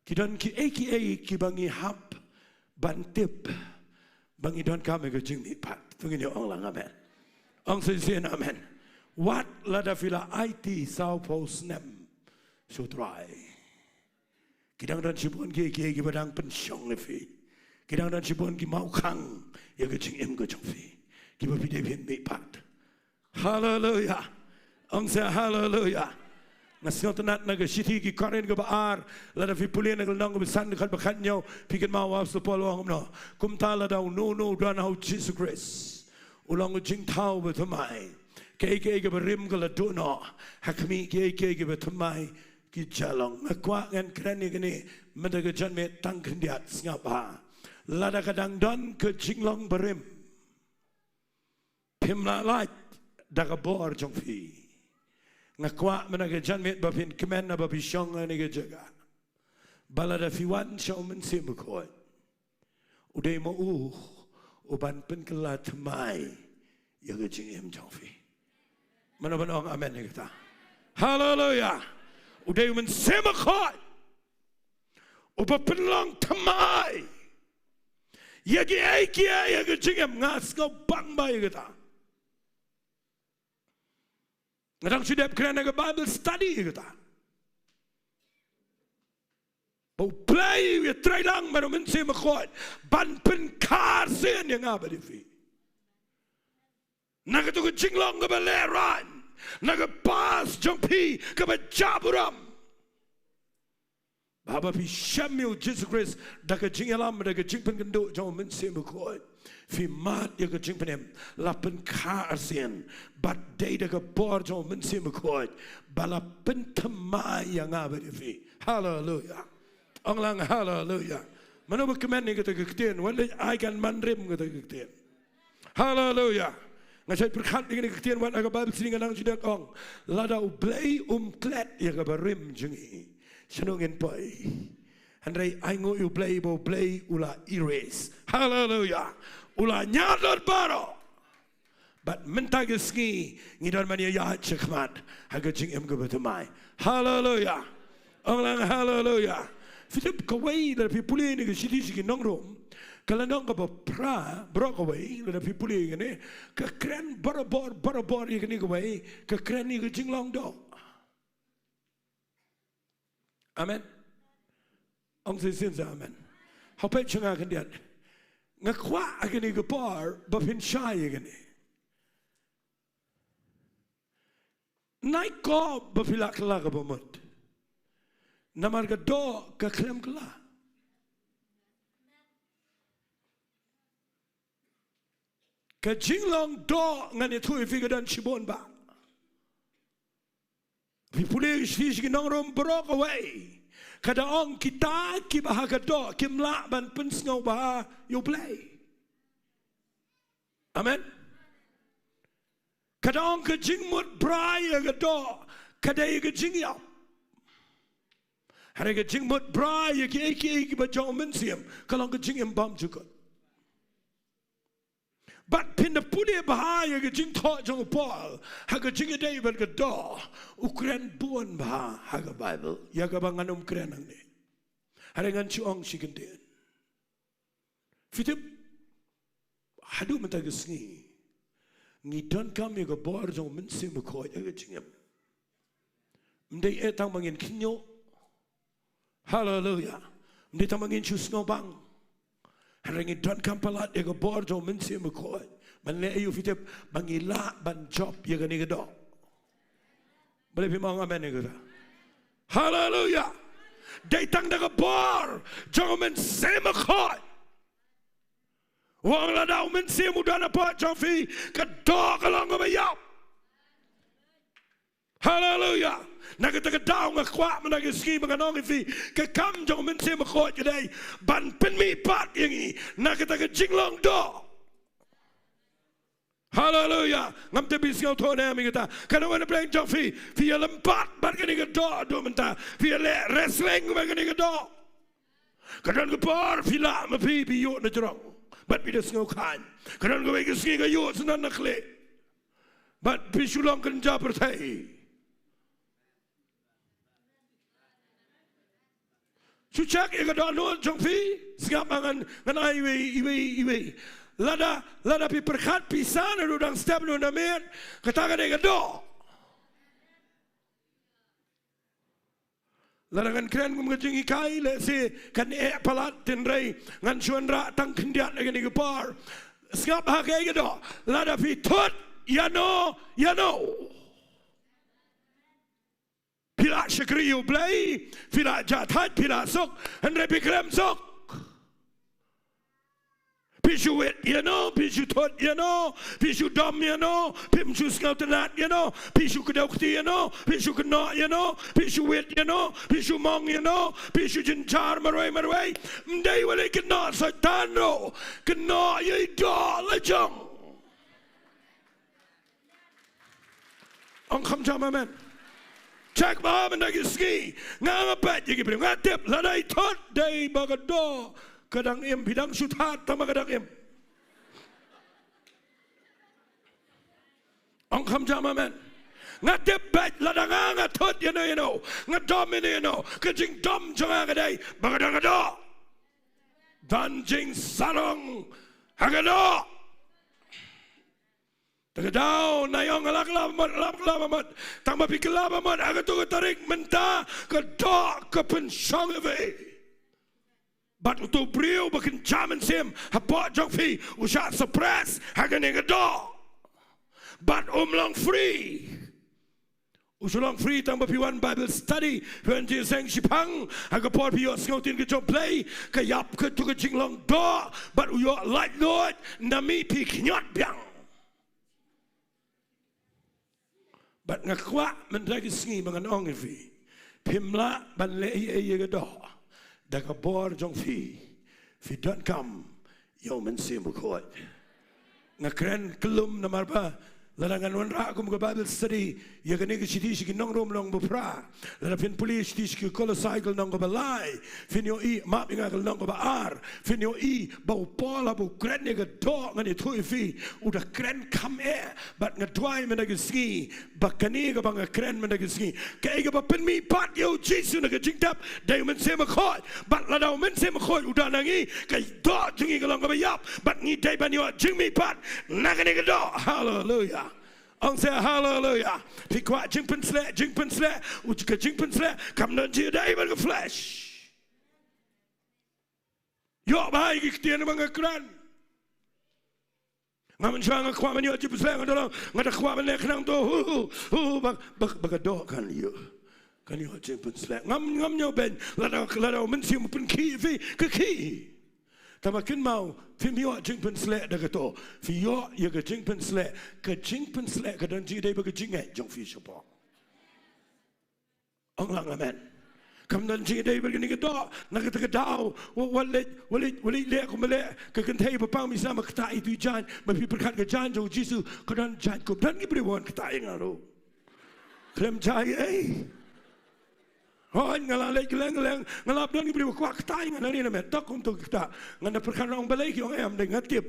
Ki don kiei kiei kiba ngi hap ban tip ba ngi donkam ïa ka jingmihpat. To ngin ïa ong lang amen. Ong shisien amen. Wat lada phi la aiti sawphew snem sha U Trai, ki dang don shibun kiei kiei kiba dang pynshong ïa phi. Ki dang don shibun ki mawkhang ïa ka jingim ka jong phi, kiba phi dei phin mihpat. Haleluya. Ong sa haleluya. Nga sngewtynnat na ka shithi ki Korinth kaba ar, lada phi pule na ka lynnong kaba san, dkhot ba khathynñiew, phi kynmaw u Apostol Paul u ong kumno? Kumta lada uno uno u don ha u Jisu Khrist, u long u jingthaw bathymmai. Kaei kaei kaba rim ka la duh noh, ha khmih, kaei kaei kaba thymmai ki jia long. Nga kwah ngan kren ïa kane mynta ka janmiet tang khyndiat, sngap bha. Lada ka dang don ka jinglong barim, phim lah lait da ka bor jong phi. Nga kwah mynta ka janmiet ba phin kmen, ba phi shong ha kane ka jaka, ba lada phi wan sha u Mynsiem Bakhuid, u dei ma u u ban pynkylla thymmai ïa ka jingim jong phi. Mano ban ong amen ïa kata? Haleluya. U dei u Mynsiem Bakhuid uba pynlong thymmai ïa kiei kiei ha ka jingim. Nga sngewbang bha ïa kata. Nga dang shu dep kren ha ka Bible study ïa kata, ba U Blei u ïatreilang bad u Mynsiem Bakhuid ban pynkha arsien ïa nga bad ïa phi na kato ka jinglong kaba lehraiñ, na ka past jong phi kaba jaburom. Ba haba phi shem ïa u Jisu Khrist da ka jingïalam, da ka jingpynkynduh jong u Mynsiem Bakhuid, phi mad ïa ka jingpynim, la pynkha arsien, bad dei da ka bor jong u Mynsiem Bakhuid ba la pynthymmai ïa nga bad ïa phi. Haleluya. Ong lang haleluya. Mano ba kmen ïa kata ka ktien, wat leit ai kan man rim kata ka ktien. Haleluya. Nga shait pyrkhat ïa kane ka ktien wat ha ka Bible study, nga nang ju dep ong, lada U Blei um klet ïa ka barim jong ngi, shano ngin poi? Hynrei ainguh ïa U Blei ba U Blei u la erase. Haleluya. U la ñiad lut baroh. Bad mynta ka sngi ngi don ban ïaid shakhmat ha ka jingim kaba thymmai. Haleluya. Ong lang haleluya. Phi tip kawei, lada phi pule na ka shithi sha ki nong Rom, ka lynnong kaba phra, baroh kawei, lada phi pule ïa kane, ka kren barabor, barabor ïa kane kawei, ka kren ïa ka jinglong doh. Amen. Ong shisien sa amen. Hap peit sha nga khyndiat. Nga kwah ha kane ka por ba phin shai ïa kane. Nai ko ba phi lah kylla kaba mut, namar ka doh ka khlem kylla. Ka jinglong doh, ngan ïathuh ïa phi, ka don shibun bah. Phi pule sha ki nong Rom baroh kawei, ka da ong kita kiba ha ka doh kim lah ban pynsngewbha ïa U Blei. Amen. Ka da ong ka jingmut brai ïa ka doh ka dei ka jingïap. Hynrei ka jingmut bha ïa kiei kiei kiba jong u Mynsiem ka long ka jingim bymjukut. Bad phin da pule bha ïa ka jingthoh jong u Paul ha ka jingïadei bad ka doh, u kren bun bha ha ka Baibl ïa kaba ngan ym kren hangne. Hynrei ngan shu ong shi kyntien. Phi tip, haduh mynta ka sngi ngi donkam ïa ka bor jong u Mynsiem Bakhuid ha ka jingim. Ym dei eh tang ba ngin khynñiuh. Haleluya. Ym dei tang ba ngin shu sngewbang. Hynrei ngi donkam palat ïa ka bor jong u Mynsiem Bakhuid ban leh aïu, phi tip, ba ngin lah ban jop ïa kane ka doh. Balei phim ong amen ïa kata? Haleluya. Dei tang da ka bor jong u Mynsiem Bakhuid. U ong lada u Mynsiem u don hapoh jong phi, ka doh ka long kaba ïap. Haleluya. Na kata ka daw nga kwah mynta ka sngi ba ngan ong ïa phi, ka kam jong u Mynsiem Bakhuid ka dei ban pynmihpat ïa ngi na kata ka jinglong doh. Haleluya. Ngam tip phi sngewthuh ne em ïa kata. Katno ngan pyrshang jong phi, phi ïalympat bad kane ka doh haduh mynta, phi ïaleh wrestling bad kane ka doh. Ka don ka por phi lah ma phi, phi ïuh na jrong bad phi da sngewkhlaiñ. Ka don kawei ka sngi ka ïuh syndon na khlieh bad phi shu long kynja pyrthei. Shu check ïa ka dohnud jong phi. Sngap, ngan, ngan ai iwei, iwei, iwei. Lada, lada phi pyrkhat pisa naduh dang step naduh na miet, kata ka dei ka doh. Lada ngan kren kum ka jinghikai, lehse kan eh palat, hynrei ngan shu wanrah tang khyndiat ha kane ka por. Sngap, ha kaei ka doh? Lada phi thut ïano ïano. Phi lah shakri ïa U Blei, phi lah jah thait, phi lah suk, hynrei phi khlem suk. Phi shu wit ïano, phi shu thut ïano, phi shu dom ïano, phim shu sngewtynnat ïano, phi shu kdew kti ïano, phi shu kynnoh ïano, phi shu wit ïano, phi shu mong ïano, phi shu jynjar marwei marwei. Ym dei wat leh kynnoh Soitan ruh, kynnoh ïa i doh la jong. Ong kham jam amen. Check bha mynta ki sngi. Nga nga peit ïa ki briew, nga tip lada i thut dei ba ka doh ka dang im, phi dang shu thad tang ba ka dang im. Ong kham jam amen. Nga tip beit lada nga nga thut ïano ïano, nga dom ïano ïano, ka jingdom jong nga ka dei ba ka dang ka doh. Don jingsarong ha ka doh. Te ka daw na ïong, la kylla ba mut, la kylla ba mut. Tang ba phi kylla ba mut ha kato ka tarik mynta, ka doh ka pynshong ïa phi. Bad uto u briew ba kynja mynsiem hapoh jong phi u shah suppress ha kane ka doh. Bad um long free. U shu long free tang ba phi wan Bible study, phi wan jingïaseng shiphang, ha ka por phi ïohsngew ktien ka jong U Blei, ka ïap kato ka jinglong doh, bad u ïoh laitluid, na mih phi khñiot biang. Bad nga kwah mynta ki sngi ba ngan ong ïa phi, phim lah ban leh ei ei ïa ka doh da ka bor jong phi, phi donkam ïa U Mynsiem Bakhuid. Nga kren kyllum namar ba lada ngan wanrah kum ka Bible study ïa kane ka shithi sha ki nong Rom lynnong ba phra, lada phin pule shithi sha ki Kolosai ka lynnong kaba lai, phin ïohi, map ïa nga, ka lynnong kaba ar, phin ïohi ba u Paul haba u kren ïa ka doh, ngan ïathuh ïa phi, u da kren kham eh. Bad nga duwai mynta ki sngi ba kane kaba nga kren mynta ki sngi, kaei kaba pynmihpat ïa U Jisu na ka jingtep dei U Mynsiem Bakhuid. Bad lada U Mynsiem Bakhuid u don ha ngi, ka doh jong ngi ka long kaba ïap, bad ngi dei ban ïoh jingmihpat na kane ka doh. Haleluya. Ong seh haleluya. Phi kwah jingpynsleh, jingpynsleh, u ka jingpynsleh kam don jingïadei bad ka flesh. Ïoh bha ïa ki ktien ba nga kren. Ngam mynshuwa nga kwah ban ïoh jingpynsleh, nga da long, nga da kwah ban leh khnang to, hu, hu, hu, ba, ba, ba ka doh kan ïoh, kan ïoh jingpynsleh. Ngam, ngam ñiew beiñ, lada, lada U Mynsiem u pynkhih ïa phi, ka khih. Tangba kynmaw, phim ïoh jingpynsleh da kato. Phi ïoh ïa ka jingpynsleh, ka jingpynsleh ka don jingïadei bad ka jingngeit jong phi shapoh. Ong lang amen. Kam don jingïadei bad kane ka doh, na kata ka daw, wa, wat leit, wat leit, wat leit leh kumba leh ka kynthei ba pang mih snam, ba ktah ïa itu i jaiñ, ba phi pyrkhat ka jaiñ jong U Jisu ka don jaiñkup. Don ki briew ba wan ktah ïa nga ruh. Khlem jia ei. Hooid, nga la leit kylleng kylleng, nga la don ki briew kwah kata ïa nga, nangta nga mut, tok kumto kita. Nga da pyrkhat, ong balei ki ong em, dei nga tip.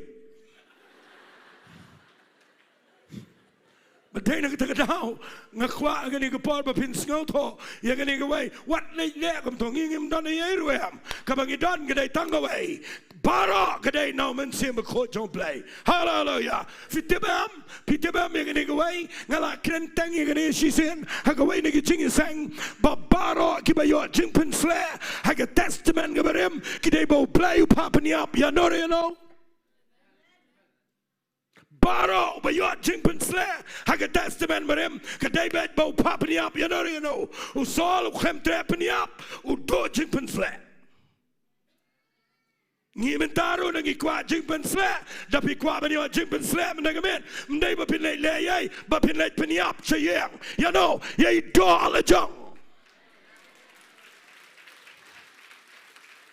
Bad dei na kata ka daw nga kwah ha kane ka por ba phin sngewthuh ïa kane kawei. Wat leh leh kumto, ngi ngim don ei ei ruh em. Kaba ngi don ka dei tang kawei. Baroh ka dei na u Mynsiem Bakhuid jong U Blei. Haleluya. Phi tip em, phi tip em ïa kane kawei, nga la kren tang ïa kane shisien ha kawei na ki jingïaseng, ba baroh kiba ïoh jingpynsleh ha ka Testament kaba rim ki dei ba U Blei u phah pynïap ïano ïano. Baroh ba ïoh jingpynsleh ha ka Testament barim, ka dei beit ba u phah pynïap ïano ïano. U Saul u khlem treh pynïap, u duh jingpynsleh. Ngi mynta ruh ngi kwah jingpynsleh, da phi kwah ban ïoh jingpynsleh mynta ka miet, ym dei ba phin leit leh ei ei, ba phin leit pynïap sha ïing. Ïano, ïa i doh la jong.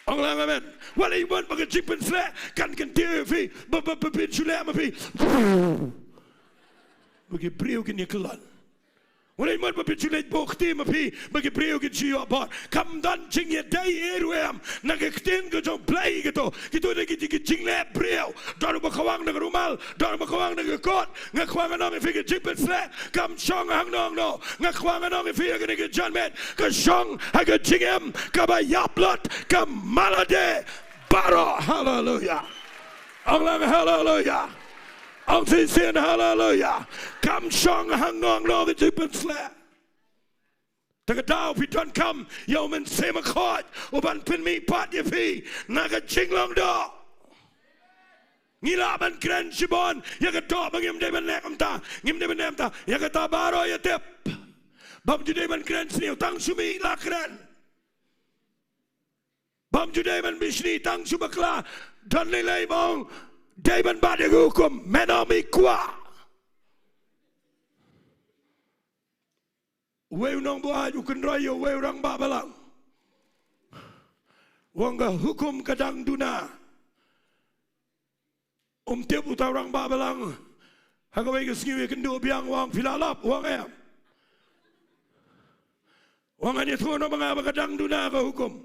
Ong lang amen. Wat leh mut ba ka jingpynsleh kan kyntiew ïa phi, ba, ba, ba phin shu leh ma phi, ba ki briew kin ïa kyllon. Wat leh mut ba phin shu leh bok kti ma phi, ba ki briew kin shu ïoh bor. Kam don jingïadei ei ruh em. Na ka ktien ka jong U Blei kito, kito dei ki, ki jingleh briew. Don uba khawang na ka rumal, don uba khawang na ka kot. Nga kwah ngan ong ïa phi, ka jingpynsleh kam shong hangno hangno. Nga kwah ngan ong ïa phi ha kane ka janmiet, ka shong ha ka jingim kaba ïap lut, ka mala de baroh. Haleluya. Ong lang haleluya. Ong shisien haleluya. Kam shong hangno hangno ka jingpynsleh. Te ka daw phi donkam ïa u Mynsiem Bakhuid u ban pynmihpat ïa phi na ka jinglong doh. Ngi lah ban kren shibun ïa ka doh ba ngim dei ban leh kumta, ngim dei ban leh kumta. Ïa kata baroh ïa tip. Bym ju dei ban kren sniew, tang shu mih la kren. Bym ju dei ban bishni, tang shu bakla. Don lei lei ba ong dei ban bat ïa ka hukum, men ym i kwah. Uwei u nongbuaid u kynroi ïa uwei u rangbah balang. U ong ka hukum ka dang duna. Um tip uta u rangbah balang ha kawei ka sngi u ïakynduh biang, u ong phi la lap, u ong em. U ong ngan ïathuh noh ma nga ba ka dang duna ka hukum.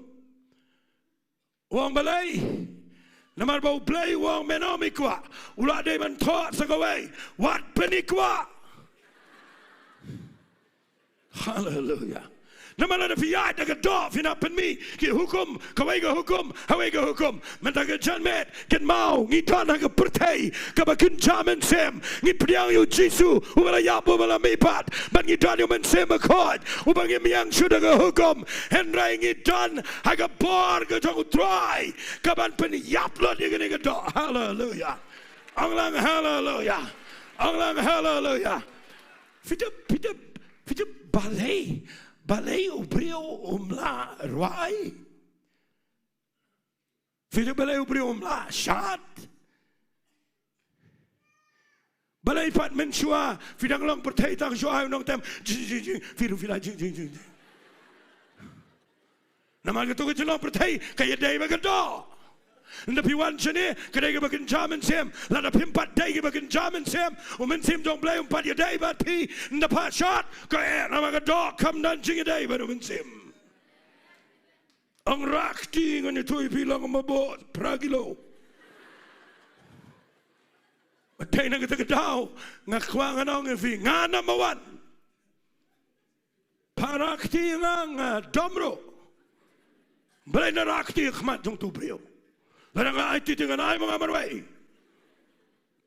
U ong balei? Namar ba U Blei u ong men ym i kwah. U la dei ban thoh sa kawei, wat pyn i kwah. Haleluya. Namar lada phi ïaid da ka doh phin hap pynmih ki hukum, kawei ka hukum ha kawei ka hukum. Mynta ka janmiet kynmaw, ngi don ha ka pyrthei kaba kynja mynsiem. Ngi pdiang ïa u Jisu uba la ïap, uba la mihpat. Bad ngi don ïa u Mynsiem Bakhuid uba ngim ïeng shuh da ka hukum. Hynrei ngi don ha ka bor ka jong U Trai ka ban pynïap lut ïa kane ka doh. Haleluya. Ong lang haleluya. Ong lang haleluya. Phi tip, phi tip, phi tip balei, balei u briew um lah rwai? Phi tip balei u briew um lah shad? Balei pat mynshuwa phi dang long pyrthei tang shu ai u nongtem, jing, jing, jing, phi ruh phi la jing, jing, jing, jing. Namar kato ka jinglong pyrthei ka ïadei bad ka doh. Ynda phi wan shane ka dei kaba kynja mynsiem. Lada phim pat dei kiba kynja mynsiem, u Mynsiem jong U Blei um pat ïadei bad phi. Ynda pha shad ka eh, namar ka doh kam don jingïadei bad u Mynsiem. Ong rah kti, ngan ïathuh ïa phi, long ma bok phra kilo. Te na kata ka daw nga kwah ngan ong ïa phi, nga number one. Pha rah kti ïa nga, nga dom ruh. Balei na rah kti ha khmat jong uto u briew? Lada nga aiti te ngan ai ma nga marwei.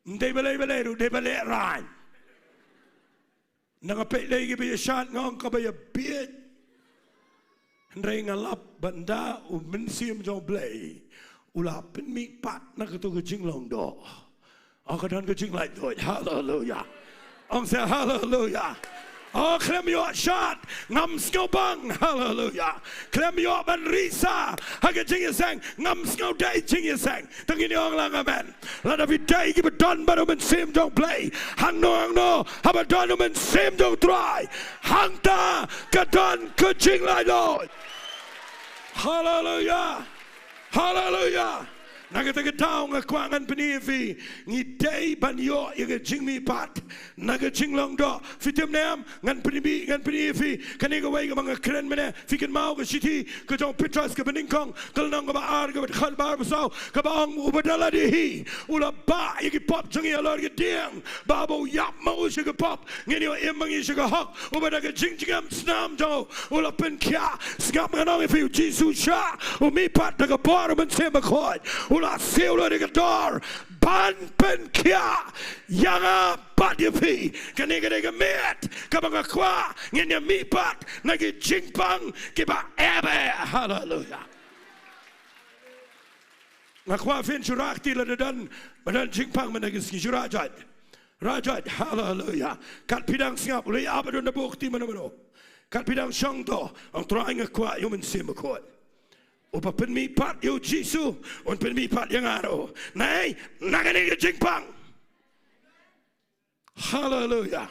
Ym dei balei balei ruh, dei ba lehraiñ. Nang nga peit lei kiba ïa shad, nga ong kaba ïa bieit. Hynrei nga lap ba ynda u Mynsiem jong U Blei u la pynmihpat na kato ka jinglong doh, oh, ka don ka jinglaitluid. Haleluya. Ong sa haleluya. Oh, khlem ïoh shad ngam sngewbang. Haleluya. Khlem ïoh ban risa ha ka jingïaseng ngam sngewdei jingïaseng. Te ngin ong lang amen. Lada phi dei kiba don bad u Mynsiem jong U Blei, hangno hangno haba don u Mynsiem jong U Trai, hangta ka don ka jinglaitluid. Haleluya. Haleluya. Na kata ka daw nga kwah ngan pyni ïa phi, ngi dei ban ïoh ïa ka jingmihpat na ka jinglong doh. Phi tip ne em, ngan pyni, ngan pyni ïa phi kane kawei kaba nga kren mynne. Phi kynmaw ka shithi ka jong u Petros kaba nyngkong, ka lynnong kaba ar, ka dkhot ba arphew saw, kaba ong, uba da lade hi u la bah ïa ki pop jong ngi halor ka dieng, ba haba u ïap ma u sha ka pop, ngin ïoh im ma ngi sha ka hok. Uba da ka jingjngem snam jong u u la pynkhiah. Sngap, ngan ong ïa phi, u Jisu u shah, u mihpat da ka bor u Mynsiem Bakhuid, u la siew lut ïa ka dor ban pynkhiah ïa nga bad ïa phi. Kane ka dei ka miet kaba nga kwah ngin ïa mihpat na ki jingpang kiba ep eh. Haleluya. Nga kwah phin shu rah kti lada don ba don jingpang mynta ka sngi, shu rah jait. Rah jait, haleluya. Kat phi dang sngap, u la ïap, don da buh kti mano mano. Kat phi dang shong to, ong, Trai, nga kwah ïa u Mynsiem Bakhuid. Uba pynmihpat ïa u Jisu un pynmihpat ïa nga ruh. Nai, na kane ka jingpang. Haleluya.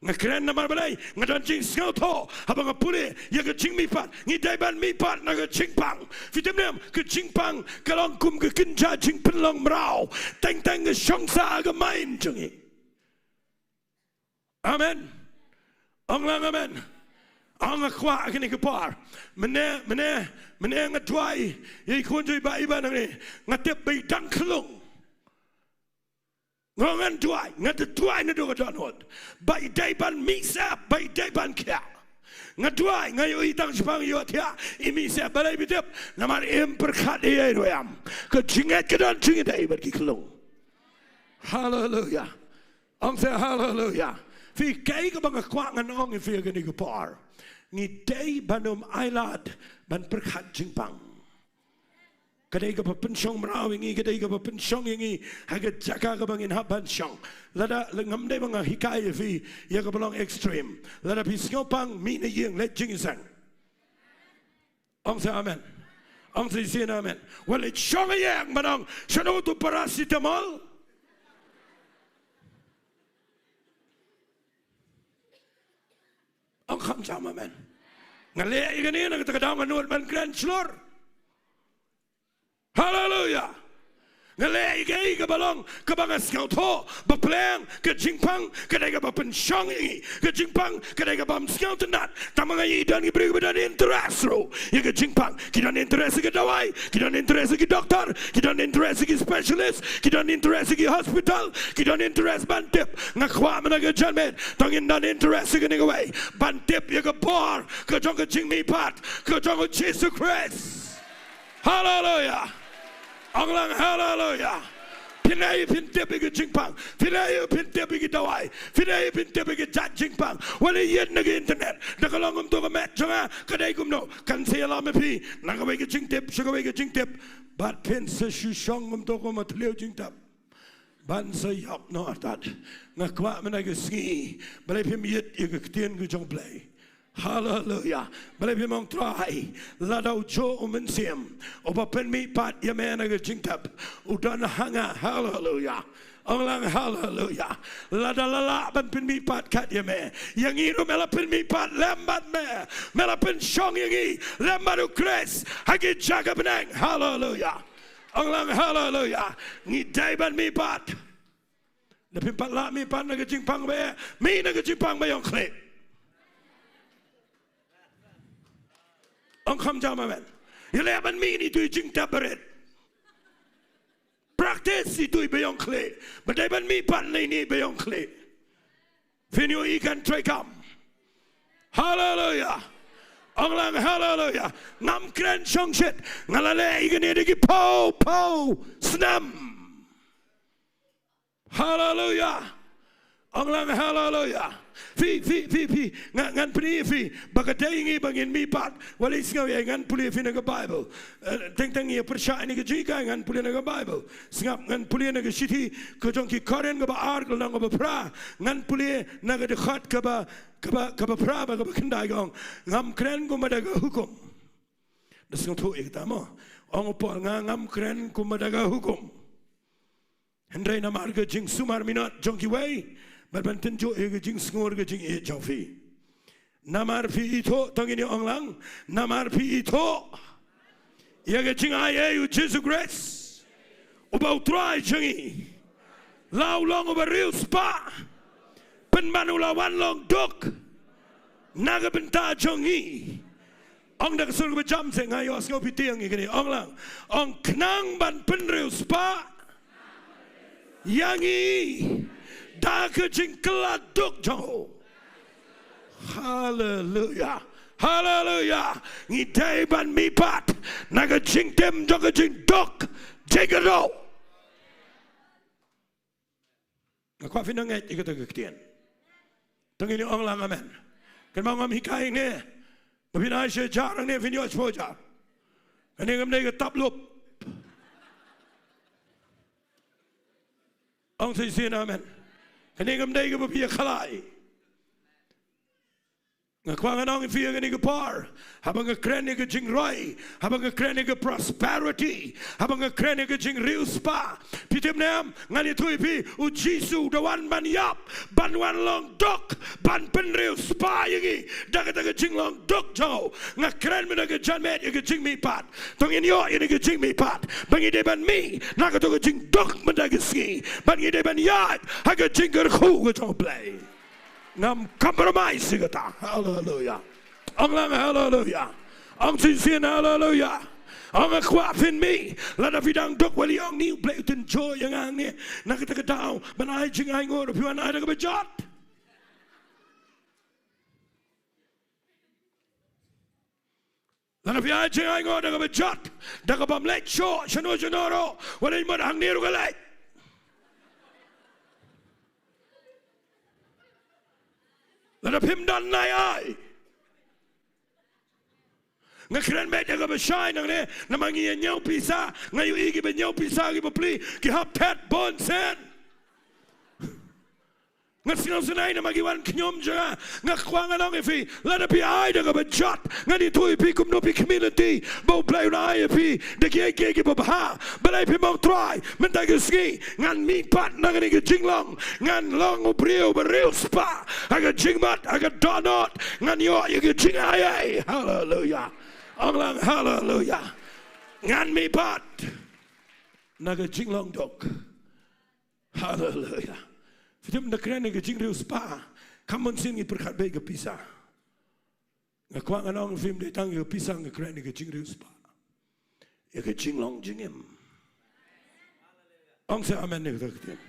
Nga kren namar balei? Nga don jingsngewthuh haba nga pule ïa ka jingmihpat. Ngi dei ban mihpat na ka jingpang. Phi tip ne em, ka jingpang ka long kum ka kynja jingpynlong mraw. Teng teng ka shong sah ha ka mind jong ngi. Amen. Ong lang amen. Ong, nga kwah kane ka por. Mynne, mynne, mynne nga duwai ïa i khun jong i Bah Iban hangne. Nga tip ba i dang khlung. Nga ong ngan duwai, nga da duwai naduh ka dohnud ba i dei ban mih sep, ba i dei ban khiah. Nga duwai, nga ïohi tang shaphang ïohthiah i mih sep, balei phi tip? Namar im pyrkhat ïa i ruh em. Ka jingngeit ka don jingïadei bad ki khlung. Haleluya. Ong sa haleluya. Phi, kaei kaba nga kwah ngan ong ïa phi ha kane ka por, ngi dei ban ym ailad ban pyrkhat jingpang. Ka dei kaba pynshong mraw ïa ngi, ka dei kaba pynshong ïa ngi ha ka jaka kaba ngin hap ban shong. Lada, la, ngam dei ba nga hikai ïa phi ïa kaba long extreme. Lada phi sngewpang, mih na ïing, leit jingïaseng. Ong sa amen. Ong sa shisien amen. Wat leit shong ha ïing ban ong, shano uto u paracetamol? Ong kham jam amen. Nga leh ïa kane na kata ka daw nga nud ban kren shlur. Haleluya. Nga leh ïa kaei kaba long, kaba nga sngewthuh ba pleng. Ka jingpang ka dei kaba pynshong ïa ngi. Ka jingpang ka dei kaba ym sngewtynnat. Tang ma nga ïa i don ki briew kiba don interest ruh ïa ka jingpang. Ki don interest ïa ki dawai, ki don interest ïa ki doktor, ki don interest ïa ki specialist, ki don interest ïa ki hospital, ki don interest ban tip. Nga kwah mynta ka janmiet to ngin don interest ïa kane kawei, ban tip ïa ka bor ka jong ka jingmihpat ka jong u Jisu Khrist. Haleluya. Ong lang haleluya. Phin ïohi phin tip ïa ka jingpang, phin ïohi phin tip ïa ki dawai, phin ïohi phin tip ïa ka jait jingpang. Wat leit ïeit na ka internet. Da ka long kumto ka met jong nga ka dei kumno, kan sa ïalam ïa phi na kawei ka jingtip sha kawei ka jingtip. Bad phin sa shu shong kumto kum u thliew jingtip ban sa ïap noh artat. Nga kwah mynta ka sngi, balei phim ïeit ïa ka ktien ka jong U Blei? Haleluya. Balei phim ong, Trai, lada u juh u Mynsiem uba pynmihpat ïa me na ka jingtip u don ha nga? Haleluya. Ong lang haleluya. Lada la lah ban pynmihpat kat ïa me, ïa ngi ruh me la pynmihpat lem bad me. Me la pynshong ïa ngi lem bad U Khrist ha ki jaka bneng. Haleluya. Ong lang haleluya. Ngi dei ban mihpat. Lada phim pat lah mihpat na ka jingpang ba eh, mih na ka jingpang ba ïong khlieh. Ong kham jam amen. Ïaleh ban mih na itu i jingtep barit. Practice itu i ba ïong khlieh. Ba dei ban mihpat na ini i ba ïong khlieh. Phin ïohi kan treikam. Haleluya. Ong lang haleluya. Ngam kren shongshit. Nga la leh ïa kane da ki phew phew snem. Haleluya. Ong lang haleluya. Phi, phi, phi, phi. Nga, ngan pyni ïa phi ba ka dei ïa ngi ba ngin mihpat. Wat leit sngew ïa, ngan pule ïa phi na ka Baibl. Eh, teng teng ïa pyrshah ïa kane ka jinghikai, ngan pule na ka Baibl. Sngap, ngan pule na ka shithi ka jong ki Korinth kaba ar, ka lynnong kaba phra. Ngan pule na ka dkhot kaba, kaba, kaba phra bad kaba khyndai, ka ong, ngam kren kumba da ka hukum. Da sngewthuh ïa kata mo. Ong u Paul, nga ngam kren kumba da ka hukum. Hynrei namar ka jingsumar minot jong kiwei, bad ban tynjuh ïa ka jingsngur ka jingïeit jong phi. Namar phi ithuh, to ngin ong lang, namar phi ithuh ïa ka jingai ei u Jisu Khrist. uba u Trai jong ngi la u long uba riewspah, pynban u la wan long duk na ka bynta jong ngi. Ong da ka sur kaba jam seh, nga ïohsngew phi tieng ïa kane. Ong lang, ong khnang ban pynriewspah ïa ngi da ka jingkylla duk jong u. Haleluya. Haleluya. Ngi dei ban mihpat na ka jingtim jong ka jingduk jingkyrduh. Nga kwah phin ngeit ïa kata ka ktien. To ngin ong lang amen. Kynmaw ngam hikai ne. Ba phin ai shi hajar ne phin ïoh shiphew hajar. Kane ngam dei ka tap lup. Ong shisien amen. Kane ngam dei kaba phi ïa khlaiñ. Nga kwah ngan ong ïa phi ïa kane ka por. Haba nga kren ïa ka jingroi, haba nga kren ïa ka prosperity, haba nga kren ïa ka jingriewspah, phi tip ne em, ngan ïathuh ïa phi, u Jisu u da wan ban ïap, ban wan long duk, ban pynriewspah ïa ngi da kata ka jinglong duk jong u. Nga kren mynta ka janmiet ïa ka jingmihpat. To ngin ïoh ïa ka jingmihpat, ba ngi dei ban mih na kato ka jingduk mynta ka sngi, ba ngi dei ban ïaid ha ka jingkyrkhu ka jong U Blei. Ngam compromise ïa kata. Haleluya. Ong lang haleluya. Ong shisien haleluya. Ong nga kwah phin mih. Lada phi dang duk, wali ong ni U Blei u tynjuh ïa nga hangne na kata ka daw ban ai jingainguh, phi wan ai da kaba jot. Lada phi ai jingainguh da kaba jot, da kaba ym leit shuh shano shano ruh, wat leit mut hangne ruh ka leit. Lada phim don nai ai. Nga kren beit da kaba shai nangne, namar ngi ïa ñiew pisa, nga ïohi kiba ñiew pisa kiba plie ki hap thet bun sien. Nga sngewsynei namar ki wan khñium jong nga. Nga kwah ngan ong ïa phi, lada phi ai da kaba jot, ngan ïathuh ïa phi kumno phi khmih lynti ba U Blei un ai ïa phi da kiei kiei kiba bha. Balei phim ong, Trai, mynta ka sngi ngan mihpat na kane ka jinglong, ngan long u briew ba riewspah ha ka jingmut, ha ka dohnud, ngan ïoh ïa ka jingaiei. Haleluya. Ong lang haleluya. Ngan mihpat na ka jinglong duk. Haleluya. Phi tip, ngi kren ïa ka jingriewspah, kam mynsiem ngi pyrkhat beit ïa ka pisa. Nga kwah ngan ong, phim dei tang ïa ka pisa, nga kren ïa ka jingriewspah, ïa ka jinglong jingim. Ong seh amen ïa kata ka ktien.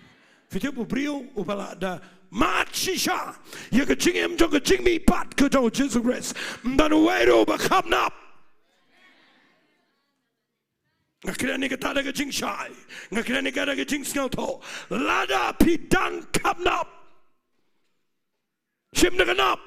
Phi tip, u briew uba la da mad shisha ïa ka jingim jong ka jingmihpat ka jong U Jisu Khrist, ym don uwei ruh uba khapnap. Nga kren ïa kata da ka jingshai, nga kren ïa kata da ka jingsngewthuh. Lada phi dang khapnap, shim da ka nap.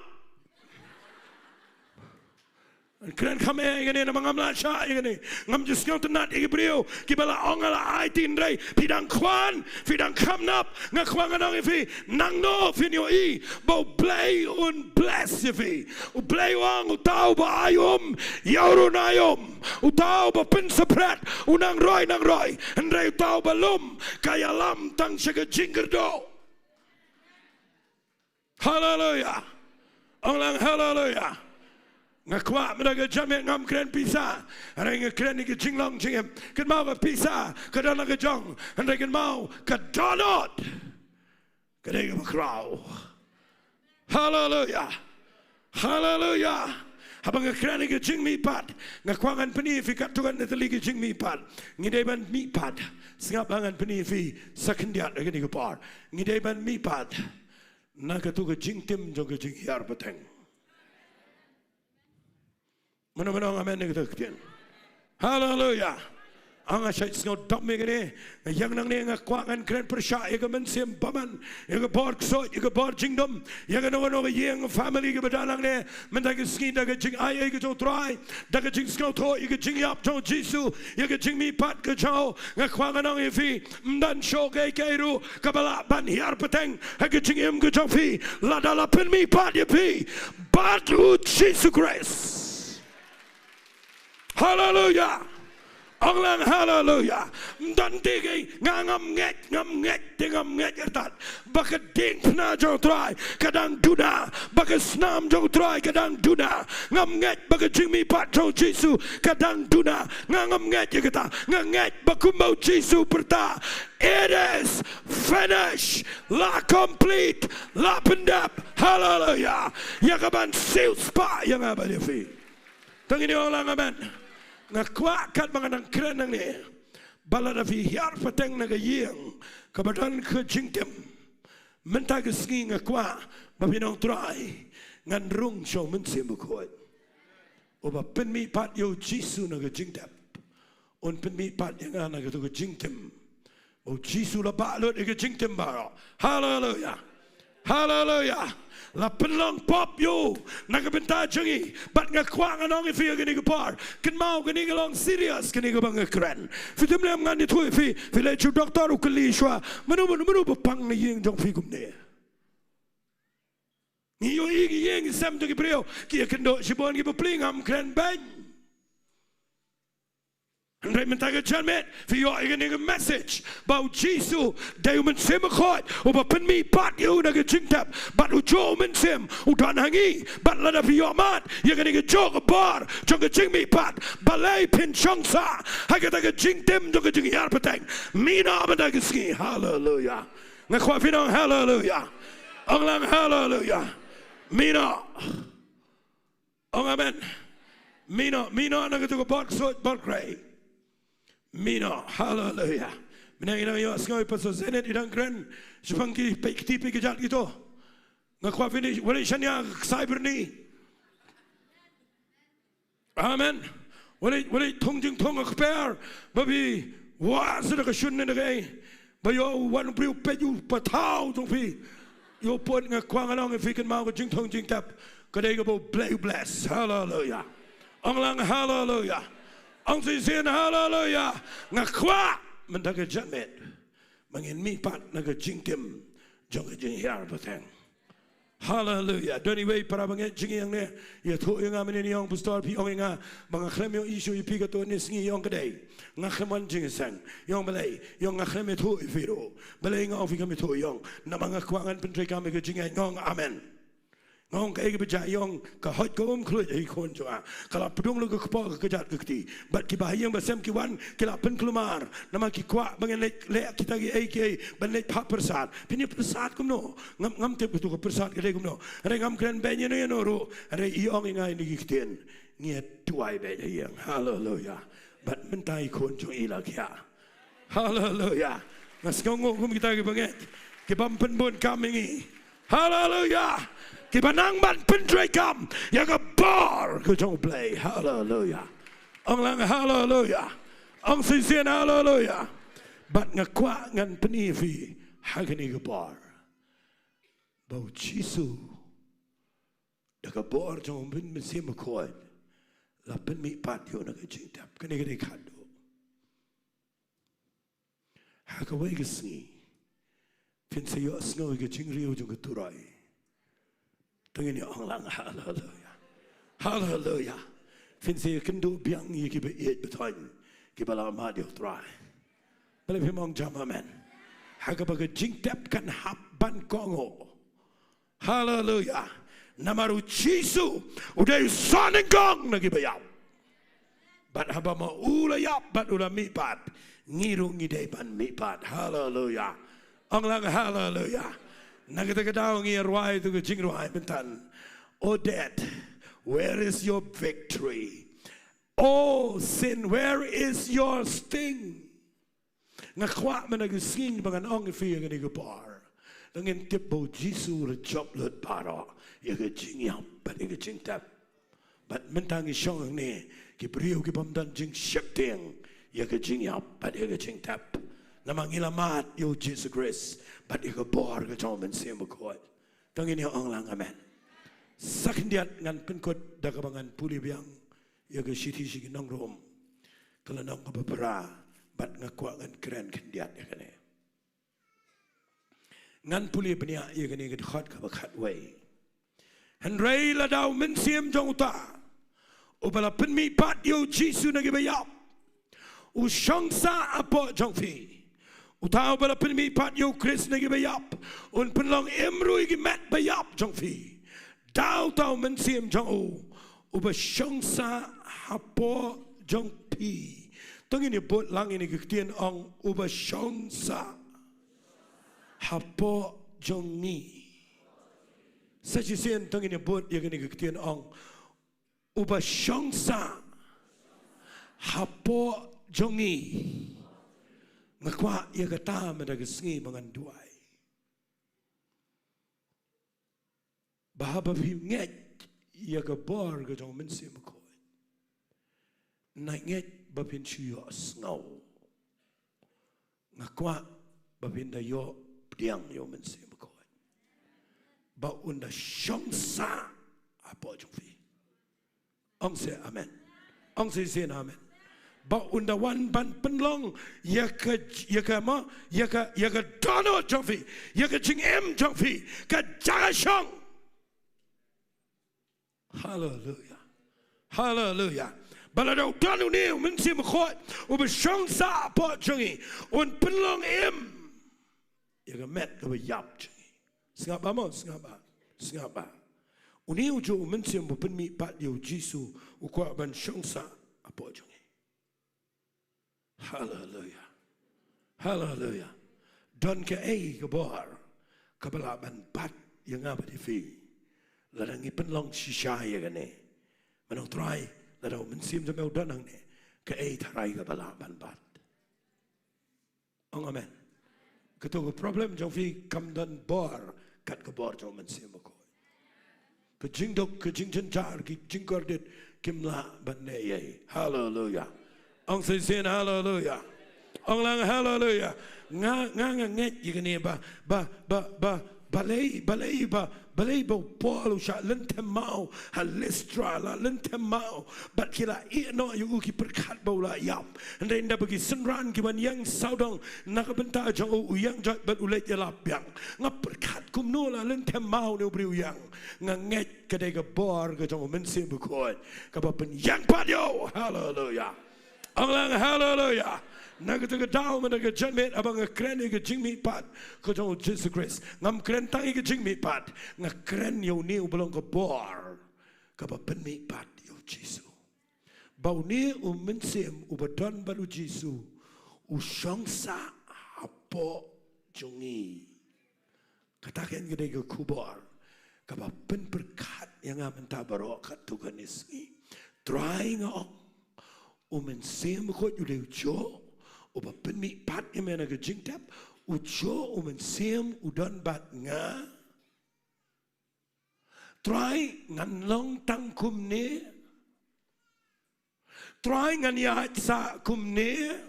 Kren kham eh ïa kane namar ngam lah shah ïa kane. Ngam ju sngewtynnat ïa ki briew kiba la ong nga la aiti, hynrei phi dang khwan, phi dang khapnap. Nga kwah ngan ong ïa phi, nangno phin ïohi ba U Blei un bless ïa phi. U Blei u ong, uta uba ai um, ïa u ruh un ai um. Uta uba pynsaphriang, u nang roi nang roi. Hynrei uta uba lum, ka ïalam tang sha ka jingkyrduh. Haleluya. Ong lang haleluya. Nga kwah mynta ka janmiet ngam kren pisa, hynrei nga kren ïa ka jinglong jingim. Kynmaw, ka pisa ka don la ka jong, hynrei kynmaw, ka dohnud ka dei kaba khraw. Haleluya. Haleluya. Haba nga kren ïa ka jingmihpat, nga kwah ngan pyni ïa phi katto katne tylli ka jingmihpat. Ngi dei ban mihpat. Sngap ba ngan pyni ïa phi sa khyndiat ha kane ka por. Ngi dei ban mihpat na kato ka jingtim jong ka jinghiar pateng. Mano mano ong amen ïa kata ka ktien? Haleluya. Ong, nga shait sngewdom ïa kane. Nga ïeng nangne, nga kwah ngan kren pyrshah ïa ka mynsiem bymman, ïa ka bor ksuid, ïa ka bor jingdum, ïa kano kano ka ïing family kaba don nangne. Mynta ka sngi, da ka jingai ei ka jong U Trai, da ka jingsngewthuh ïa ka jingïap jong U Jisu, ïa ka jingmihpat ka jong u, nga kwah ngan ong ïa phi, ym don shuh kaei kaei ruh kaba lah ban hiar pateng ha ka jingim ka jong phi lada la pynmihpat ïa phi bad U Jisu Khrist. Haleluya. Ong lang haleluya. Ym don te ki, nga ngam ngeit, ngam ngeit, te ngam ngeit artat ba ka diengphna jong u Trai ka dang duna, ba ka snam jong u Trai ka dang duna. Ngam ngeit ba ka jingmihpat jong u Jisu ka dang duna. Nga ngam ngeit ïa kata. Nga ngeit ba kumba u Jisu pyrta, "It is finished." La complete, la pyndep. Haleluya. Ïa kaban siewspah ïa nga bad ïa phi. To ngin ong lang amen. Nga kwah katba nga dang kren hangne, ba lada phi hiar pateng na ka ïing kaba don ka jingtim mynta ka sngi, nga kwah ba phin ong, Trai, ngan rung sha u Mynsiem Bakhuid. Uba pynmihpat ïa u Jisu na ka jingtep, un pynmihpat ïa nga na kato ka jingtim. U Jisu la bah lut ïa ka jingtim baroh. Haleluya. Haleluya. La pynlong pop ïa u na ka bynta jong ngi. Bad nga kwah ngan ong ïa phi ïa kane ka por, kynmaw, kane ka long serious kane kaba nga kren. Phi tim lem, ngan ïathuh ïa phi. Phi leit sha u doktor, u kylli shuwa, mano mano mano ba pang na ïing jong phi kumne? Ngi ïohi ki ïing ki sem jong ki briew ki ïakynduh shibun ki bapli, ngam kren beiñ. Hynrei mynta ka janmiet phi ïoh ïa kane ka message ba u Jisu dei u Mynsiem Bakhuid uba pynmihpat ïa u na ka jingtep, bad u juh u Mynsiem u don ha ngi. Bad lada phi ïohmad ïa kane ka juh ka bor jong ka jingmihpat, balei phin shong sah ha kata ka jingtim jong ka jinghiar pateng? Mih noh mynta ka sngi. Haleluya. Nga kwah phin ong haleluya. Ong lang haleluya. Mih noh. Ong amen. Mih noh, mih noh na kato ka bor ksuid bor grei. Mih noh, haleluya. Mynta ngi dang ïohsngew ïa Pastor Zenith i dang kren shaphang ki peit kti peit kjat kito. Nga kwah phin ïa, wat leit shaniah ha ka ksai byrni. Amen. Wat leit, wat leit thung jingthung ha ka kper ba phi wah sha da ka shun ne da kaei. Ba ïoh wan u briew peit u pathaw jong phi. Ïoh pun, nga kwah ngan ong ïa phi, kynmaw, ka jingthung jingtep ka dei kaba U Blei u bless. Haleluya. Ong lang haleluya. Ong shisien haleluya. Nga kwah mynta ka janmiet ba ngin mihpat na ka jingtim jong ka jinghiar pateng. Haleluya. Don iwei para bangeit jong ngi hangne, ïathuh ïa nga mynne, ïong, Pastor, phi ong ïa nga ba nga khlem ïoh issue ïa phi katto katne sngi. Ïong, ka dei, nga khlem wan jingïaseng. Ïong, balei? Ïong, nga khlem ïathuh ïa phi ruh. Balei nga ong phi khlem ïathuh? Ïong, namar nga kwah ngan pyntreikam ïa ka jingngeit. Nga ong amen. Nga ong kaei kaba jia? Ïong, ka hoi ka um khluit ha ki khun jong nga. Ka la pdung lut ka kpoh ka kjat ka kti. Bad kiba ha ïing ba sem ki wan, ki la pynkulmar. Namar ki kwah ba ngin leit leh kita kiei kiei, ban leit phah pyrsad. Phin ïa pyrsad kumno? Ngam, ngam tip kato ka pyrsad ka dei kumno. Hynrei ngam kren beiñ ïano ïano ruh. Hynrei i ong ïa nga ïa kine ki ktien, ngi ïa duwai beit ha ïing. Haleluya. Bad mynta i khun jong i la khiah. Haleluya. Nga sngewnguh kum kita ki bangeit kibym pynbun kam ïa ngi. Haleluya. Kiba nang ban pyntreikam ïa ka bor ka jong U Blei. Haleluya. Ong lang haleluya. Ong shisien haleluya. Bad nga kwah ngan pyni ïa phi ha kane ka por ba u Jisu da ka bor jong u Mynsiem Bakhuid la pynmihpat ïa u na ka jingtep. Kane ka dei khatduh. Ha kawei ka sngi phin sa ïohsngew ïa ka jingriew jong ka turoi. To ngin ïa ong lang haleluya. Haleluya. Phin sa ïakynduh biang ïa kiba ïeit ba thoiñ, kiba la mad ïa u Trai. Balei phim ong jam amen? Ha kaba ka jingtep kan hap ban kohnguh. Haleluya. Namar u Jisu u dei u sohnyngkong na kiba ïap. Bad haba ma u la ïap bad u la mihpat, ngi ruh ngi dei ban mihpat. Haleluya. Ong lang haleluya. Na kata ka daw ngi ïa rwai tu ka jingrwai mynta. O death, where is your victory? O sin, where is your sting? Nga kwah mynta ka sngi ba ngan ong ïa phi ïa kane ka por, la ngin tip ba u Jisu u la jop lut baroh ïa ka jingïap bad ïa ka jingtep. Bad mynta ngi shong hangne ki briew kibym don jingsheptieng ïa ka jingïap bad ïa ka jingtep. Namar ngi la mad ïa u Jisu Khrist bad ïa ka bor ka jong u Mynsiem Bakhuid. To ngin ïa ong lang amen. Sa khyndiat ngan pynkut da kaba ngan pule biang ïa ka shithi sha ki nong Rom, ka lynnong kaba phra, bad nga kwah ngan kren khyndiat ïa kane. Ngan pule bniah ïa kane ka dkhot kaba khatwei. Hynrei lada u Mynsiem jong uta uba la pynmihpat ïa u Jisu na kiba ïap u shong sah hapoh jong phi. Uta uba la pynmihpat ïa u Khrist na ki ba ïap, un pynlong im ruh ïa ki met ba ïap jong phi. Da uta u Mynsiem jong u, uba shong sah hapoh jong phi. To ngin ïa bud lang ïa kane ka ktien ong, uba shong sah hapoh jong ngi. Sa shisien to ngin ïa bud ïa kane ka ktien ong, uba shong sah hapoh jong ngi. Nga kwah ïa kata mynta ka sngi ba ngan duwai, ba haba phi ngeit ïa ka bor ka jong u Mynsiem Bakhuid, nga ngeit ba phin shu ïohsngew. Nga kwah ba phin da ïoh pdiang ïa u Mynsiem Bakhuid, ba un da shong sah hapoh jong phi. Ong se amen. Ong se shisien amen. Ba un da wan ban pynlong ïa ka, ïa ka mo, ïa ka, ïa ka dohnud jong phi, ïa ka jingim jong phi, ka jaka shong. Haleluya. Haleluya. Ba lada u don une u Mynsiem Bakhuid uba shong sah hapoh jong ngi, un pynlong im ïa ka met kaba ïap jong ngi. Sngap bha mo, sngap bha. Sngap bha. Une u juh u Mynsiem uba pynmihpat ïa u Jisu, u kwah ban shong sah hapoh jong ngi. Haleluya. Haleluya. Don kaei ka bor kaba lah ban bat ïa nga bad ïa phi, lada ngi pynlong shisha ïa kane? Mynta Trai, lada u Mynsiem jong me u don hangne, kaei Trai kaba lah ban bat? Ong amen. Kato ka problem jong phi kam don bor kat ka bor jong u Mynsiem Bakhuid. Ka jingduk, ka jingjynjar, ki jingkordit kim lah ban leh ei ei. Haleluya. Ong sa shisien haleluya. Ong lang haleluya. Nga, nga, nga ngeit ïa kane ba, ba, ba, ba, balei, balei ba, balei ba u Paul u shah lynthem maw ha Listra, la lynthem maw bad ki la ïeh noh ïa u ki pyrkhat ba u la ïap. Hynrei ynda ba ki synran ki wan ïeng sawdong na ka bynta jong u, u ïeng joit bad u leit ïalap biang. Nga pyrkhat kumno la lynthem maw une u briew ïeng. Nga ngeit ka dei ka bor ka jong u Mynsiem Bakhuid kaba pynïeng pat ïa u. Haleluya. Ong lang haleluya. Na kata ka daw mynta ka janmiet haba nga kren ïa ka jingmihpat ka jong u Jisu Khrist, ngam kren tang ïa ka jingmihpat, nga kren ïa une uba long ka bor kaba pynmihpat ïa u Jisu. Ba une u Mynsiem uba don bad u Jisu u shong sah hapoh jong ngi. Kata kein ka dei ka khubor kaba pynpyrkhat ïa nga mynta baroh katto katne sngi. Trai, nga ong, u Mynsiem Bakhuid u dei u juh uba pynmihpat ïa me na ka jingtep. U juh u Mynsiem u don bad nga. Trai, ngan long tang kumne. Trai, ngan ïaid sah kumne.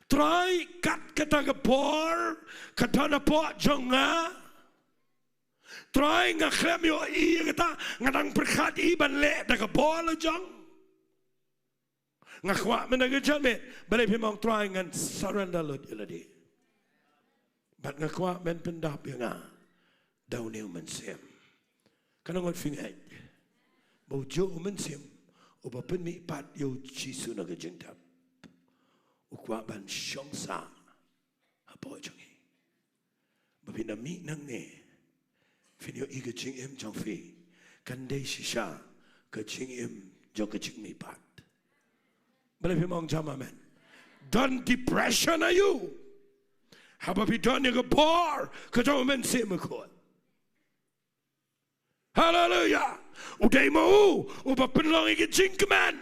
Trai, kat kata ka bor ka don hapoh jong nga. Trai, nga khlem ïohi ïa kata, nga dang pyrkhat hi ban leh da ka bor la jong. Nga kwah mynta ka janmiet, balei phim ong, Trai, ngan surrender lut ïa lade. Bad nga kwah men pyndap ïa nga da une u Mynsiem. Katno ngut phi ngeit ba u juh u Mynsiem uba pynmihpat ïa u Jisu na ka jingtep u kwah ban shong sah hapoh jong ngi? Ba phin da mih nangne, phin ïohi ka jingim jong phi kan dei shisha ka jingim jong ka jingmihpat. Balei phim ong jam amen? Don depression ha ïu haba phi don ïa ka bor ka jong u Mynsiem Bakhuid. Haleluya. U dei ma u uba pynlong ïa ka jingkmen.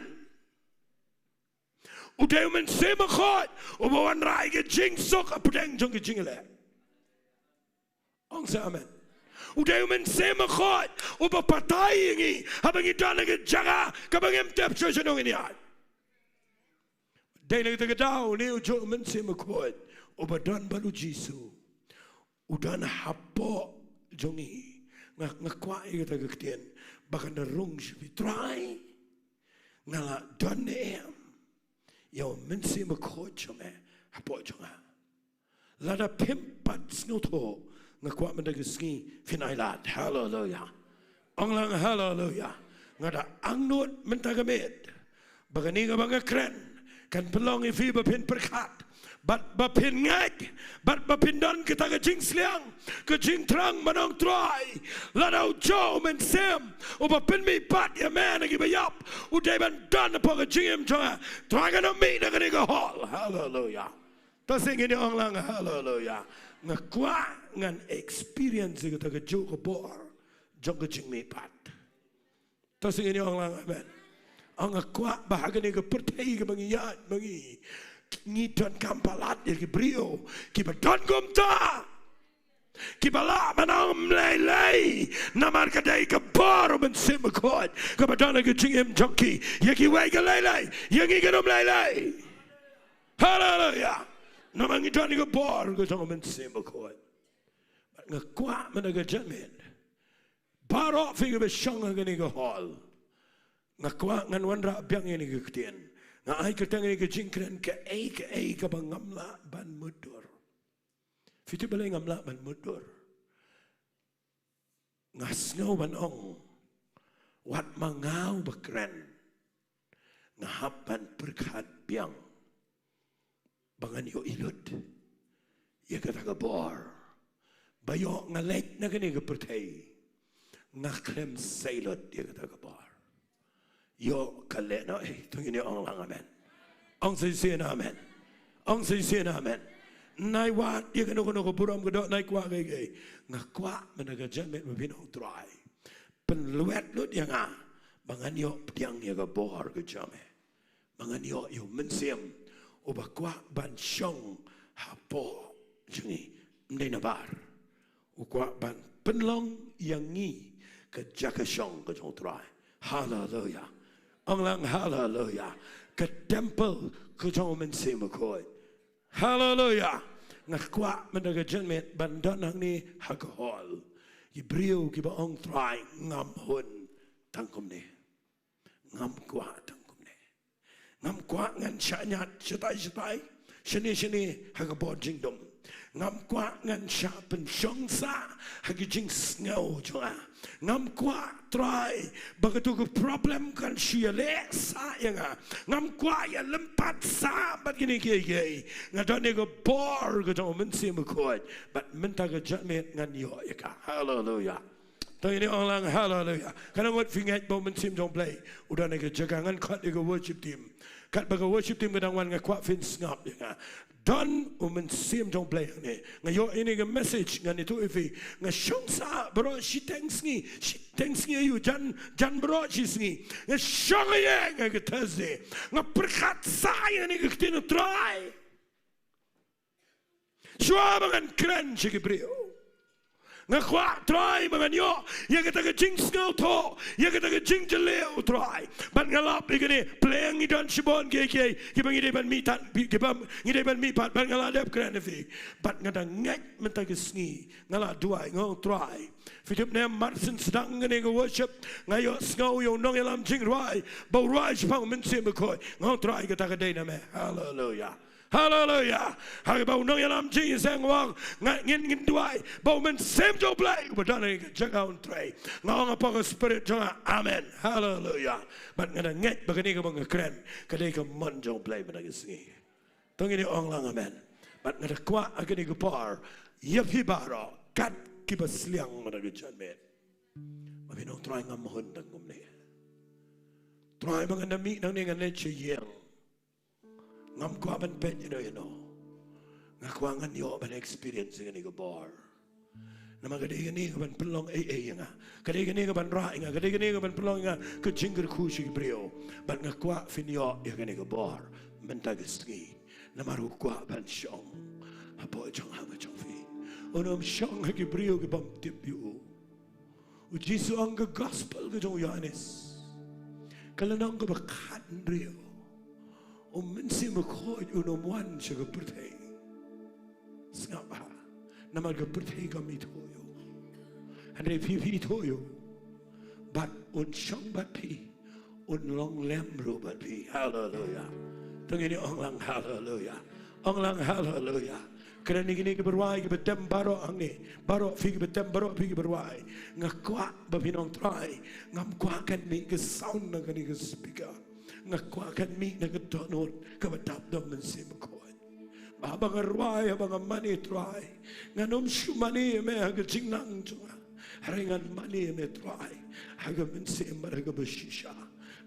U dei u Mynsiem Bakhuid uba wanrah ïa ka jingsuk hapdeng jong ka jingïaleh. Ong sa amen. U dei u Mynsiem Bakhuid uba batai ïa ngi haba ngi don ha ka jaka kaba ngim tip shuh shano ngin ïaid. Dei na kata ka daw une u juh u Mynsiem Bakhuid uba don bad u Jisu u don hapoh jong ngi. Nga, nga kwah ïa kata ka ktien ba kan da rung sha phi, Trai, nga la don ne em ïa u Mynsiem Bakhuid jong me hapoh jong nga? Lada phim pat sngewthuh, nga kwah mynta ka sngi phin ailad. Haleluya. Ong lang haleluya. Nga da angnud mynta ka miet ba kane kaba nga kren kan pynlong ïa phi ba phin pyrkhat, bad ba phin ngeit, bad ba phin don kata ka jingsliang, ka jingthrang ban ong Trai, lada u jia u Mynsiem uba pynmihpat ïa me na kiba ïap, u dei ban don hapoh ka jingim jong nga. Trai, ngan ym mih na kane ka hall. Haleluia. To sngewthuh, ong lang haleluia. Nga kwah ngan experience ïa kata kajuh ka bor jong ka jingmihpat. To sngewthuh, ong lang amen. Ong, nga kwah ba ha kane ka pyrthei kaba ngi ïaid ma ngi, ngi donkam palat ïa ki briew kiba don kumta, kiba lah ban ong ym lei lei, namar ka dei ka bor u Mynsiem Bakhuid kaba don ha ka jingim jong ki. Ïa kiwei ka lei lei, ïa ngi kan ym lei lei. Haleluia. Namar ngi don ïa ka bor ka jong u Mynsiem Bakhuid. Bad nga kwah mynta ka janmiet, baroh phi kiba shong ha kane ka hall, nga kwah ngan wanrah biang ïa kane ka ktien. Nga ai kyrteng ïa kane ka jingkren, kaei kaei kaba ngam lah ban mutdur. Phi tip balei ngam lah ban mutdur? Nga sngew ban ong, wat ma nga uba kren, nga hap ban pyrkhat biang ba ngan ïohi lut ïa kata ka bor. Ba ïoh nga leit na kane ka pyrthei, nga khlem sei lut ïa kata ka bor. Ïoh ka leh noh, eh, to ngin ïa ong lang amen. Ong shisien amen. Ong shisien amen. Nai wad ïa kano kano ka burom ka doh, nai kwah kaei kaei. Nga kwah mynta ka janmiet ba phin ong Trai, pynlwet lut ïa nga ba ngan ïoh pdiang ïa ka bor ka jong me. Ba ngan ïoh ïa u Mynsiem uba kwah ban shong hapoh jong ngi. Ym dei nabar, u kwah ban pynlong ïa ngi ka jaka shong ka jong u Trai. Haleluia. Ong lang haleluia. Ka temple ka jong u Mynsiem Bakhuid. Haleluia. Nga kwah mynta ka janmiet ban don hangne ha ka hall ki briew kiba ong Trai, ngam hun tang kumne. Ngam kwah tang kumne. Ngam kwah ngan shah ñiad shatai shatai, shane shane ha ka bor jingdum. Ngam kwah ngan shah pynshong sah ha ki jingsngew jong nga. Ngam kwah Trai ba katu ka problem kan shu ïaleh sah ïa nga. Ngam kwah ïalympat sah bad kine kiei kiei. Nga don ïa ka bor ka jong u Mynsiem Bakhuid bad mynta ka janmiet ngan ïoh ïa ka. Haleluia. To ngin ïa ong lang haleluia. Katno ngut phi ngeit ba u Mynsiem jong u Blei u don ha ka jaka? Ngan khot ïa ka worship team. Katba ka worship team ka dang wan, nga kwah phin sngap ïa nga. Don u Mynsiem jong u Blei hangne. Nga ïoh ïa kane ka message, ngan ïathuh ïa phi. Nga shong sah baroh shiteng sngi, shiteng sngi aïu, jan, jan baroh shi sngi. Nga shong ïa nga ka Thursday. Nga pyrkhat sah ïa kane ka ktien u Trai. Shuwa ba ngan kren sha ki briew, nga kwah Trai ba ngan ïoh ïa kata ka jingsngewthuh, ïa kata ka jingjylliew Trai. Bad nga lap ïa kane, pyrshang ngi don shibun kiei kiei kiba ngi dei ban mih pat, kiba ngi dei ban mih pat, bad nga la dep kren ïa phi. Bad nga dang ngeit mynta ka sngi, nga la duwai, nga ong Trai, phi tip ne, mar shen sdang kane ka worship, nga ïohsngew ïa u nongïalam jingrwai ba u rwai shaphang u Mynsiem Bakhuid. Nga ong Trai, kata ka dei na me. Haleluia. Haleluia. Haba u nongïalam jingïaseng u ong, nga, ngin, ngin duwai ba u Mynsiem jong u Blei uba don ha ka jaka un trei. Nga ong hapoh ka spirit jong nga, amen. Haleluia. Bad nga da ngeit ba kane kaba nga kren ka dei ka mon jong u Blei mynta ka sngi. To ngin ïa ong lang amen. Bad nga da kwah ha kane ka por ïa phi baroh kat kiba sliang mynta ka janmiet, ba phin ong, Trai, ngam hun tang kumne. Trai, ba ngan da mih nangne ngan leit sha ïing, ngam kwah ban peit ïano ïano. Nga kwah ngan ïoh ban experience ïa kane ka bor. Namar ka dei kane kaban pynlong ei ei ïa nga, ka dei kane kaban rah ïa nga, ka dei kane kaban pynlong ïa nga ka jingkyrkhu sha ki briew. Bad nga kwah phin ïoh ïa kane ka bor mynta ka sngi. Namar u kwah ban shong hapoh jong nga bad jong phi. Un ym shong ha ki briew ki bym tip ïa u. U Jisu ong, ka gospel ka jong u Ïoannis, ka lynnong kaba khathynriew, u Mynsiem Bakhuid un ym wan sha ka pyrthei. Sngap bha, namar ka pyrthei kam ithuh ïa u. Hynrei phi, phi ithuh ïa u. Bad un shong bad phi, un long lem ruh bad phi. Haleluia. To ngin ïa ong lang haleluia. Ong lang haleluia. Kren ïa kine kiba rwai, kiba tem baroh hangne, baroh phi kiba tem, baroh phi kiba rwai. Nga kwah ba phin ong, Trai, ngam kwah kan mih ka sound na kane ka speaker. Nga kwah kan mih na ka dohnud kaba dap da u Mynsiem Bakhuid. Ba haba nga rwai, haba nga mane Trai, ngan ym shu mane ïa me ha ka jingnang jong nga. Hynrei ngan mane ïa me Trai ha ka mynsiem bad ha kaba shisha,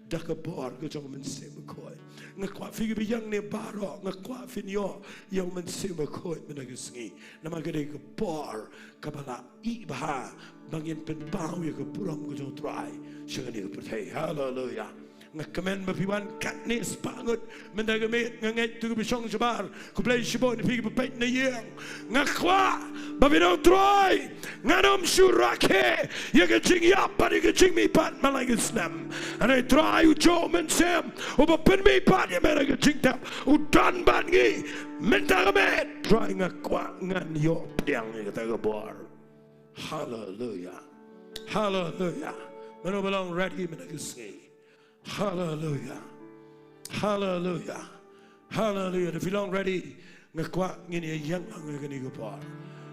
da ka bor ka jong u Mynsiem Bakhuid. Nga kwah phi kiba ïeng ne baroh, nga kwah phin ïoh ïa u Mynsiem Bakhuid mynta ka sngi. Namar ka dei ka bor kaba la ïeh bha ba ngin pynpaw ïa ka burom ka jong u Trai sha kane ka pyrthei. Haleluya. Nga kmen ba phi wan katne spah ngut mynta ka miet. Nga ngeit to kiba shong shabar, khublei shibun ïa phi kiba peit na ïing. Nga kwah ba phin ong Trai, ngan ym shu rakhe ïa ka jingïap bad ïa ka jingmihpat man la ka snem. Hynrei Trai, u jong u Mynsiem uba pynmihpat ïa me na ka jingtep u don bad ngi mynta ka miet. Trai, nga kwah ngan ïoh pdiang ïa kata ka bor. Haleluya. Haleluya. Mano ba long ready mynta ka sngi? Haleluya. Haleluya. Haleluya. Da phi long ready, nga kwah ngin ïa ïeng lang ha kane ka por.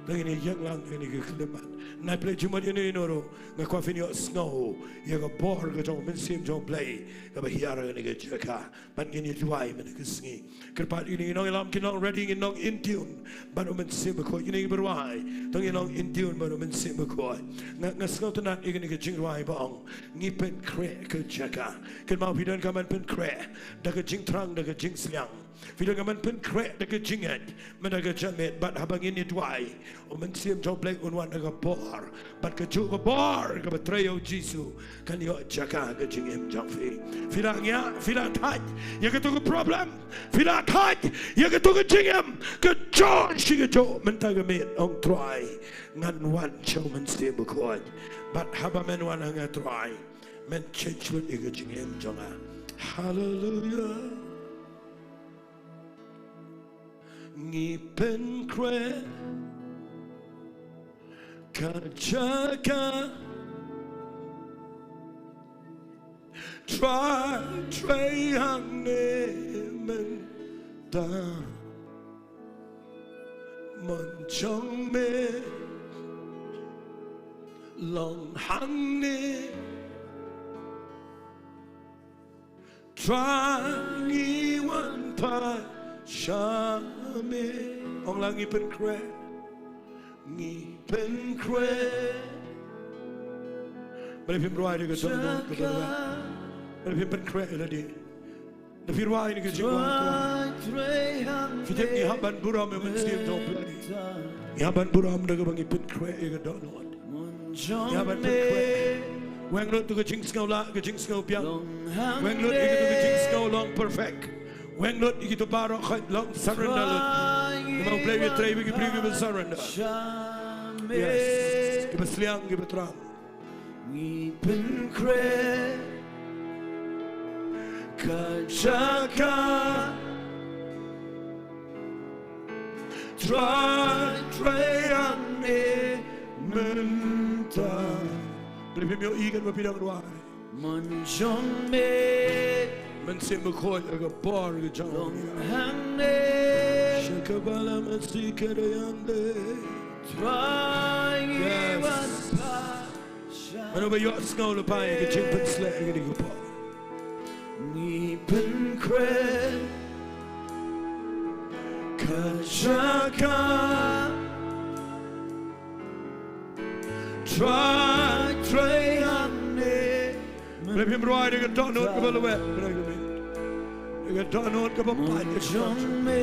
Da ngin ïa ïeng lang ha kane ka khyllipmat. Nai plie jingmut ïa no ïa no ruh, nga kwah phin ïohsngew ïa ka bor ka jong u Mynsiem jong u Blei kaba hiar ha kane ka jaka. Bad ngin ïa duwai mynta ka sngi. Kyrpad ïa ngi, ngi nongïalam kin long ready, ngin long in tune bad u Mynsiem Bakhuid. Ïa ngi ba rwai, to ngin long in tune bad u Mynsiem Bakhuid. Nga, nga sngewtynnat ïa kane ka jingrwai ba ong, ngi pynkhreh ka jaka. Kynmaw, phi donkam ban pynkhreh da ka jingthrang, da ka jingsliang. Phi donkam ban pynkhreh da ka jingngeit mynta ka janmiet. Bad haba ngin ïa duwai, u Mynsiem jong u Blei un wan da ka bor. Bad kajuh ka bor kaba trei ïa u Jisu kan ïoh jaka ha ka jingim jong phi. Phi la ngiah, phi la thait ïa kato ka problem, phi la thait ïa kato ka jingim, ka jong shi kajuh mynta ka miet, ong Trai, ngan wan sha u Mynsiem Bakhuid. Bad haba men wan ha nga Trai, men change lut ïa ka jingim jong nga. Haleluya. Ngi pynkhreh ka jaka. Trai, trei hangne mynta. Mon jong me long hangne. Trai, ngi wan phai sha me. Ong lang, ngi pynkhreh. Ngi pynkhreh. Balei phim rwai da ka dohnud kaba lwet? Balei phim pynkhreh ïa lade? Da phi rwai ïa kane ka jingwan, phi tip ngi hap ban burom ïa u Mynsiem jong u Blei. Ngi hap ban burom da kaba ngi pynkhreh ïa ka dohnud. Ngi hap ban pynkhreh. Weng lut ïa ka jingsngewlah, ka jingsngewbiang. Weng lut ïa ka jingsngew long perfect. Weng lut ïa kito baroh, khot long surrender lut. Namar u Blei u ïatrei bad ki briew kiba surrender. Yes. Kiba sliang, kiba thrang. Ngi pynkhreh ka jaka. Trai, trei hangne mynta. Balei phim ïohi katba phi dang rwai? Mon jong me. Mynsiem Bakhuid, ka bor ka jong me. Long hangne. Shakabala masi kadayande. Trai, ngi wan phai. Mano ba ïohsngew lypa ïa ka jingpynshlur ïa kane ka por? Ngi pynkhreh ka jaka. Trai, trei hangne. Balei phim rwai da ka dohnud kaba lwet? Da ka dohnud kaba pait. Mon jong me.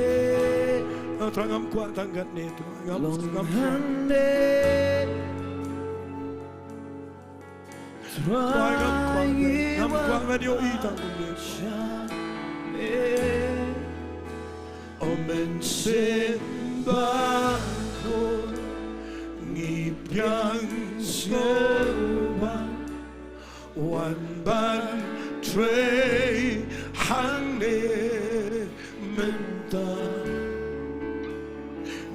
Trai, ngam kwah tang katne, Trai, ngam, ngam kwah. Trai, ngam kwah, ngam kwah ngan ïohi tang kumne. O Mynsiem Bakhuid, ngi pdiang sngewbha, wan ban trei hangne mynta.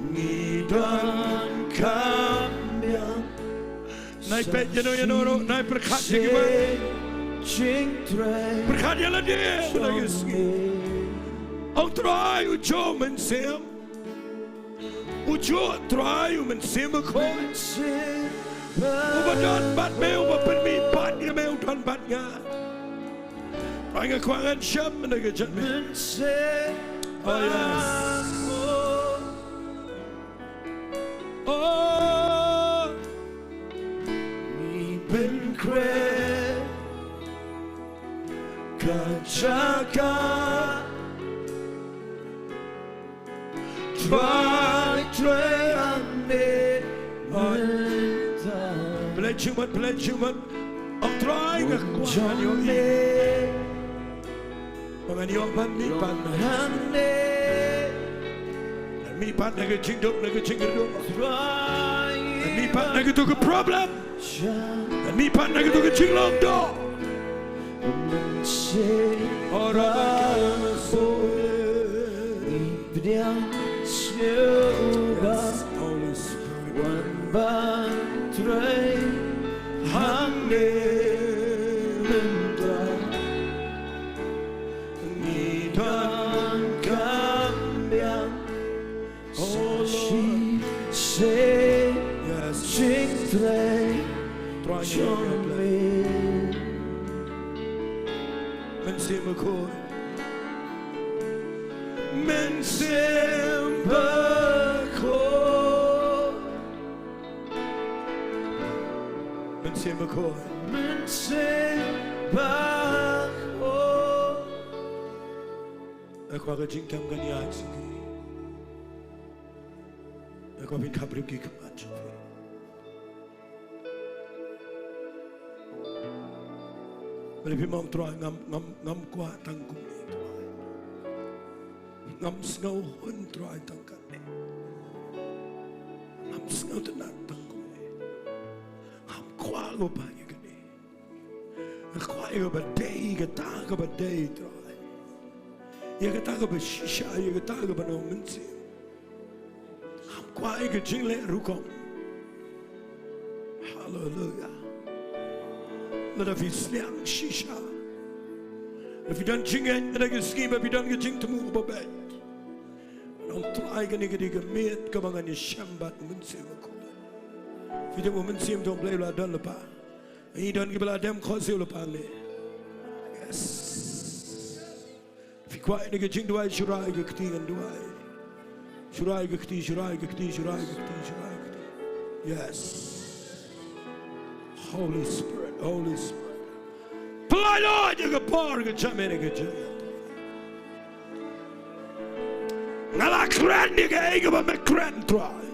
Ngi donkam biang. Nai peit ïano ïano ruh, nai pyrkhat ïa kiba. Pyrkhat ïa lade mynta ka sngi. Ong Trai, u jong u Mynsiem. U jong u Trai, u Mynsiem Bakhuid. Uba don bad me, uba pynmihpat ïa me, u don bad nga. Ai nga kwah ngan shem na ka jingmut. Oh, yes. Oh, ngi pynkhreh ka jaka. Trai, Trai, hangne mynta. Pledge your mut, pledge your mut. Ong Trai, nga kwah ngan ïohi. Ba ngan ïoh ban mihpat hangne. Ngan mihpat na ka jingduk, na ka jingkyrduh. Ngan mihpat na katu ka problem. Ngan mihpat na katu ka jinglong doh. Ora ba ka Yes, Holy Spirit. Wan ban trei hangne mynta. Ngi donkam biang. Oh, Lord. Shi se. Yes. Jingtrei. Trai jong me. Mynsiem Bakhuid. Mynsiem Bakhuid. Mynsiem Bakhuid. Mynsiem Bakhuid. Nga kwah ka jingkam kan ïaid sha ki. Nga kwah phin khapbriew ki khmat jong phi. Balei phim ong Trai, ngam, ngam, ngam kwah tang kumne Trai. Ngam sngew hun Trai tang kane. Ngam sngewtynnat tang kumne. Ngam kwah ko ba ïa kane. Nga kwah ïa kaba dei, kata kaba dei Trai. Ïa kata kaba shisha, ïa kata kaba nongmynsiem. Ngam kwah ïa ka jingleh rukom. Haleluya. Lada phi sliang shisha, lada phi don jingngeit, lada ka sngi ba phi don ka jingthmu ba beit, ong Trai kane ka dei ka miet kaba ngan ïashem bad Mynsiem Bakhuid. Phi tip U Mynsiem jong U Blei u la don lypa. Ngi don kiba la dem khohsiew lypa ne. Yes. Phi kwah ïa ka jingduwai, shu rai ka kti ngan duwai. Shu rai ka kti, shu rai ka kti, shu rai ka kti, shu rai ka kti. Yes. Holy Spirit, Holy Spirit. Pynlait ïa ka por ka jam ïa ka jam. Nga la kren ïa kaei kaba me kren Trai.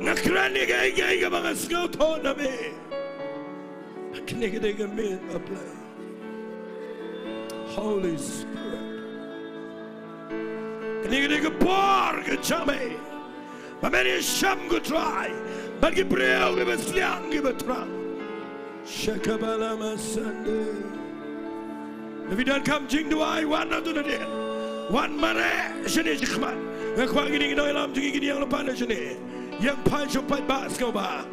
Nga kren ïa kaei kaei kaba nga sngewthuh na me. Kane ka dei ka miet A Blei. Holy Spirit. Kane ka dei ka por ka jam eh. Ba men ïashem ko Trai bad ki briew kiba sliang kiba thrang. Shakabalama Sunday. Lada phi donkam jingduwai, wan na tu nadien. Wan mareh shane shakhmat. Nga kwah kine ki nongïalam jong ngi kin ïeng lypa na shane. Ïeng phai sha u paidbah sngewbha.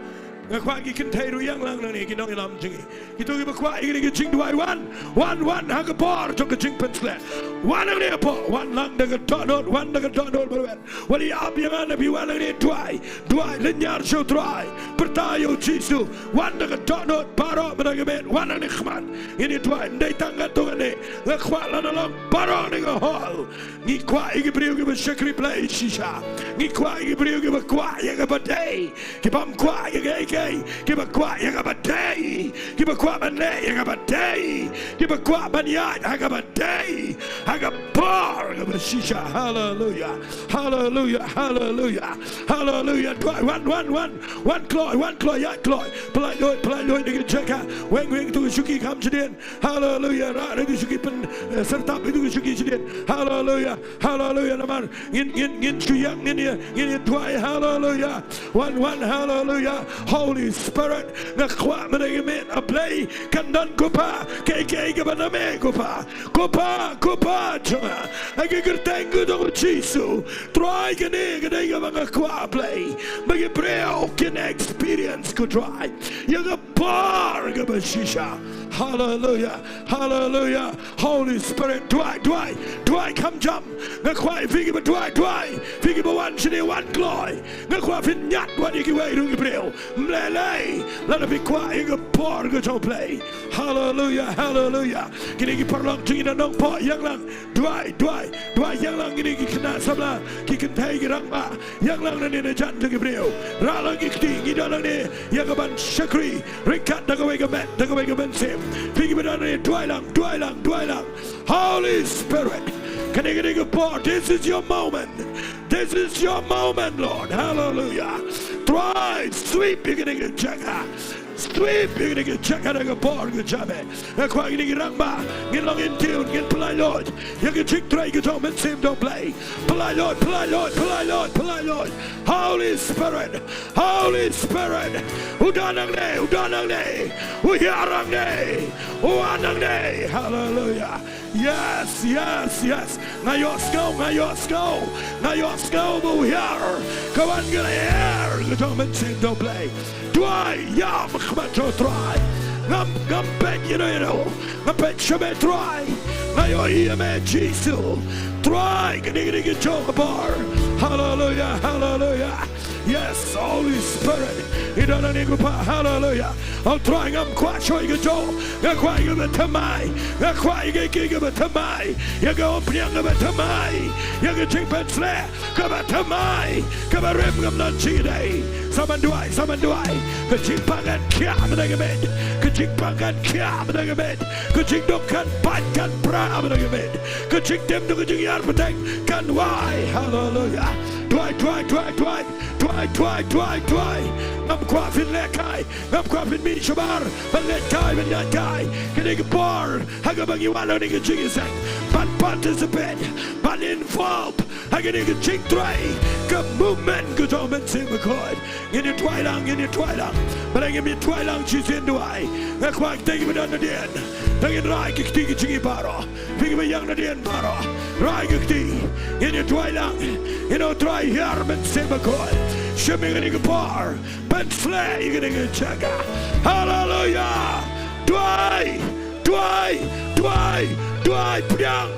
Nga kwah ki kynthei ruh ïeng lang nangne, ki nongïalam jong ngi. Kito kiba kwah ïa kane ka jingduwai, wan, wan, wan ha ka por jong ka jingpynshlur. Wan nangne hapoh, wan lang da ka dohnud, wan da ka dohnud ba lwet. Wat ïa ap ïa nga, lada phi wan nangne, duwai, duwai lynñiar sha u Trai, pyrta ïa u Jisu. Wan da ka dohnud baroh, mynta ka miet, wan nangne khmat. Ngin ïa duwai, ym dei tang katto katne. Nga kwah lada long baroh kane ka hall. Ngi kwah ïa ki briew kiba shakri Blei shisha. Ngi kwah ïa ki briew kiba kwah ïa kaba dei. Kibym kwah ïa kaei kaei, kiba kwah ïa kaba dei. Kiba kwah ban leh ïa kaba dei. Kiba kwah ban ïaid ha kaba dei. Ha ka por kaba shisha. Haleluya. Haleluya. Haleluya. Haleluya. Duwai, wan, wan, wan. Wan kloi, wan kloi, ïaid kloi. Pynlait luid, pynlait luid na ki jaka. Weng, weng tu ki shuki kham shadien. Haleluya. Rah, rah tu ki shuki pyn, eh, syrtap tu ki shuki shadien. Haleluya. Haleluya, namar ngin, ngin, ngin shu ïeng, ngin ïa, ngin ïa duwai, haleluya. Wan, wan, haleluya. Holy Spirit, nga kwah mynta ka miet, A Blei, kan don ko Pa, kaei kaei kaba na me ko Pa. Ko Pa, ko Pa jong nga. Ha ka kyrteng ka jong u Jisu. Trai kane ka dei kaba nga kwah, A Blei. Ba ki briew kin experience ko Trai. Ïa ka por kaba shisha. Haleluya. Haleluya. Holy Spirit, duwai, duwai, duwai kham jam. Nga kwah phi kiba duwai, duwai. Phi kiba wan shane, wan kloi. Nga kwah phin ñiad wat ïa kiwei ruh ki briew. Ym lei, lada phi kwah ïa ka por ka jong U Blei. Haleluya, haleluya. Kine ki paralok jong ngi na Nongpoh, ïalang, duwai, duwai, duwai, ïalang kine ki khynnah samla, ki kynthei ki rangbah, ïalang nangne na jan jong ki briew. Rah lang ki kti, ngi don nangne ïa ka ban shakri ryngkat da kawei ka met, da kawei ka mynsiem. Phi kiba don nangne, duwai lang, duwai lang, duwai lang. Holy Spirit, kane ka dei ka por. This is your moment. This is your moment, Lord. Hallelujah. Trai, sweep ïa kane ka jaka. Sweep ïa kane ka jaka da ka por ka jong me. Nga kwah ïa kine ki rangbah, ngin long in tune, ngin pyllait luid ïa ka jingtrei ka jong U Mynsiem jong U Blei. Pyllait luid, pyllait luid, pyllait luid, pyllait luid. Holy Spirit, Holy Spirit, u don hangne, u don hangne, u hiar hangne, u wan hangne. Hallelujah. Yes, yes, yes. Nga ïohsngew, nga ïohsngew, nga ïohsngew ba u hiar. Ka wan ka la hiar ka jong U Mynsiem jong U Blei. Duwai, ïam ha khmat jong U Trai. Ngam, ngam peit ïano ïano. Ngam peit sha me Trai. Nga ïohi ïa me Jisu. Trai, kane ka dei ka jong ka por. Hallelujah, hallelujah. Yes, Holy Spirit. Ngi don hangne ko Pa, hallelujah. O Trai, ngam kwah shuh ïa ka jong. Nga kwah ïa kaba thymmai. Nga kwah ïa ka, ïa kaba thymmai. Ïa ka umphniang kaba thymmai. Ïa ka jingpynshlur kaba thymmai, kaba rim ngam don jingïadei. Sa ban duwai, sa ban duwai. Ka jingpang kan khiah mynta ka miet. Ka jingpang kan khiah mynta ka miet. Ka jingduk kan pait kan pra mynta ka miet. Ka jingtim da ka jingïar pateng kan wai. Hallelujah. Duwai, duwai, duwai, duwai. Duwai, duwai, duwai, duwai. Ngam kwah phin lehkai. Ngam kwah phin mih shabar ban lehkai, ban ïaid kai. Kane ka por ha kaba ngi wan ha kane ka jingïaseng ban participate, ban involve ha kane ka jingtrei, ka movement ka jong U Mynsiem Bakhuid. Ngin ïa duwai lang, ngin ïa duwai lang. Balei ngim ïa duwai lang shisien duwai? Nga kwah kita kiba don nadien, to ngin rai ki kti ki jong ngi baroh. Phi kiba ïeng nadien baroh, rai ki kti. Ngin ïa duwai lang. Ngin ong Trai, hiar Mynsiem Bakhuid. Shim ïa kane ka por. Pynshlur ïa kane ka jaka. Haleluya. Duwai, duwai, duwai, duwai. Pdiang,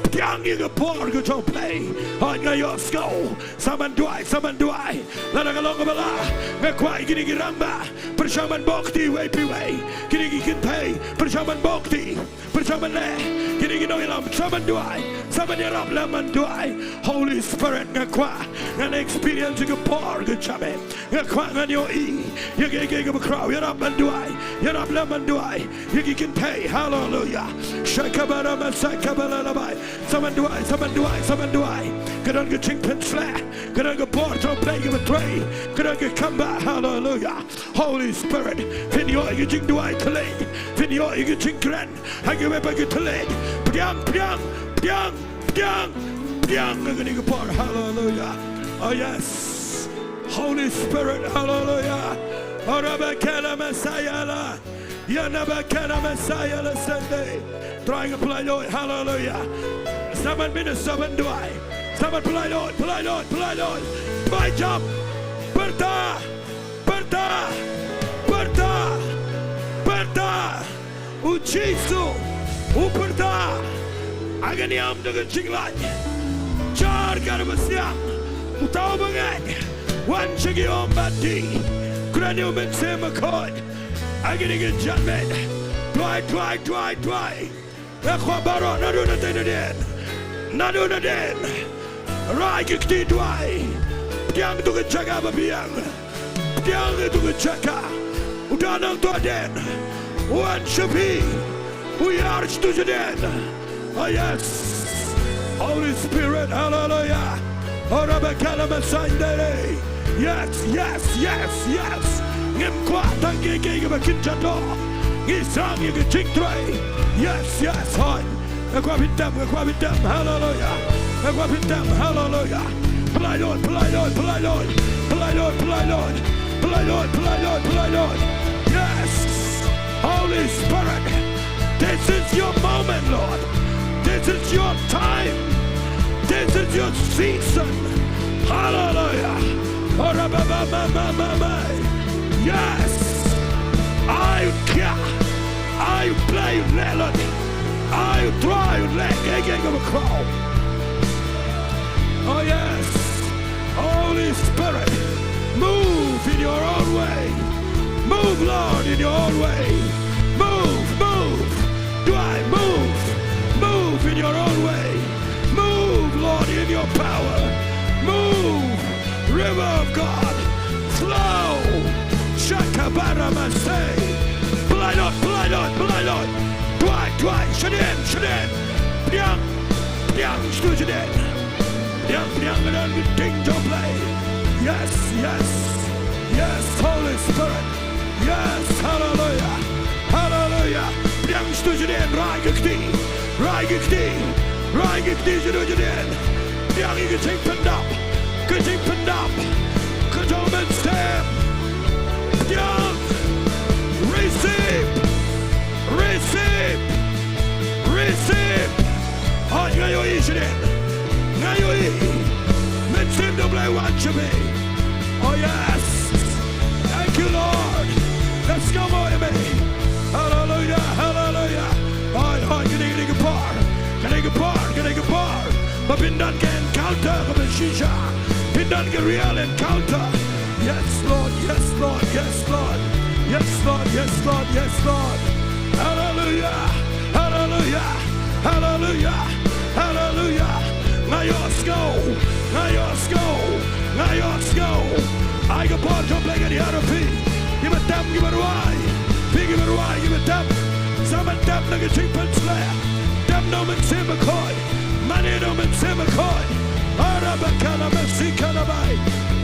pdiang ïa ka por ka jong U Blei. Hooid, nga ïohsngew. Sa ban duwai, sa ban duwai. Lada ka long kaba lah, nga kwah ïa kine ki rangbah, pyrshang ban bok kti iwei pa iwei. Kine ki kynthei, pyrshang ban bok kti. Pyrshang ban leh kine ki nongïalam, sa ban duwai, sa ban ïarap lem ban duwai. Holy Spirit, nga kwah ngan experience ïa ka por ka jong me. Nga kwah ngan ïohi ïa kaei kaei kaba khraw. Ïarap ban duwai, ïarap lem ban duwai ïa ki kynthei. Haleluya. Shakabara masakabara labai. Sa ban duwai, sa ban duwai, sa ban duwai. Ka don ka jingpynshlur, ka don ka bor jong U Blei kaba trei, ka don ka kam ba. Haleluya. Holy Spirit, phin ïoh ïa ka jingduwai thylliej, phin ïoh ïa ka jingkren ha kiwei pat ki thylliej. Pdiang, pdiang, pdiang, pdiang, pdiang ha kane ka por. Haleluya. Oh yes. Holy Spirit, haleluya. Orabakala Messiah la. Yanabakala Messiah la Sunday. Trai, nga pyllait luid. Haleluya. Sa ban minister, ban duwai. Sa ban pyllait luid, pyllait luid, pyllait luid. Duwai jam. Pyrta. Pyrta, pyrta, pyrta. U Jisu u pyrta. Ha ka niam jong ka jinglait, jar ka dei ba siang. Uta uba ngeit, wan sha ki ong ba dih. Kren ïa U Mynsiem Bakhuid ha kine ki janmiet. Duwai, duwai, duwai, duwai. Nga kwah baroh naduh nangtei nadien, naduh nadien, rai ki kti duwai. Pdiang ïa tu ka jaka ba biang. Pdiang ïa tu ka jaka. U don hangto hadien, u wan sha phi, u hiar sha tu shadien. Oh yes. Holy Spirit, hallelujah. Orabakala Messiah. Yes, yes, yes, yes. Ngim kwah tang kiei kiei kiba kynja doh. Ngi sdang ïa ka jingtrei. Yes, yes, hooid. Nga kwah phin tem, nga kwah phin tem. Haleluya. Nga kwah phin tem. Haleluya. Pyllait luid, pyllait luid, pyllait luid. Pyllait luid, pyllait luid. Pyllait luid, pyllait luid, pyllait luid. Yes. Holy Spirit, this is your moment, Lord. This is your time. This is your season. Hallelujah. Ora ba ba ma ma ma ma. Yes. Ai u thiah. Ai u Blei u leh lut. Ai u Trai u leh kiei kiei kiba khraw. Oh yes. Holy Spirit, move in your own way. Lord, in your own way. Move, move. Dwight, move. Move in your own way. Move, Lord, in your power. Move, River of God. Flow. Shakabara Masay. Bla Lord, bla Lord, bla Lord. Dwight, Dwight, shut in, shut in. Pdiang, pdiang, shut in. Pdiang, pdiang, pdiang, pdiang, pdiang. Yes, yes, yes, Holy Spirit. Yes, hallelujah. Hallelujah. Pdiang shatu jadien, rai ki kti. Rai ki kti. Rai ki kti shatu jadien. Pdiang ïa ka jingpyndap. Ka jingpyndap. Ka jong Mynsiem. Pdiang. Receive. Receive. Receive. Hooid, nga ïohi shadien. Nga ïohi. Mynsiem jong U Blei wan sha phi. Oh yes. Thank you, Lord. Let's go, boy, me. Hallelujah, hallelujah. Hooid, hooid, kane, kane ka por. Kane ka por, kane ka por. Ba phin don ka encounter kaba shisha. Phin don ka real encounter. Yes, Lord, yes, Lord, yes, Lord. Yes, Lord, yes, Lord, yes, Lord. Hallelujah, hallelujah, hallelujah, hallelujah. Nga ïohsngew, nga ïohsngew, nga ïohsngew. Ai ka por jong U Blei ka hiar ïa phi. Kiba tem, kiba rwai. Phi kiba rwai, kiba tem. Sa ban tem na ka jingpynshlur. Tem na U Mynsiem Bakhuid. Mane na U Mynsiem Bakhuid. Ara bakala basi kala bai.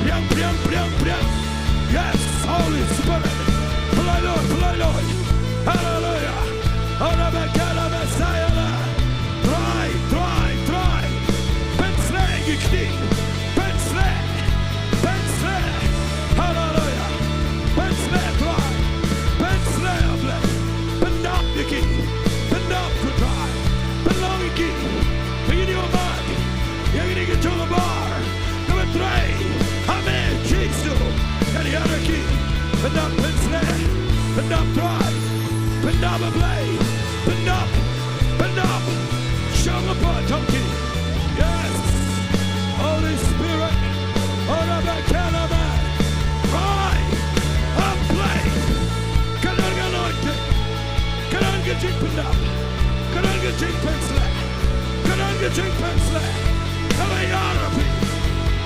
Pdiang, pdiang, pdiang, pdiang. Yes, Holy Spirit. Pynlait Lord, pynlait Lord. Hallelujah. Ara bakala basi ala. Trai, trai, trai. Pynshlur ïa ki kti. Pynshlur. Pynshlur. Hallelujah. Pynshlur Trai. Pynshlur Blei. Pyndap ïa ki. Pyndap ko Trai. Pynlong ïa ki. Pynïoh mat. Ïa kine ki jong ka bar. Kaba trei ha me Jisu. Ka hiar ïa ki. Pyndap, pynshlur. Pyndap Trai. Pyndap a Blei. Pyndap. Pyndap. Shong hapoh jong ki. Yes. Holy Spirit. Ora ba kelama. Trai. A Blei. Ka don ka anointing. Ka don ka jingpyndap. Ka don ka jingpynshlur. Ka don ka jingpynshlur. Kaba hiar ïa phi.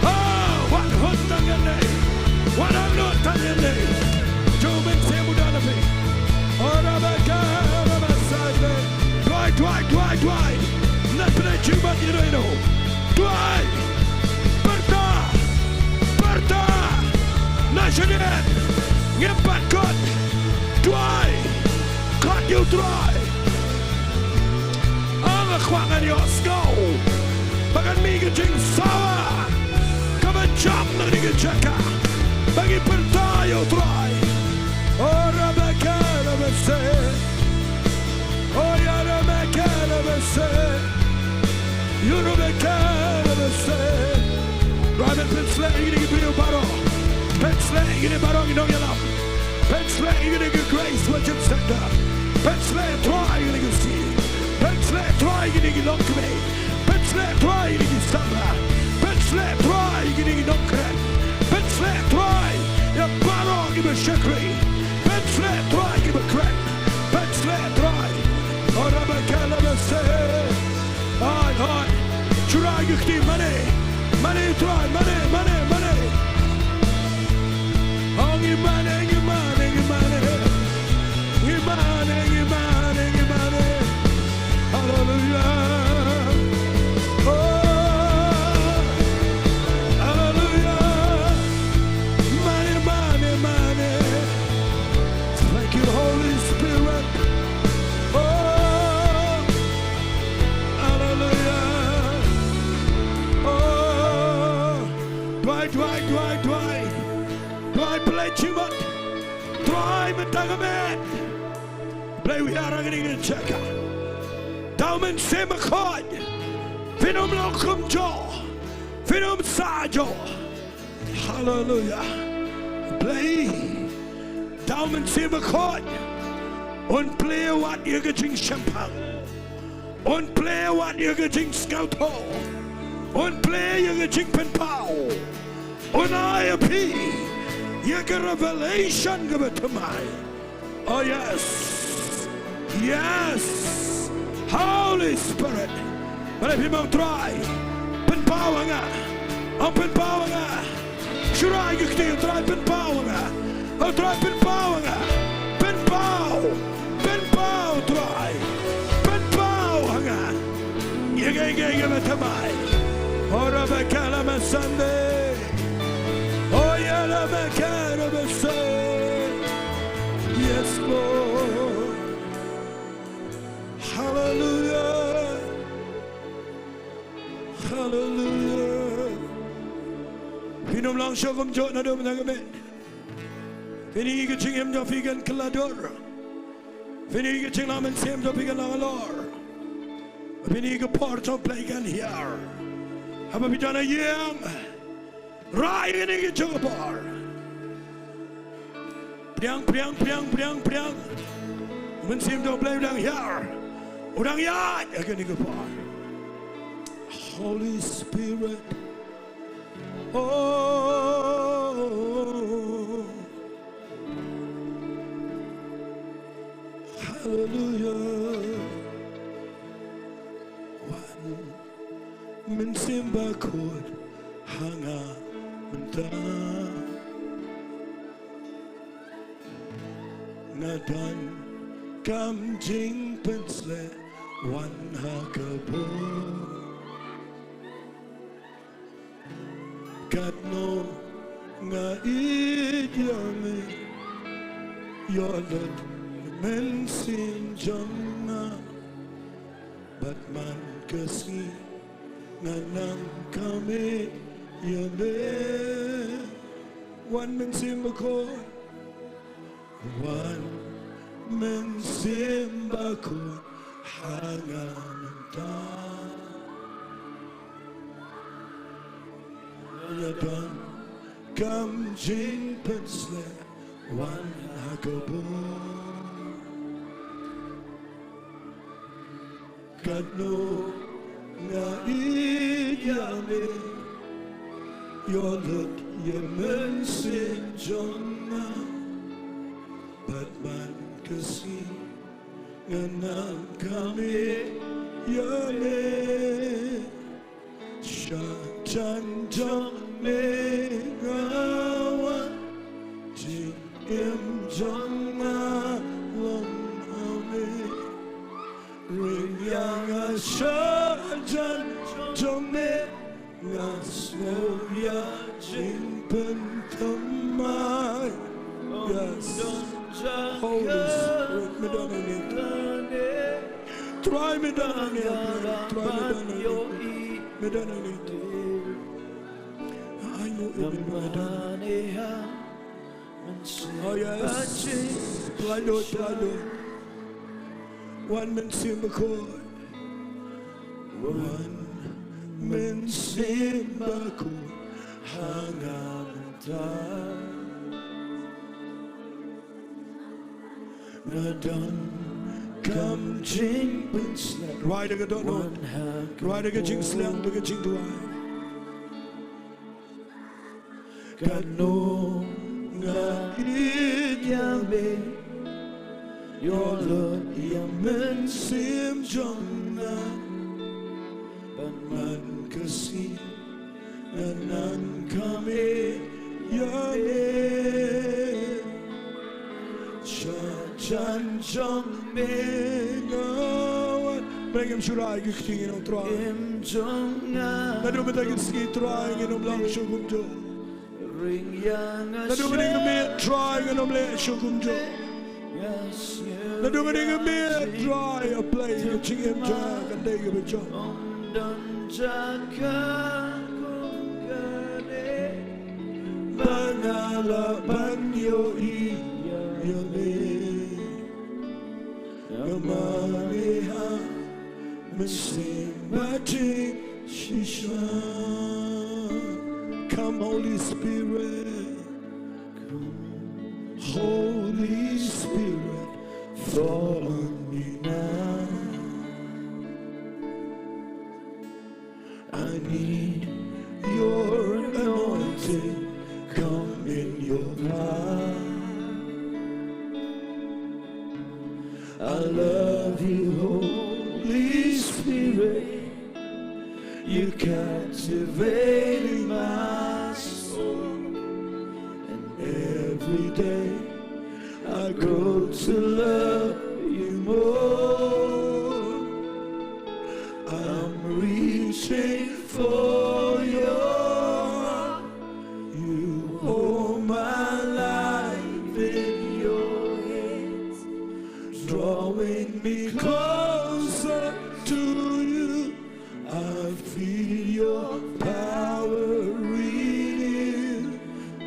Oh, wat hut tang ïa ne. Wat hut tang ïa ne. Jong U Mynsiem u don ïa phi. Ora ba ka, ora ba sa ne. Duwai, duwai, duwai, duwai. Nat pynai jingbat ïa no ïa no. Duwai. Pyrta. Pyrta. Na shadien. Ngim pat kot. Duwai. Kot ïa u Trai. Nga kwah ngan ïohsngew ba kan mih ka jingsawa kaba jam na kane ka jaka ba ngi pyrta ïa u Trai. O Rebecca Rebese. O ya Rebecca Rebese. Ïa Rebecca Rebese. Trai, men pynshlur ïa kine ki briew baroh. Pynshlur ïa kine baroh ki nongïalam. Pynshlur ïa kine ki Grace Worship Centre. Pynshlur Trai ïa kine ki sien. Pynshlur Trai ïa kine ki longkmie. Pynshlur Trai ïa kine ki samla. Pynshlur Trai ïa kine ki nongkren. Pynshlur Trai ïa baroh kiba shakri. Pynshlur Trai kiba kren. Pynshlur Trai. O Rebecca Rebese. Hooid, hooid. Shu rai ki kti mane. Mane Trai, mane, mane, mane. O ngi mane, ngi mane, ngi mane. Ngi mane, ngi mane, ngi mane. Hallelujah. Oh, hallelujah. Mane, mane, mane. Thank you, Holy Spirit. Oh, hallelujah. Oh, duwai, duwai, duwai, duwai. Duwai, pynleit jingmut. Duwai mynta ka miet. Blei u hiar ha kane ka jaka. Da u Mynsiem Bakhuid. Phin ym long kumjuh. Phin ym sah juh. Haleluya. Blei, da u Mynsiem Bakhuid un plie wat ïa ka jingshemphang, un plie wat ïa ka jingsngewthuh, un plie ïa ka jingpynpaw, un ai ïa phi ïa ka revelation kaba thymmai. Oh yes. Yes. Holy Spirit. Balei phim ong Trai, pynpaw ha nga. Ong pynpaw ha nga. Shu rai ki kti, Trai pynpaw ha nga. Oh Trai pynpaw ha nga. Pynpaw. Pynpaw Trai. Pynpaw ha nga. Ïa kaei kaei kaba thymmai. Ora ba kala ma Sunday. Oh ïa la ba kala ba se. Yes Lord. Hallelujah. Hallelujah. Phin ym long shuh kumjuh naduh mynta ka miet. Phin ïohi ka jingim jong phi kan kylla dur. Phin ïohi ka jingïaid mynsiem jong phi kan long halor. Phin ïohi ka por jong U Blei kan hiar. Haba phi don ha ïing, rai ïa kane ka jong ka por. Pdiang, pdiang, pdiang, pdiang, pdiang. Mynsiem jong U Blei u dang hiar. U dang ïaid ha kane ka por. Holy Spirit. Oh, hallelujah. Wan Mynsiem Bakhuid ha nga mynta. Nga donkam jingpynshlur, wan ha ka bor. Katno nga ïeit ïa me, ïoh lut mynsiem jong nga. Bad man ka sngi nga nang kame ïa me. Wan Mynsiem Bakhuid. Wan Mynsiem Bakhuid ha nga mynta. Nga donkam jingpynshlur, wan ha ka bor. Katno nga ïeit ïa me, ïoh lut ïa mynsiem jong nga. Bad man ka sngi nga nang kame ïa me. Sha jan jong me nga wan, jingim jong nga long ha me. Ring ïa nga sha jan jong me, nga sngew ïa jingpynthymmai. Yes. Holy Spirit, me don hangne. Trai me don hangne, Trai me don hangne. Me don hangne. Ai mo e me don. Oh yes. Trai Lord, Trai Lord. Wan Mynsiem Bakhuid. Wan Mynsiem Bakhuid ha nga mynta. Nga donkam jingpynshlur. Rwai da ka dohnud. Rwai da ka jingsliang, da ka jingduwai. Katno nga ïeit ïa me, ïoh lut ïa mynsiem jong nga. Bad man ka sngi nga nang kame ïa me. Sha jan jong me nga wan. Bad ngim shu rai ki kti, ngin ong Trai. Naduh mynta ka sngi Trai ngin ym long shuh kumjuh. Naduh mynta ka miet Trai ngin ym leh shuh kumjuh. Naduh mynta ka miet Trai, A Blei, ka jingim jong nga kan dei kaba jong. Ba nga lah ban ïohi ïa me. Nga mane ha mynsiem bad jingshisha. Come, Holy Spirit. Come, Holy Spirit, fall on me now. I need your anointing. Come in your power. captivating my soul. And every day I grow to love you more. I'm reaching for your heart. You hold my life in your hands, drawing me closer to you. I feel your power renew.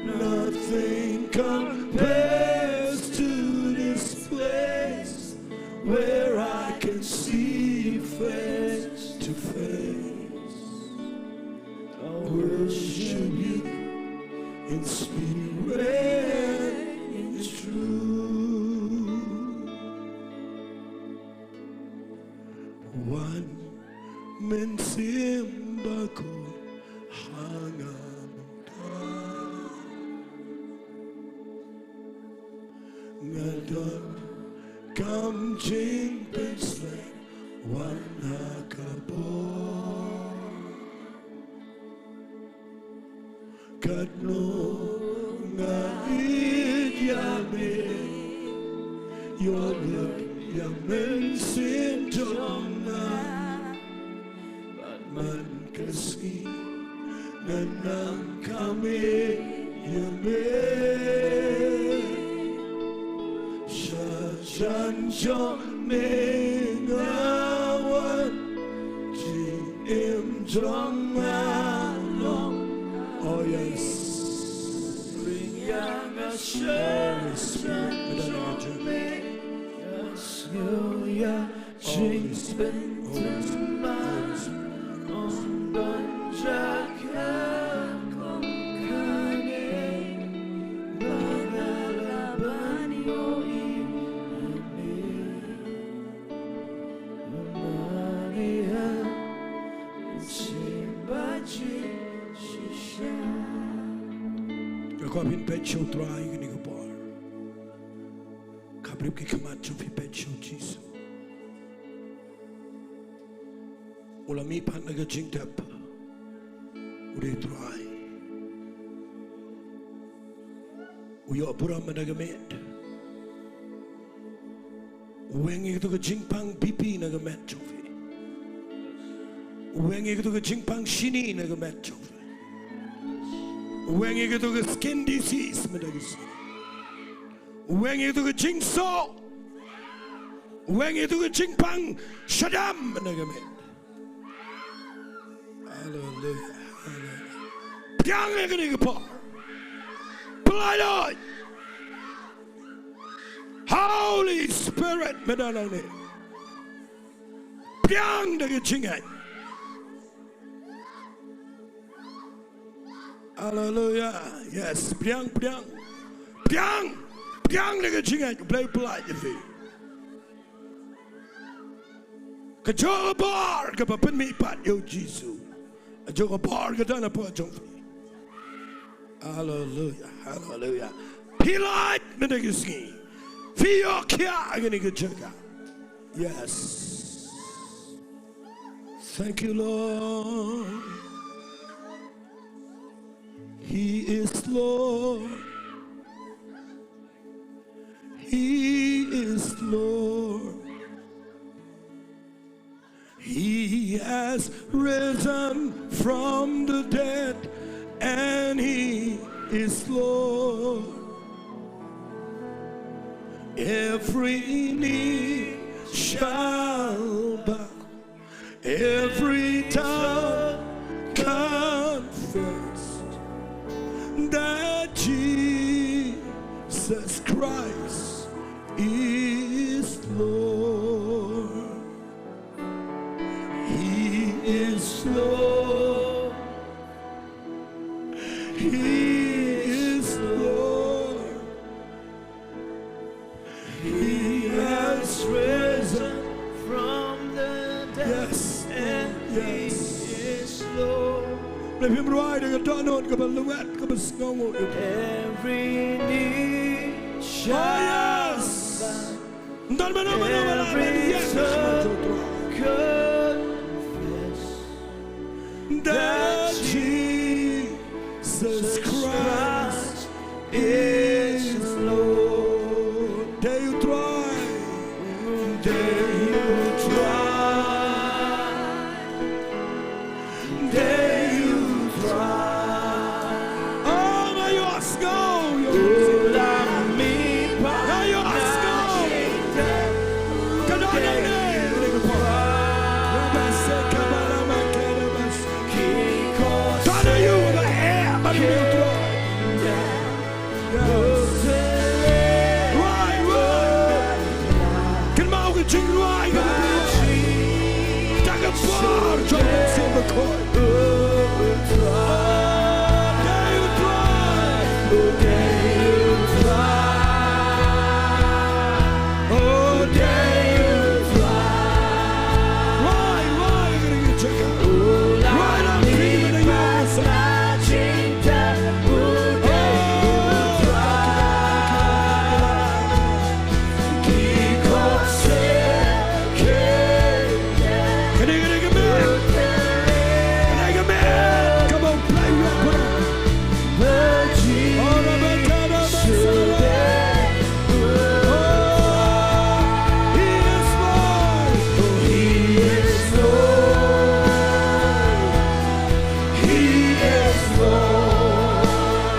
Nothing compares to this place where I can see you face to face. I worship you in spirit and in truth. Wan Mynsiem Bakhuid ha nga mynta. Nga don kam jingpynsleh, wan ha ka bor. Katno nga ïeit ïa me, ïoh lut ïa mynsiem jong nga. Bad man ka sngi ngan nang kham ïeit ïa me. Sha jan jong me nga wan, jingim jong nga long. Oh yes. Bring yang a Holy Spirit, sha jan jong me. Yes, oh yeah. Holy Spirit, Holy Spirit, Holy Spirit. Nga kwah phin peit sha U Trai kane ka por. Khapbrip ki khmat jong phi, peit sha U Jisu. U la mih pat na ka jingtep. U dei Trai. U ïoh burom na ka met. U weng ïa katu ka jingpang B P na ka met jong phi. U weng ïa katu ka jingpang shini na ka met jong phi. U weng ïa katu ka skin disease mynta ka sngi. U weng ïa katu ka jingsoh. U weng ïa katu ka jingpang shadem na ka met. Haleluya, haleluya. Pdiang ïa kane ka por. Pynlait. Holy Spirit, mynta nangne. Pdiang da ka jingngeit. Haleluya. Yes, pdiang, pdiang. Pdiang. Pdiang da ka jingngeit, U Blei u pynlait ïa phi. Kajuh ka bor kaba pynmih pat ïa U Jisu. Kajuh ka bor ka don hapoh jong phi. Haleluya, haleluya. Phi lait mynta ka sngi. Phi ïoh khiah ha kane ka jaka. Yes. Thank you, Lord. He is Lord. He is Lord. He has risen from the dead, and He is Lord. Every knee shall bow, every tongue confess that Jesus Christ is Lord. He is Lord. He is Lord. He has risen from the dead. Yes, and He is Lord. Lei phim rwai da ka dohnud kaba lyngkot, kaba sngewnguh. Every knee shall bow. Don mano mano mano mano. Yes. Every tongue confess. That Jesus Christ is Lord. Dei U Trai. Dei U Trai. Dei U Trai. Oh, nga ïohsngew, ïoh. Nga ïohsngew. Ka don nangne. Don ha ïing, ha ka heh, bad U Trai. Yes. Rwai, rwai. Kynmaw ka jingrwai kaba phi rwai da ka bor jong U Mynsiem Bakhuid.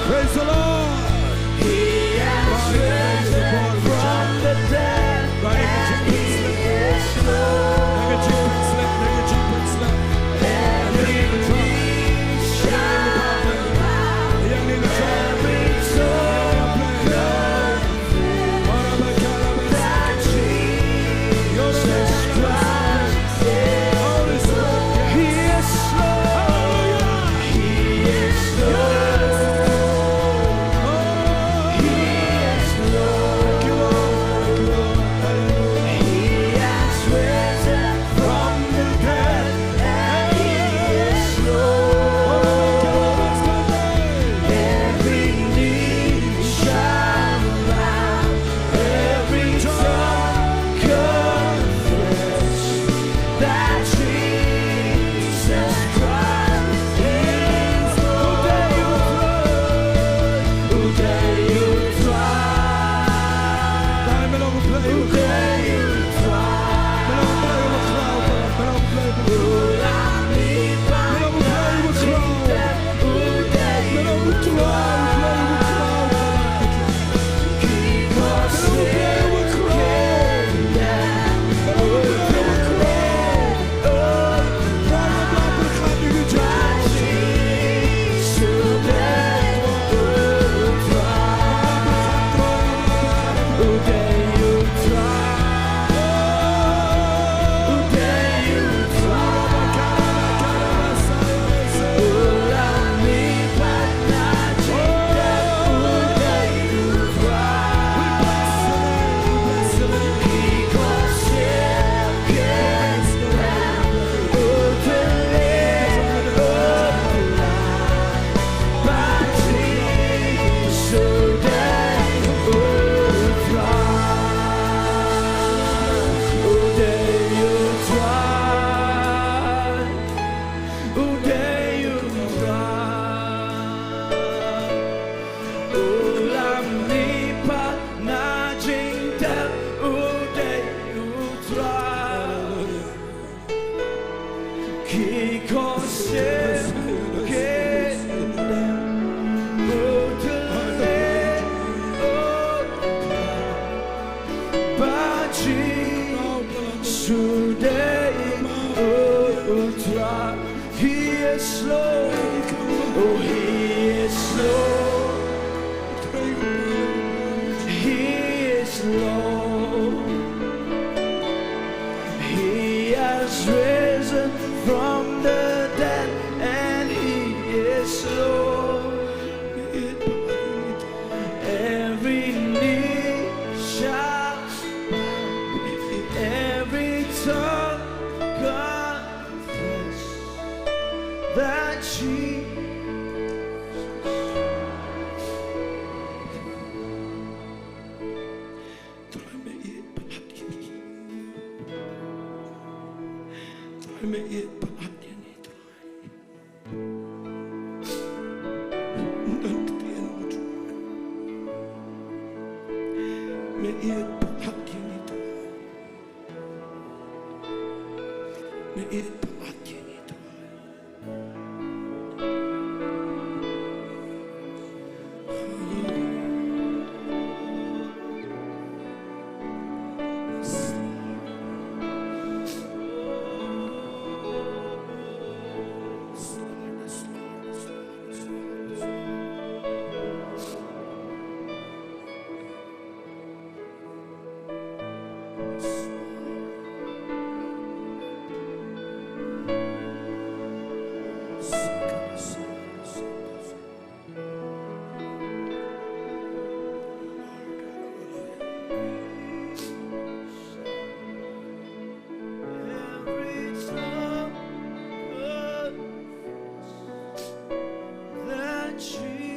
Praise the Lord. He has risen from the dead, and He is Lord. Every knee shall bow, every tongue confess that Jesus Christ is Lord. He is Lord. Hallelujah. He is Lord. He is Lord. He has risen from the dead, and He is Lord. Every knee shall bow, every tongue confess that Jesus Christ is Lord. Uday, uday, uday. Ki khun syiem ki dem, u Trai, u Trai, ba Jisu dei u Trai. He is Lord. Oh, He is Lord. He is Lord. He has risen from the dead, and He is Lord. Every knee shall bow, every tongue confess that Jesus Don ktien u Trai. Me ïeit palat ïa ngi Trai. Me ïeit palat ïa ngi Trai. Every tongue confess that Jesus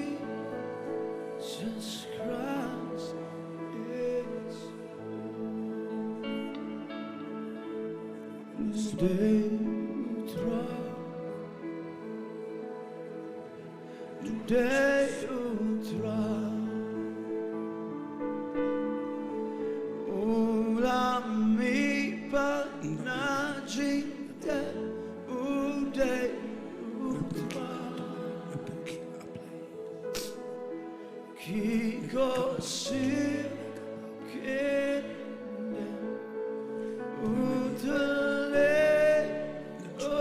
Christ is Lord. This day we try. Today u Trai u la mih pat na jingtep. Today u Trai ki korsien kin dem. U Trai u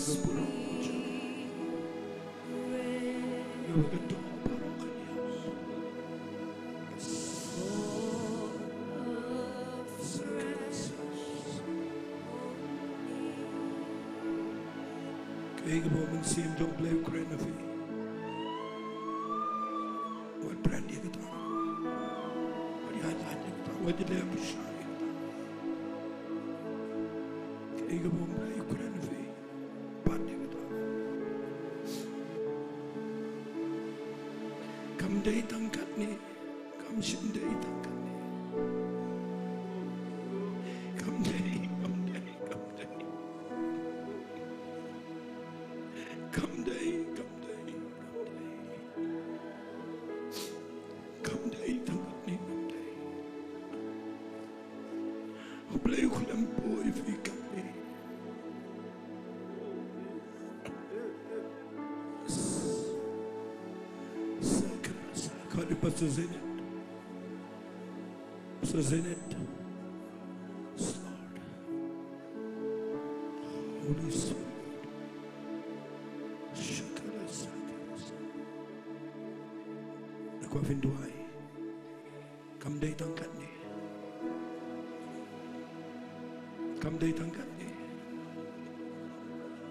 ka burom jong me. Ïa ka doh baroh kan ïa. Kaei kaba u Mynsiem jong U Blei u kren ha phi? Wat bret ïa kata. Wat ïaid ïaid ïa kata. Wat ïaid ïaid bishar ïa kata. Kaei kaba U Blei u kren ha phi? Bat ïa kata. Kam dei tang katne. Kam shym dei tang katne. Kam dei, kam dei, kam dei. Kam dei, kam dei, kam dei. Kam dei tang katne, kam dei. U Blei u khlem poi ïa phi katne. Sakra, sakra, Pastor Zenet. Pastor Zenet. Yes, Lord. Holy Spirit. Shakara, sakara, sakara. Nga kwah phin duwai. Kam dei tang katne. Kam dei tang katne.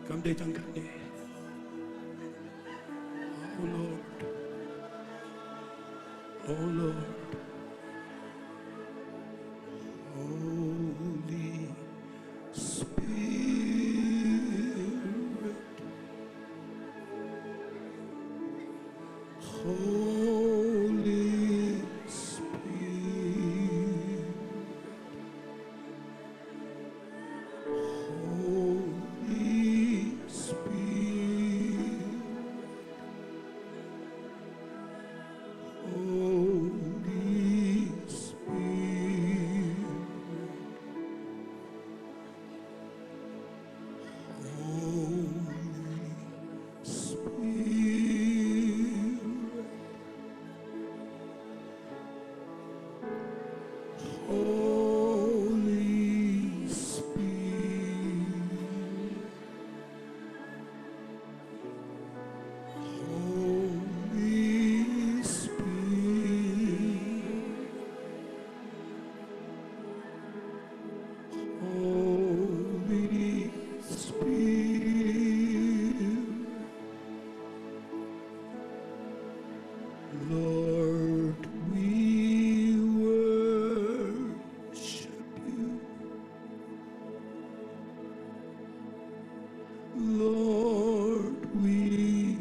Kam dei tang katne. Oh Lord. Oh Lord. Holy Spirit. Holy Spirit. Holy Spirit. Holy Spirit. Holy Spirit. Holy Spirit. Holy Spirit. Holy Spirit. Lord, we worship you. Lord, we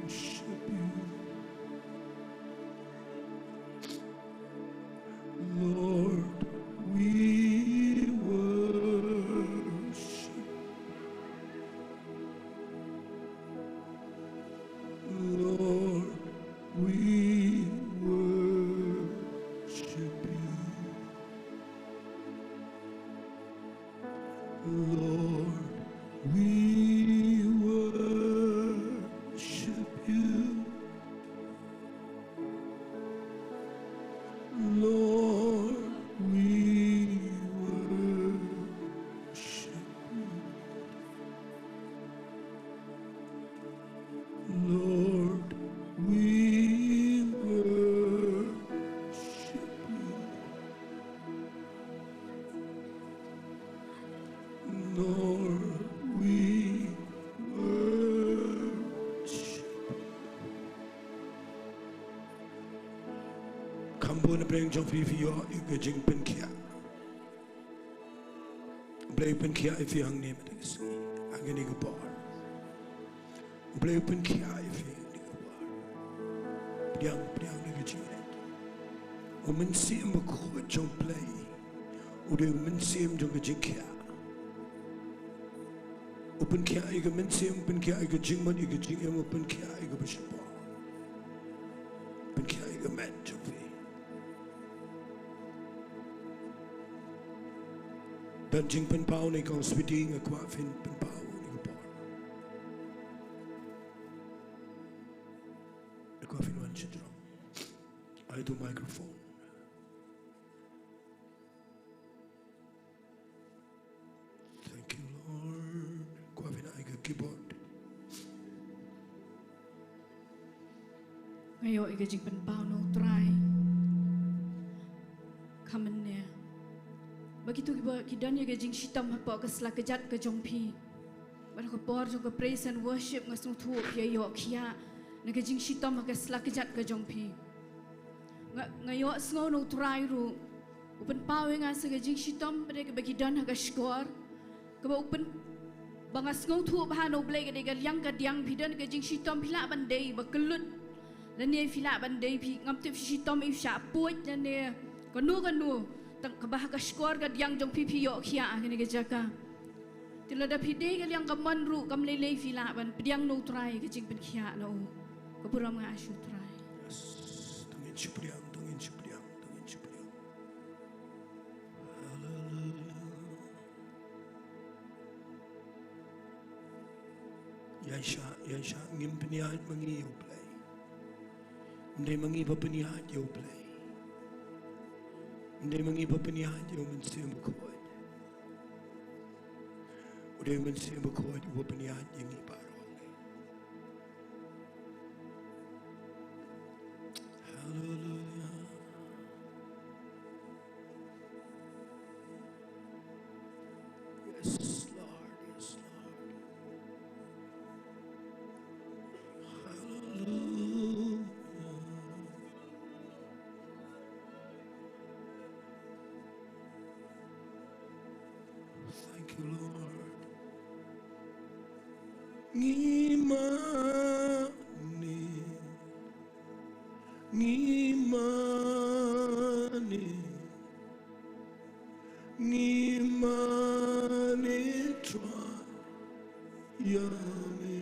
worship you. Lord, we worship. Lord, we worship you. Lord, we worship you. Lord, we worship you. Lord, we worship you. Lord, we worship. Kham bun na pdeng jong phi, phi ïoh ïa ka jingpynkhiah. Blei pynkhiah ïa phi hangne mynta ka sngi, hangne ka por. Blei pynkhiah ïa phi hangne ka por. Pdiang, pdiang ïa ka jingngeit. U Mynsiem Bakhuid jong Blei u dei u mynsiem jong ka jingkhiah. U pynkhiah ïa ka mynsiem, u pynkhiah ïa ka jingmut, ïa ka jingim, u pynkhiah ïa kaba shapoh. Pynkhiah ïa ka met jong phi. Don jingpynpaw ne kong Sweety, nga kwah phin pynpaw ne ka por. Nga kwah phin wan sha jrong. Ai tu microphone. Thank you, Lord. keyboard. Nga ïoh ïa ka jingpynpaw na U Trai. Ka mynne ba kito kiba ki don ïa ka jingshitom hapoh ka sla kjat ka jong phi, bad ha ka por jong ka praise and worship nga sngewthuh phi ïoh khiah na ka jingshitom ha ka sla kjat ka jong phi. Nga, nga ïohsngew na U Trai ruh u pynpaw ïa nga sa ka jingshitom pat de kaba ki don ha ka shkor, kaba u pyn, ba nga sngewthuh ba ha na U Blei ka dei ka liang ka diang. Phi don ka jingshitom, phi lah ban dei ba kyllut, lane phi lah ban dei phi, ngam tip, phi shitom, phi shah puid lane kano kano, tang kaba ha ka shkor ka diang jong phi phi ïoh khiah ha kane ka jaka. Te lada phi dei ka liang ka mon ruh, kam lei lei phi lah ban pdiang na U Trai ka jingpynkhiah na u. Ka burom nga sha U Trai. Yes. To ngin shu pdiang, to ngin shu pdiang, to ngin shu pdiang. Hallelujah. Ïaishah, ïaishah, ngim pynïaid ma ngi ïa U Blei. Ym dei ma ngi ba pynïaid ïa U Blei. Ym dei ma ngi ba pynïaid ïa U Mynsiem Bakhuid. U dei U Mynsiem Bakhuid uba pynïaid ïa ngi baroh. Hallelujah. Yes, Lord, yes, Lord. Hallelujah. Thank you, Lord. Ngi mane, ngi mane, ngi mane Trai ïa me.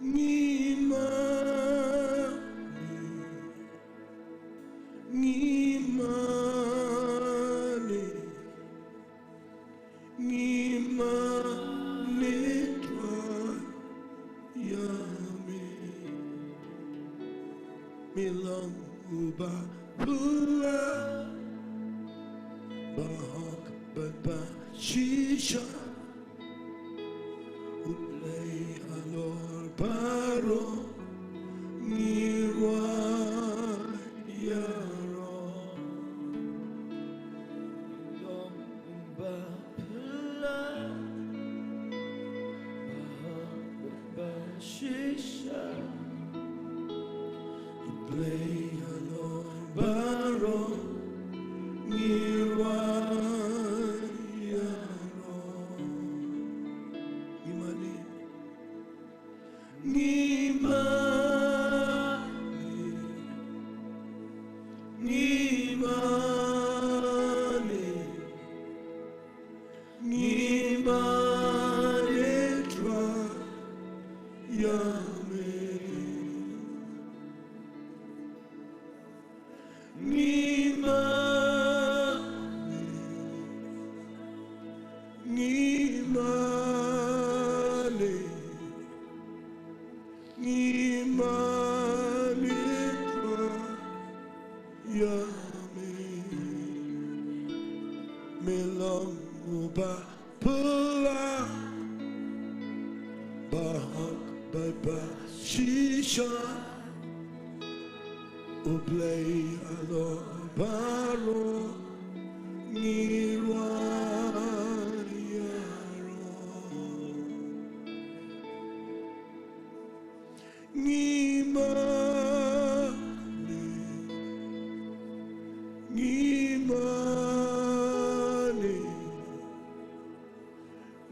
Ngi mane, ngi mane, ngi mane Trai ïa me. Me long uba pura, bahok bad bashisha. U Blei halor baroh ngi rwai ïaroh. Long ba phylla, bahok bad bashisha. U Blei halor baroh ngi rwai ïaroh. Ngi mane, ngi mane, ngi mane, ngi mane Trai ïa me. Ngi mane, ngi mane, ngi mane Trai ïa me. Me long uba phylla, bahok bad bashisha. U Blei halor baroh ngi rwai ïaroh. Ngi mane, ngi mane,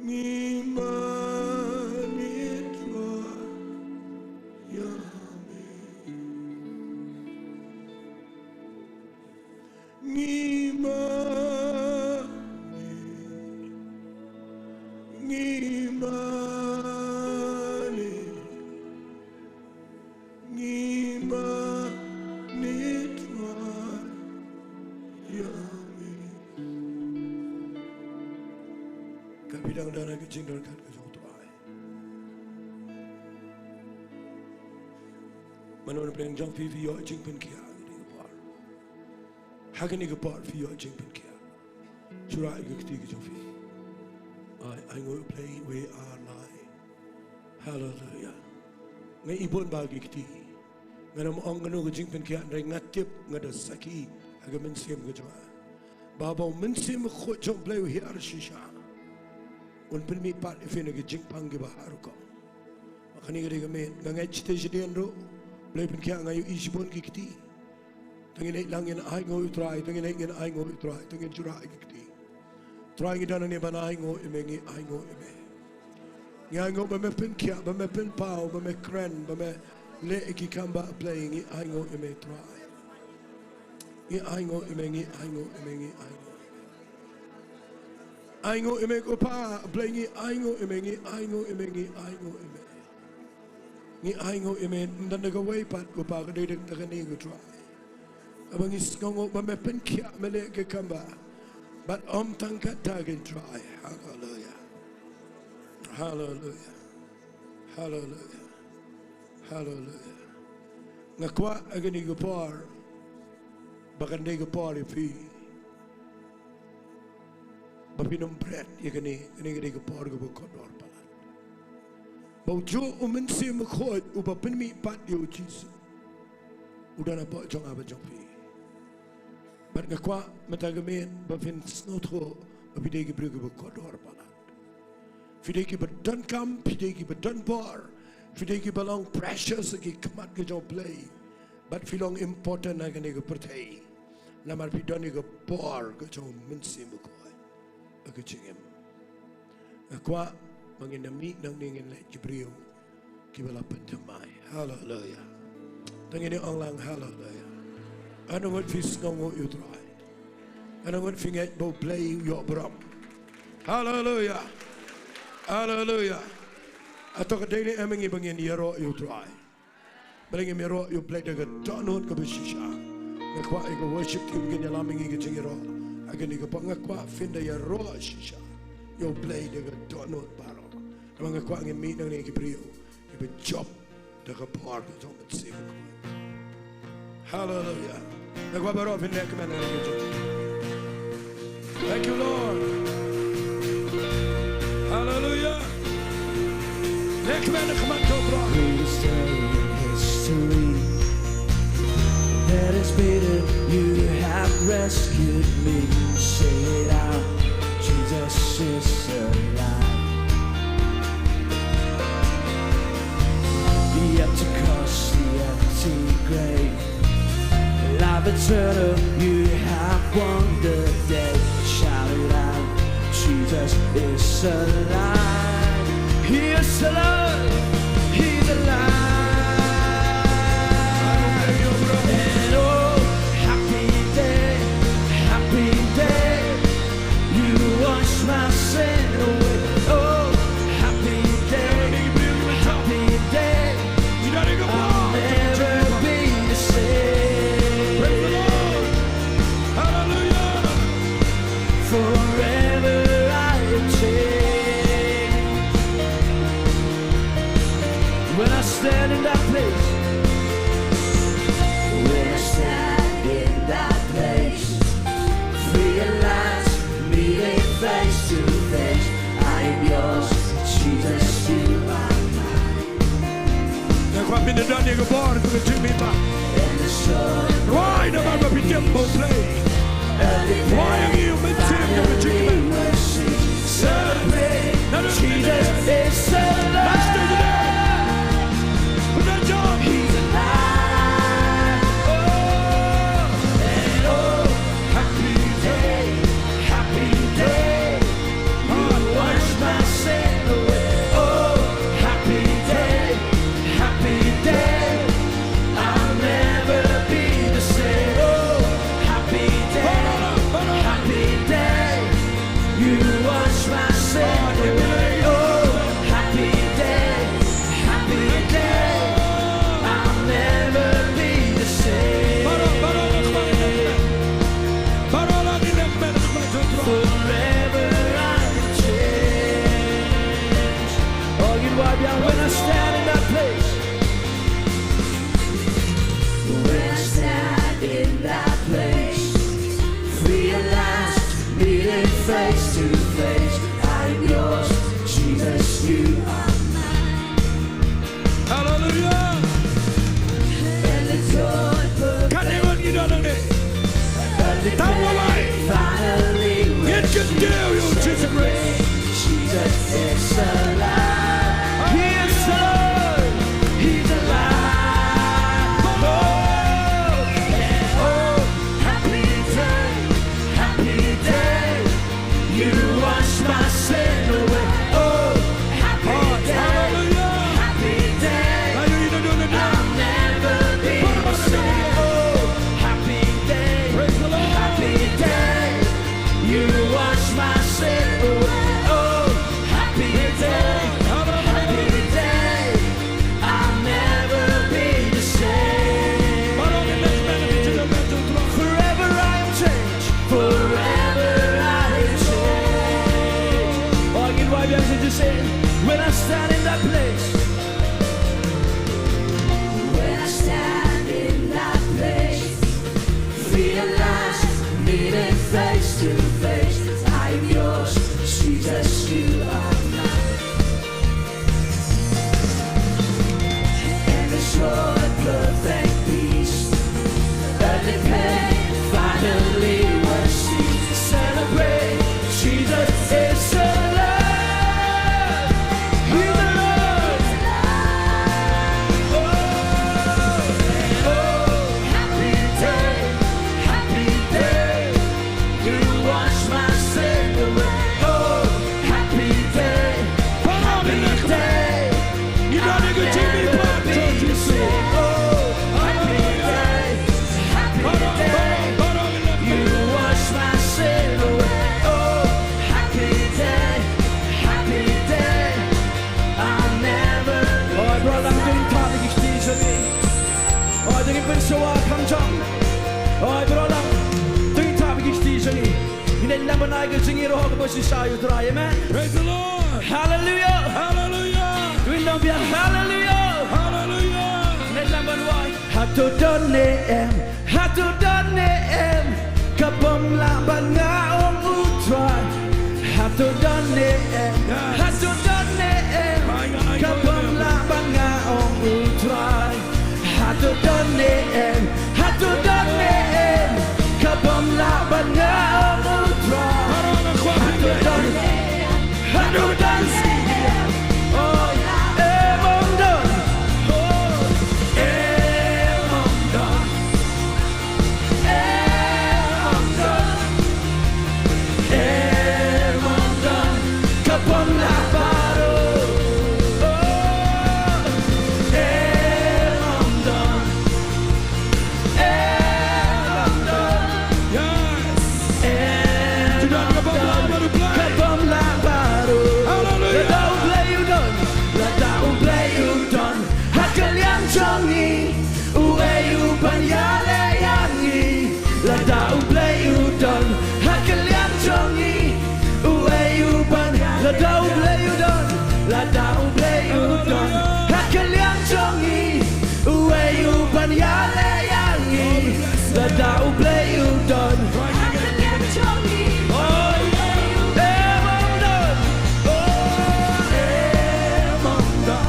ngi mane Trai ïa me. Ngi mane, ngi mane, ngi mane Trai ïa me. Kan phi dang don ha ka jingdonkam ka jong U Trai. Mano na pdeng jong phi phi ïoh jingpynkhiah ha kane ka por? Ha kane ka por phi ïoh jingpynkhiah. Shu rah ïa ka kti ka jong phi. Ai, ai nguh Blei, we are alive. Haleluia. Nga ibun ba ki kti. Nga dang ong kano ka jingpynkhiah, hynrei nga tip nga da sakhi ha ka mynsiem ka jong nga. Ba ba u Mynsiem Bakhuid jong Blei u hiar shisha, un pynmih pat ïa phi na ki jingpang kiba har rukom. Ba kane ka dei ka miet, nga ngeit shisha shisien ruh, Blei pynkhiah nga ïohi shibun ki kti. Tang ngin ïeit lang ngin ai nguh ïa u Trai, tang ngin ïeit ngin ai nguh ïa u Trai, tang ngin jurah ïa ki kti. Trai ngi don hangne ban ai nguh ïa me, ngi ai nguh ïa me. Ngi ai nguh ba me pynkhiah, ba me pynpaw, ba me kren, ba me leh ïa ki kam ba Blei, ngi ai nguh ïa me Trai. Ngi ai nguh ïa me, ngi ai nguh ïa me, ngi ai nguh ïa me. Ai nguh ïa me ko Pa, Blei ngi ai nguh ïa me, ngi ai nguh ïa me, ngi ai nguh ïa me. Ngi ai nguh ïa me, ym don da kawei pat ko Pa, ka dei da kane ko Trai. Haba ngi sngewnguh ba me pynkhiah, me leh ki kam ba, bad ym tang katta ko Trai. Haleluia. Haleluia. Haleluia. Haleluia. Nga kwah ha kane ka por ba kan dei ka por ïa phi, ba phin ym bret ïa kane, kane ka dei ka por kaba kordor palat. Ba u juh u Mynsiem Bakhuid uba pynmih pat ïa u Jisu u don hapoh jong nga bad jong phi. Bad nga kwah mynta ka miet ba phin sngewthuh ba phi dei ki briew kiba kordor palat. Phi dei kiba donkam, phi dei kiba donbor, phi dei kiba long precious ha ki khmat ka jong u Blei. Bad phi long important ha kane ka pyrthei. Namar phi don ïa ka bor ka jong u Mynsiem Bakhuid ha ka jingim. Nga kwah ba ngin ym mih nangne ngin leit ki briew kiba la pynthymmai. Haleluia. Tang ngin ong lang haleluia. Ano ngut phi sngewnguh ïa u Trai? Ano ngut phi ngeit ba u Blei u ïoh burom? Haleluia. Haleluia. Hato ka dei ne em ïa ngi ba ngin ïaroh ïa u Trai? Balei ngim ïaroh ïa u Blei da ka dohnud kaba shisha? Nga kwah ïa ka worship team kin ïalam ïa ngi ka jingïaroh ha kane ka por. Nga kwah phin da ïaroh shisha ïa u Blei da ka dohnud baroh. Namar nga kwah ngin mih nangne ki briew kiba jop da ka bor ka jong u Mynsiem Bakhuid. Haleluia. Nga kwah baroh phin leh kmen ha kane ka jingim. Thank you, Lord. Haleluia. Leh kmen ha khmat jong u Trai. Greatest day in history that is better, you have rescued me. Sing it out, Jesus is alive. Yet to cross the empty grave, life eternal, you have won the day. Shout it out, Jesus is alive. He is alive. He's alive. And oh, happy day, happy day. You wash my sin away. Oh, happy day, happy day. I'll never be the same. Praise the Lord. Hallelujah. Forever I am changed. When I stand in that place, when I stand in that place, realize, meeting face to face, I am yours, Jesus, you are mine. Nga kwah phin da don ïa ka bor ka jingmihpat. Rwai namar ba phi tip ba u Blei. Rwai ïa ngi u Mynsiem jong ka jingkmen. Celebrate, Jesus is alive. Put that job. He's alive. Oh, and oh, happy day, happy day. You wash my sin away. Oh, happy day, happy day. I'll never be the same. Oh, happy day, happy day. You wash my sin away. Oh, happy day, happy day. I'll never be the same. Forever I change. Oh, you know what, yeah, when I stand in that place, when I stand in that place, realize, meeting face to face, I Yours, Jesus, you are mine. Hallelujah. And the joy of Kan ngi don ngi don ngi. Tam wa bai. Finally, ngin kyntiew ïa u Jisu Khrist. Jesus is alive. He is alive. He's alive. Oh, oh, happy day, happy day. You wash my sin away. Oh, happy day, happy day. I'll never be the same. Oh, happy day, happy day. You wash my sin away. Oh, happy day, happy day. I'll never be the same. Forever I am changed. Forever I am changed. Oh, you know why we have to say, when I stand in that place. When I stand in that place, realize, meeting face to face, I am yours, Jesus, you are mine. And the joy, perfect peace, earthly pain finally was ceased. Celebrate, Jesus is alive. He's alive. Oh, oh, happy day, happy day. You wash my sin away. Oh, happy day, happy day. I'll never be the same. Oh, happy day, happy day. You wash my sin away. Oh, happy day, happy day. I'll never be the same. Oi, bro, lang ding ta ding sti jani. Oi, ding pyn sawa kham jam. Oi, bro, lang ding ta ding sti jani. Ngin ïa leh ban ai ka jingïaroh kaba shisha ïa U Trai, amen. Praise the Lord. Hallelujah. Hallelujah. Ngin ong biang hallelujah. Hallelujah. Ngin ïa leh ban wai. Hato don ne em, hato don ne em, ka bym lah ban nga ong U Trai. Hato don ne em, hato don ne em, ka bym lah ban nga ong U Trai. Hato don ne em, hato don ne em, ka bym lah ban nga ong U Trai. Hato don ne em, hato don ne em, oh, em ym don, oh, em ym don. Yes. Hallelujah. Lada U Blei u don, lada U Blei u don ha ka liang jong ngi, uei u ban ïaleh ïa ngi? Lada U Blei u don ha ka liang jong ngi, uei u ban, lada U Blei u don, lada U Blei u don ha ka liang jong ngi, uei u ban ïaleh ïa ngi? Lada U Blei u don ha ka liang jong ngi, oh, em ym don, oh, em ym don.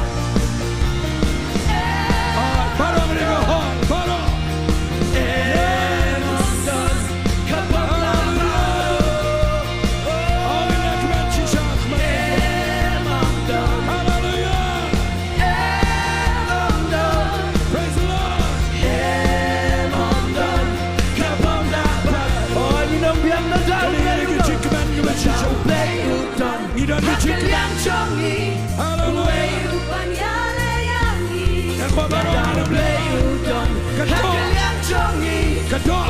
Ngi don ha ka liang jong ngi. Hallelujah. Uei u ban ïaleh ïa ngi? Lada U Blei u don ha ka liang jong ngi,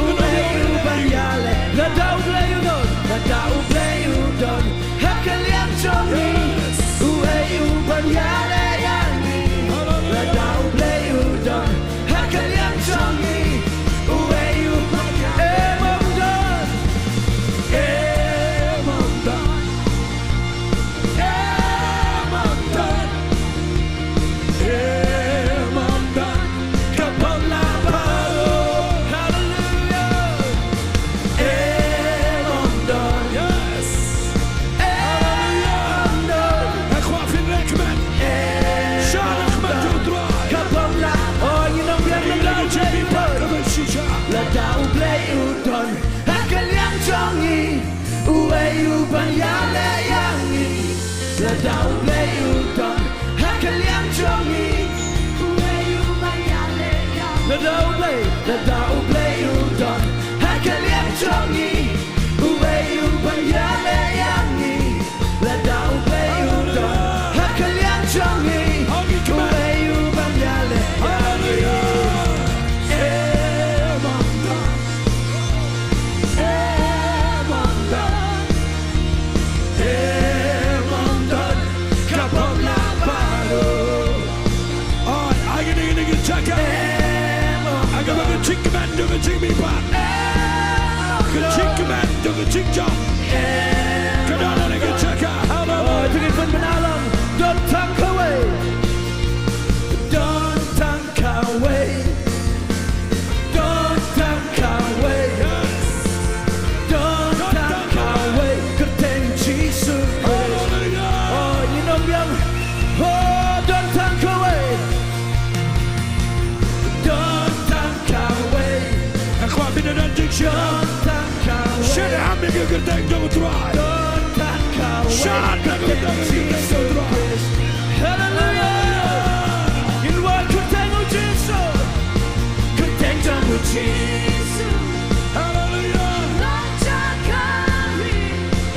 uei u ban ïaleh? Lada U Blei u don, lada U Blei u don ha ka liang jong ngi, uei u ban ïaleh ïa ngi? Lada U Blei u don ha ka liang jong ngi, uei u ban ïaleh? Em ym don. Em ym don. Em ym don. Em ym don. Ka bym lah baroh. Hallelujah. Ban ïaleh ïa ngi, lada U Blei u don ha ka liang jong ngi. Uei u ban ïaleh ïa ngi. Lada U Blei, lada U Blei u don ha ka liang jong ngi. Uei u ban ïaleh ïa ngi, lada U Blei u don ha ka liang jong ngi. Uei u ban ïaleh ïa ngi. Hallelujah. Eh, mon don. Eh, mon don. Eh, mon don. Ka bom la baroh. Oi, ai ngi, ngi, ngi, check it. Eh, mon don. Ai ngi ba ka jingkmen jong ka jingmihpat. Eh, mon don. Ka jingkmen jong ka jingjop. Eh, ka don ha ngi, check it. Hallelujah. Oi, to ngin pynbna lang. Don tang kawei. Don tang kawei. Don tang kawei. Yes. Don tang kawei. Kyrteng Jisu Khrist. Hallelujah. Oh, ngin ong biang. Oh, don tang kawei. Don tang kawei. Nga kwah phi to don jingshitom. Don tang kawei. Shitom ïa ka kyrteng jong U Trai. Don tang kawei. Shitom ïa ka kyrteng jong U Trai. Hallelujah. Ngin wad kyrteng U Jisu. Kyrteng jong U Jisu. Hallelujah. Long jong ka ri.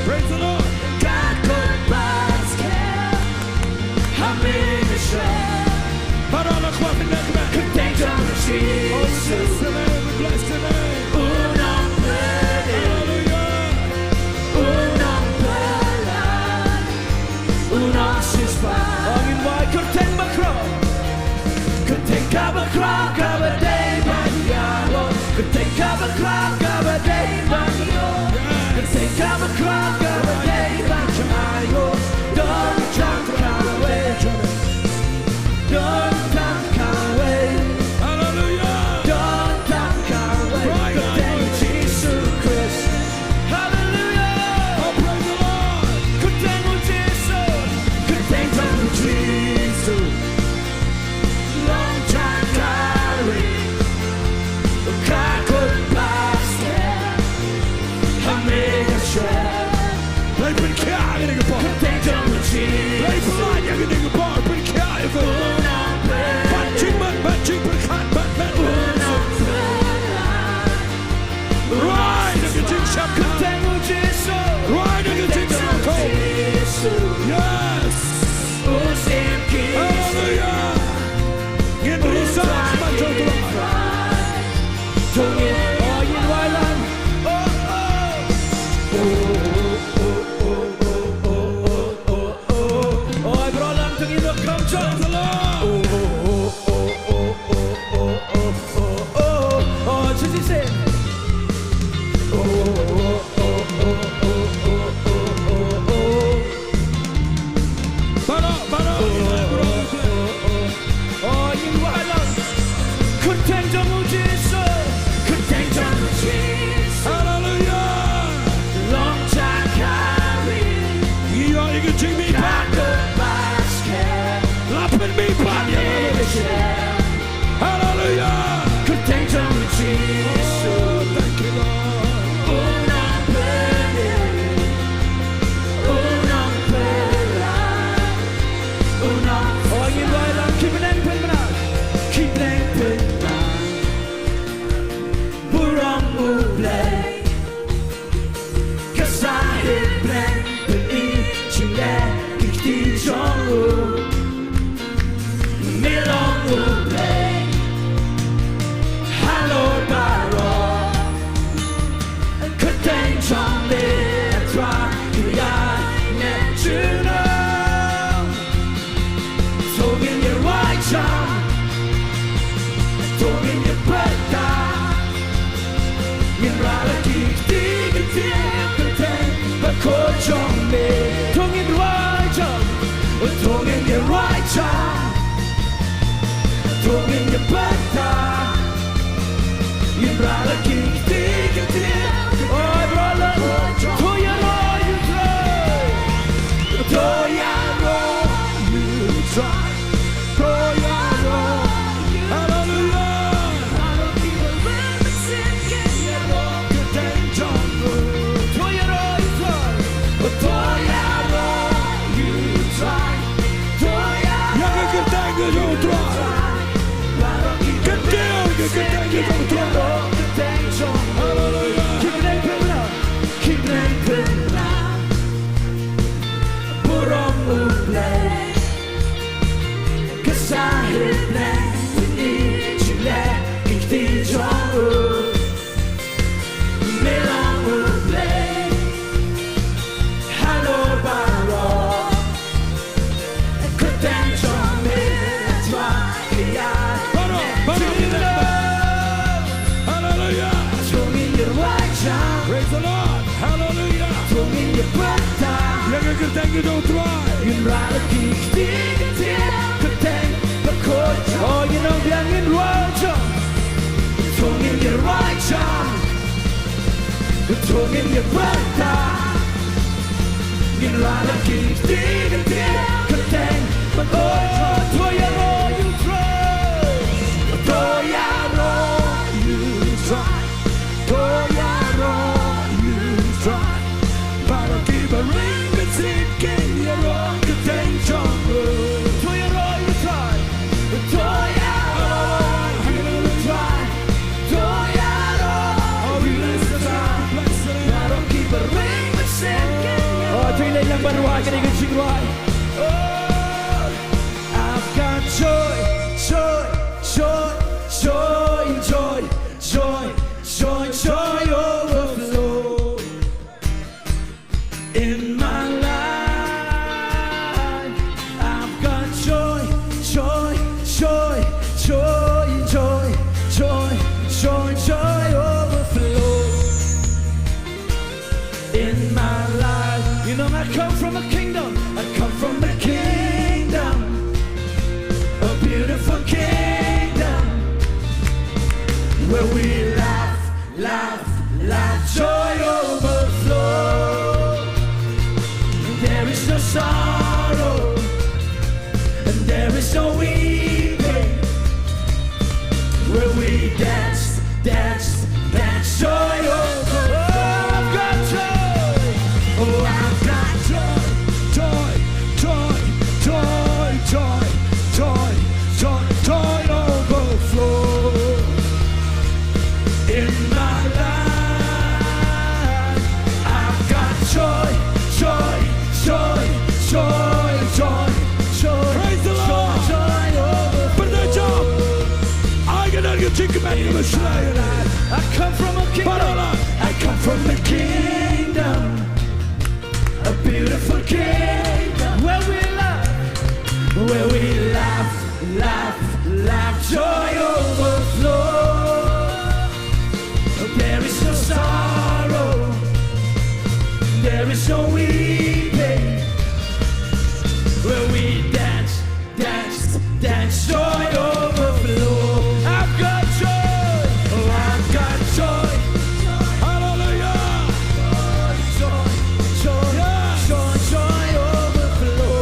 Praise the Lord. Ka kut ba skhem ha me nga shong. Baroh la kwah pyneh kmen. Kyrteng jong U Jisu. Oh, we bless your name, we bless your name. U nongpynim. Hallelujah. U nongpyllait. U nongsiewspah. Ong ngin wad kyrteng bakhraw. Kyrteng kaba khraw kaba dei ban ïalong. Kyrteng kaba khraw kaba dei ban ïoh. Kyrteng kaba khraw kaba dei ban ïoh. Don tang kawei. Don tang kawei. Hallelujah. Don tang kawei. Kyrteng Jisu Khrist. Hallelujah. Oh, praise the Lord. Kyrteng U Jisu. Kyrteng jong U Jisu. Long jong ka ri. Ka kut ba skhem ha me nga shong. Blei pynkhiah ïa kane ka por. Kyrteng jong U Jisu. Blei pyllait ïa kane ka por. Pynkhiah ïa ka por. Ban jingmut, ban jingpyrkhat, ban met. Rwai da ka jingsngewthuh. Kyrteng U Jisu. Rwai da ka jingsngewthuh. Yes. Hallelujah. Ngin risa ma jong tu. Oh, ngin rwai lang. Oh, oh. Oh, oh, oh, oh, oh, oh, oh, oh. Oh, baroh lang to ngin ïoh kham jong. Praise the Lord. Oh, oh, oh, oh, oh, oh, oh, oh, oh, oh, oh. Shisien. Oh, oh, oh, oh, oh, oh, oh, oh, oh. Baroh, baroh. Oh, oh, oh, oh. Oh, ngin wad lang. Kyrteng jong U Jisu. Kyrteng jong U Jisu. Hallelujah. Long jong ka ri. Ïa, ïa ka jingmihpat. Ka kut ba skhem. La pynmihpat ïa ka ri. Hallelujah. Kyrteng jong U Jisu. Oh, thank you, Lord. U nongpynim. U nongpyllait. U nong. Oh, ngin wad lang, ki bneng pynbna. Ki bneng pynbna burom U Blei. Ka sahit bneng pyni jingleh ki kti jong u. Me long U Blei halor baroh. Kyrteng jong me, A Trai, ka ïaineh junom. To ngin ïa rwai jam, to ngin ïa pyrta, ngin rah la ki kti ki ktien, kyrteng bakhuid jong me. To ngin rwai jam, to ngin ïa rwai jam, to ngin ïa pyrta, ngin rah la ki kti ki ktien. Oi, brother, to ïaroh ïa U Trai. To ïaroh ïa U Trai. To ïaroh. Hallelujah. To ïaroh ïa U Trai. Ïa ka kyrteng ka jong U Trai. Ngin rah la ki kti ki tiar kyrteng bakhuid. Oh, ngin ong biang, ngin rwai jong. To ngin ïa rwai jong. To ngin ïa bynta. Ngin rah la ki kti ki tiar kyrteng bakhuid. To ïaroh ïa U Trai. To ïaroh ïa U Trai. To ïaroh ïa U Trai. Baroh kiba ring mynsiem kin ïaroh kyrteng jong u. To ïaroh ïa U Trai. To ïaroh ïa U Trai. To ïaroh ïa U Trai. Baroh kiba ring mynsiem kin ïaroh. Oh, to ïaleit lang ban rwai kane ka jingrwai. Oh, I've got joy, joy, joy, joy, joy, joy, joy, joy overflow in my life. I've got joy, joy, joy, joy, joy, joy, joy, joy, joy overflow in my life. You know, I come from a kingdom. I come from a kingdom, a beautiful kingdom, where we laugh, laugh, laugh, joy overflow. There is no sorrow, and there is no weeping, where we dance, dance, dance, joy overflow. Oh, I've got joy. Oh, I've got joy, joy, joy, joy, joy, joy, joy, joy overflow in my life. I've got joy, joy, joy, joy, joy, joy. Praise the Lord. Joy, joy overflow. Pyrta jam. Ai ka don ka jingkmen kaba shlei. I come from a kingdom. Baroh lah. I come from a kingdom, a beautiful kingdom, where we laugh, where we laugh, laugh, laugh, joy overflow. There is no sorrow, there is no weeping, where we dance, dance, dance, joy overflow. I've got joy. Oh, I've got joy. Hallelujah. Joy, joy, joy, yes, joy, joy overflow.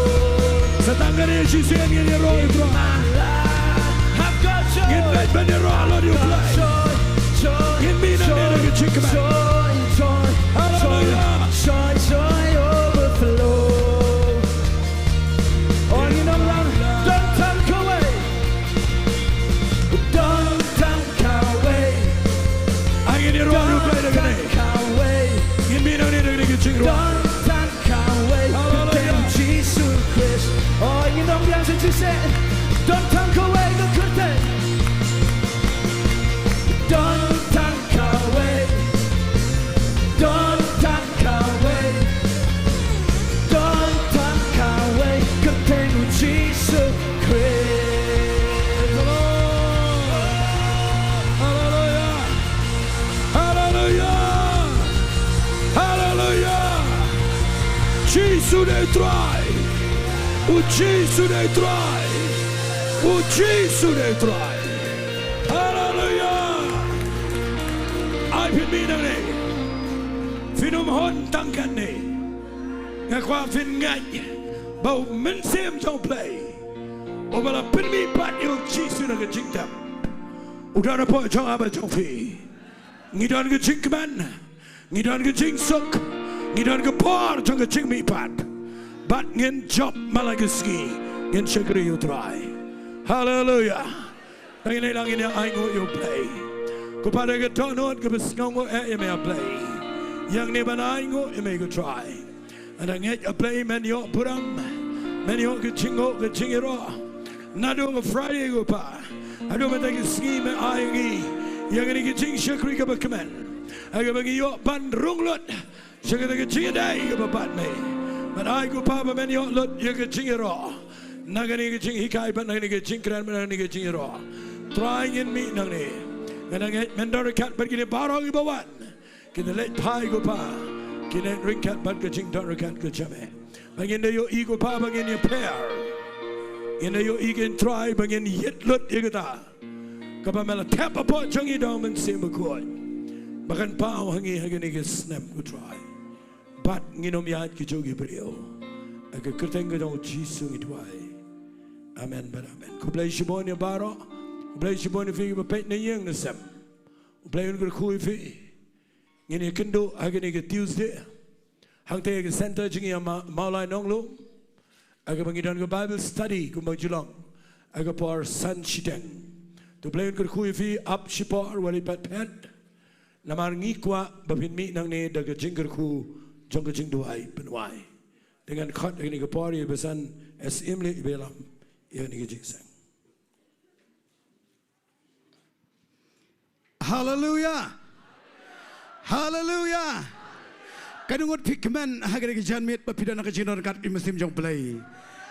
Sa tang kane shisien ngin ïaroh ïa U Trai. In my life, I've got joy. Ngin leit ban ïaroh halor ïa U Blei. Joy, joy, ngin mih nangne da ka jingkmen. Joy, joy, hallelujah, joy, joy overflow. Oh, ngin ong lang, don't turn away. Don't turn away. Ai, ngin ïaroh ïa U Blei da kane. Don't turn away. Ngin mih nangne da kane ka jingrwai. Don't turn away. Hallelujah. Kyrteng Jisu Khrist. Oh, ngin ong biang sa shisien. Don't turn away, ka kyrteng. Don't turn away. Don't turn away. Don't turn away. Kyrteng Jisu Khrist. Praise the Lord. Hallelujah. Hallelujah. Hallelujah. Jisu dei U Trai. U Jisu dei U Trai. U Jisu dei U Trai. Hallelujah. Ai phin mih nangne. Phin ym hun tang katne. Nga kwah phin ngeit ba U Mynsiem jong U Blei uba la pynmihpat ïa U Jisu na ka jingtep u don hapoh jong nga bad jong phi. Ngi don ka jingkmen, ngi don ka jingsuk, ngi don ka por jong ka jingmihpat. Bad ngin jop man la ka sngi, ngin shakri ïa U Trai. Haleluya. Ngin ïa lang, ngin ïa ainguh ïa U Blei. Ko Pa, da ka dohnud kaba sngewnguh eh ïa me A Blei. Ïa ngi ban ainguh ïa me ko Trai. Nga ngeit A Blei men ïoh burom, men ïoh ka jingnguh ka jingïaroh. Naduh ka Friday ko Pa haduh mynta ka sngi me ai ngi ïa kane ka jingshakri kaba kmen, ha kaba ngi ïoh ban rung lut sha kata ka jingïadei kaba bad me. Bad ai ko Pa ba men ïoh lut ïa ka jingïaroh na kane ka jinghikai bad na kane ka jingkren bad na kane ka jingïaroh. Trai, ngin mih nangne. Nga ngeit men don ryngkat bad kine baroh kiba wan. Kin leit phai ko Pa. Ki neng ryngkat bad ka jingdon ryngkat ka jong me. Ba ngin da ïohi ko Pa ba ngin ïa pher. Ngin da ïohi ko Trai ba ngin ïit lut ïa kata kaba me la thep hapoh jong ngi da u Mynsiem Bakhuid. Ba kan paw ha ngi ha kane ka snem ko Trai. Bad ngin ym ïaid ki jong ki briew. Ha ka kyrteng ka jong u Jisu ngi duwai. Amen bad amen. Khublei shibun ïa baroh. Khublei shibun ïa phi kiba peit na ïing na sem. U Blei un kyrkhu ïa phi. Ngin ïakynduh ha kane ka Tuesday. Hangta ha ka center jong ngi ha Ma-, Mawlai Nonglum. Ha kaba ngi don ka Bible study kumba ju long ha ka por san shiteng. To u Blei un kyrkhu ïa phi, ap shipor wat ïa phet phet. Namar ngi kwah ba phin mih nangne da ka jingkyrkhu jong ka jingduwai pynwai. Te ngan khot ha kane ka por ïa i Basan S. Imli iba ïalam ïa kane ka jingïaseng. Haleluya. Haleluya. Katno ngut phi kmen ha kane ka janmiet ba phi don ha ka jingdon ryngkat ka Mynsiem jong u Blei?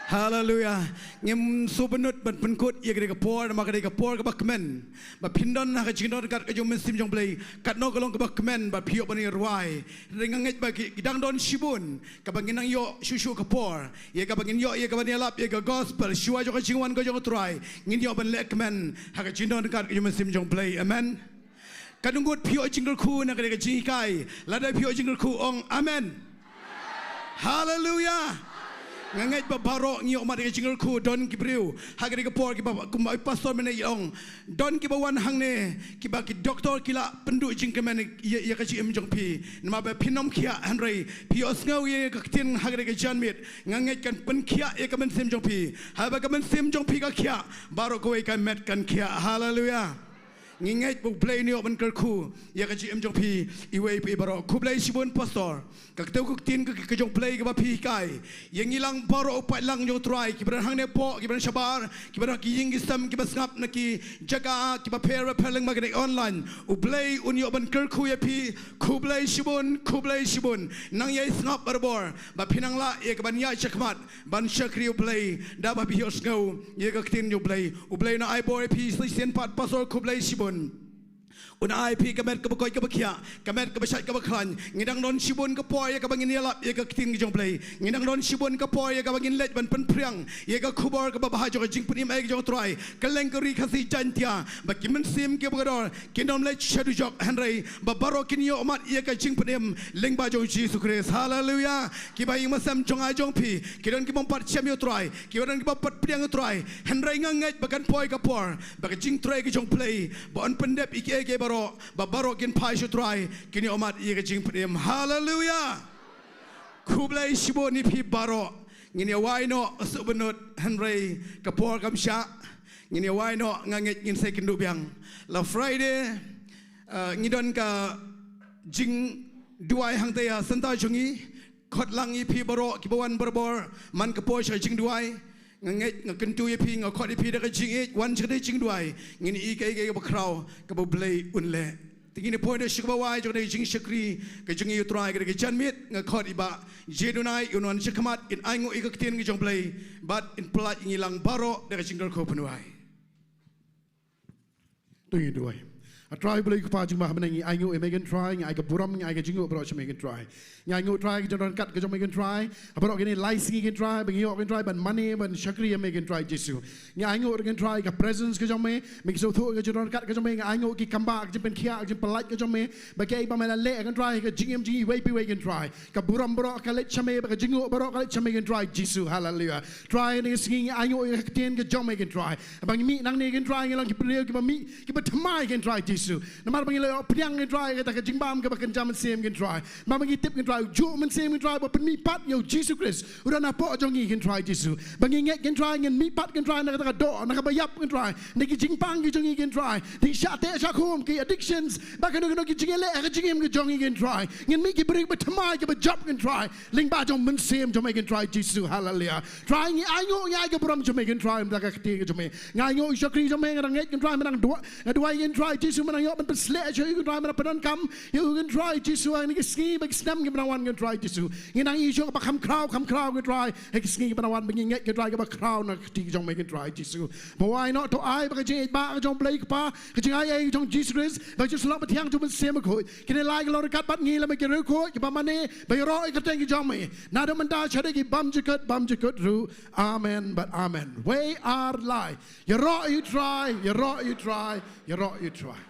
Haleluya. Ngim sngewbha ban pynkut ïa kane ka por, namar kane ka por kaba kmen ba phin don ha ka jingdon ryngkat ka jong u Mynsiem jong u Blei. Katno ka long kaba kmen ba phi ïoh ban ïa rwai. Hynrei nga ngeit ba ki, ki dang don shibun kaba ngin nang ïoh shuh shuh ka por ïa kaba ngin ïoh ïa kaban ïalap ïa ka gospel shuwa jong ka jingwan ka jong u Trai. Ngin ïoh ban leh kmen ha ka jingdon ryngkat ka jong u Mynsiem jong u Blei. Amen. Katno ngut phi ïoh jingkyrkhu na ka jinghikai? Lada phi ïoh jingkyrkhu ong amen. Haleluya. Nga ngeit ba baroh ngi ïoh mad ïa ka jingkyrkhu. Don ki briew ha kane ka por kiba, kumba i pastor mynne i ong, don kiba wan hangne kiba ki doktor ki la pynduh jingkmen ïa, ïa ka jingim jong phi. Namar ba phin ym khiah, hynrei phi ïohsngew ïa ka ktien ha kane ka janmiet. Nga ngeit kan pynkhiah ïa ka mynsiem jong phi. Haba ka mynsiem jong phi ka khiah, baroh kawei ka met kan khiah. Haleluya. Ngi ngeit ba u Blei un ïoh ban kyrkhu ïa ka jingim jong phi iwei pa iwei baroh. Khublei shibun pastor. Ka ktew ka ktien ka, ka jong u Blei kaba phi hikai ïa ngi lang baroh, u paidlang jong u Trai, kiba don hangne hapoh, kiba don shabar, kiba don ha ki ïing ki sem, kiba sngap na ki jaka kiba pher bapher lyngba kane online. U Blei un ïoh ban kyrkhu ïa phi. Khublei shibun, khublei shibun. Nang ïai sngap barabor ba phin nang lah ïa kaban ïaid shakhmat ban shakri u Blei da ba phi ïohsngew ïa ka ktien jong u Blei. U Blei un ai bor ïa phi sa shisien pat pastor, khublei shibun. Un ai ïa phi ka met kaba koit kaba khiah, ka met kaba shait kaba khlaiñ. Ngi dang don shibun ka por ïa kaba ngin ïalap ïa ka ktien ka jong u Blei. Ngi dang don shibun ka por ïa kaba ngin leit ban pynphriang ïa ka khubor kaba bha jong ka jingpynim ei ka jong u Trai. Kylleng ka Ri Khasi Jaiñtia, ba ki mynsiem kiba kordor kin ym leit sha dujok, hynrei ba baroh kin ïoh mad ïa ka jingpynim lyngba jong u Jisu Khrist. Haleluya. Kiba ïing ba sem jong nga jong phi ki don ki bym pat shem ïa u Trai, kiba don ki bym pat pdiang ïa u Trai, hynrei nga ngeit ba kan poi ka por ba ka jingtrei ka jong u Blei ba un pyndep ïa kiei kiei baroh, ba baroh kin phai sha u Trai, kin ïoh mad ïa ka jingpynim. Haleluya. Khublei shibun ïa phi baroh. Ngin ïa wai noh suk bynnud, hynrei ka por kam shah. Ngin ïa wai noh, nga ngeit ngin sa ïakynduh biang la Friday. Uh, ngi don ka jingduwai hangta ïa center jong ngi. Khot lang ïa phi baroh kiba wan barabor man ka por sha ka jingduwai. Nga ngeit, nga kyntu ïa phi, nga khot ïa phi da ka jingïeit, wan sha ka jingduwai. Ngin ïohi kaei kaei kaba khraw kaba u Blei un leh. Te ngin ïa poi noh sha kaba wai jong ka jingshakri ka jong ngi ïa u Trai ha kane ka janmiet. Nga khot ïa i Bah Jedunai, un wan sha khmat, in ainguh ïa ka ktien ka jong u Blei bad in pyllait ïa ngi lang baroh da ka jingkyrkhu pynwai. To ngin duwai. A Trai Blei Kpa jong ngi ba ha bneng, ngi ainguh ïa me ko Trai, ngi ai ka burom, ngi ai ka jingnguh baroh sha me ko Trai. Ngi ainguh Trai ka jingdon ryngkat ka jong me ko Trai. Ha baroh kine lai sngi ko Trai, ba ngi ïoh ko Trai ban mane ban shakri ïa me ko Trai Jisu. Ngi ainguh ko Trai ka presence ka jong me, me ki sngewthuh ka jingdon ryngkat ka jong me, ngi ainguh ki kamba ka jingpynkhiah ka jingpyllait ka jong me, ba kiei ba me la leh ko Trai ka jingim jong ngi iwei pa iwei ko Trai. Ka burom baroh ka leit sha me, ba ka jingnguh baroh ka leit sha me ko Trai Jisu. Haleluya. Trai, ha kine ki sngi ngi ainguh ïa ka ktien ka jong me ko Trai. Ba ngi mih nangne ko Trai ngi long ki briew kiba mih kiba thymmai ko Trai Jisu. Namar ba ngi la ïoh pdiang ko Trai kata ka jingbam kaba kynja mynsiem ko Trai. Namar ba ngi tip ko Trai, u juh mynsiem ko Trai ba pynmihpat ïa u Jisu Khrist u don hapoh jong ngi ko Trai Jisu. Ba ngi ngeit ko Trai ngin mihpat ko Trai na kata ka doh, na kaba ïap ko Trai, na ki jingpang ki jong ngi ko Trai, na ki shah teh shah khum, ki addictions, bad kano kano ki jingïaleh ha ka jingim ka jong ngi ko Trai. Ngin mih ki briew ba thymmai kiba jop ko Trai lyngba jong mynsiem jong me ko Trai Jisu. Haleluya. Trai, ngi ainguh, ngi ai ka burom jong me ko Trai, mynta ka ktien ka jong me. Ngi ainguh ïa u shakri jong me, nga dang ngeit ko Trai, me dang duwai, nga duwai ko Trai Jisu. Mynta ngi ïoh ban pynshlur ïa u Trai, mynta pyndonkam ïa u Trai Jisu ha kine ki sngi bad ki snem kiban wan, Trai Jisu. Ngi nang ïoh shuh kaba kham khraw, kham khraw Trai ha ki sngi kiban wan, ba ngin ngeit Trai kaba khraw na ka kti jong me Trai Jisu. Ba wai noh to ai ba ka jingïeit ba ka jong U Blei Kpa, ka jingai ei jong Jisu Khrist, ba ka jingïasyllok ba thiang jong U Mynsiem Bakhuid, kine lai ki long ryngkat bad ngi lem bad ki riewkhuid kiba mane, ba ïaroh ïa ka kyrteng ka jong me naduh mynta shaduh ki bymjukut bymjukut ruh. Amen bad amen. Wei ar lai. Ïaroh ïa u Trai, ïaroh ïa u Trai, ïaroh ïa u Trai.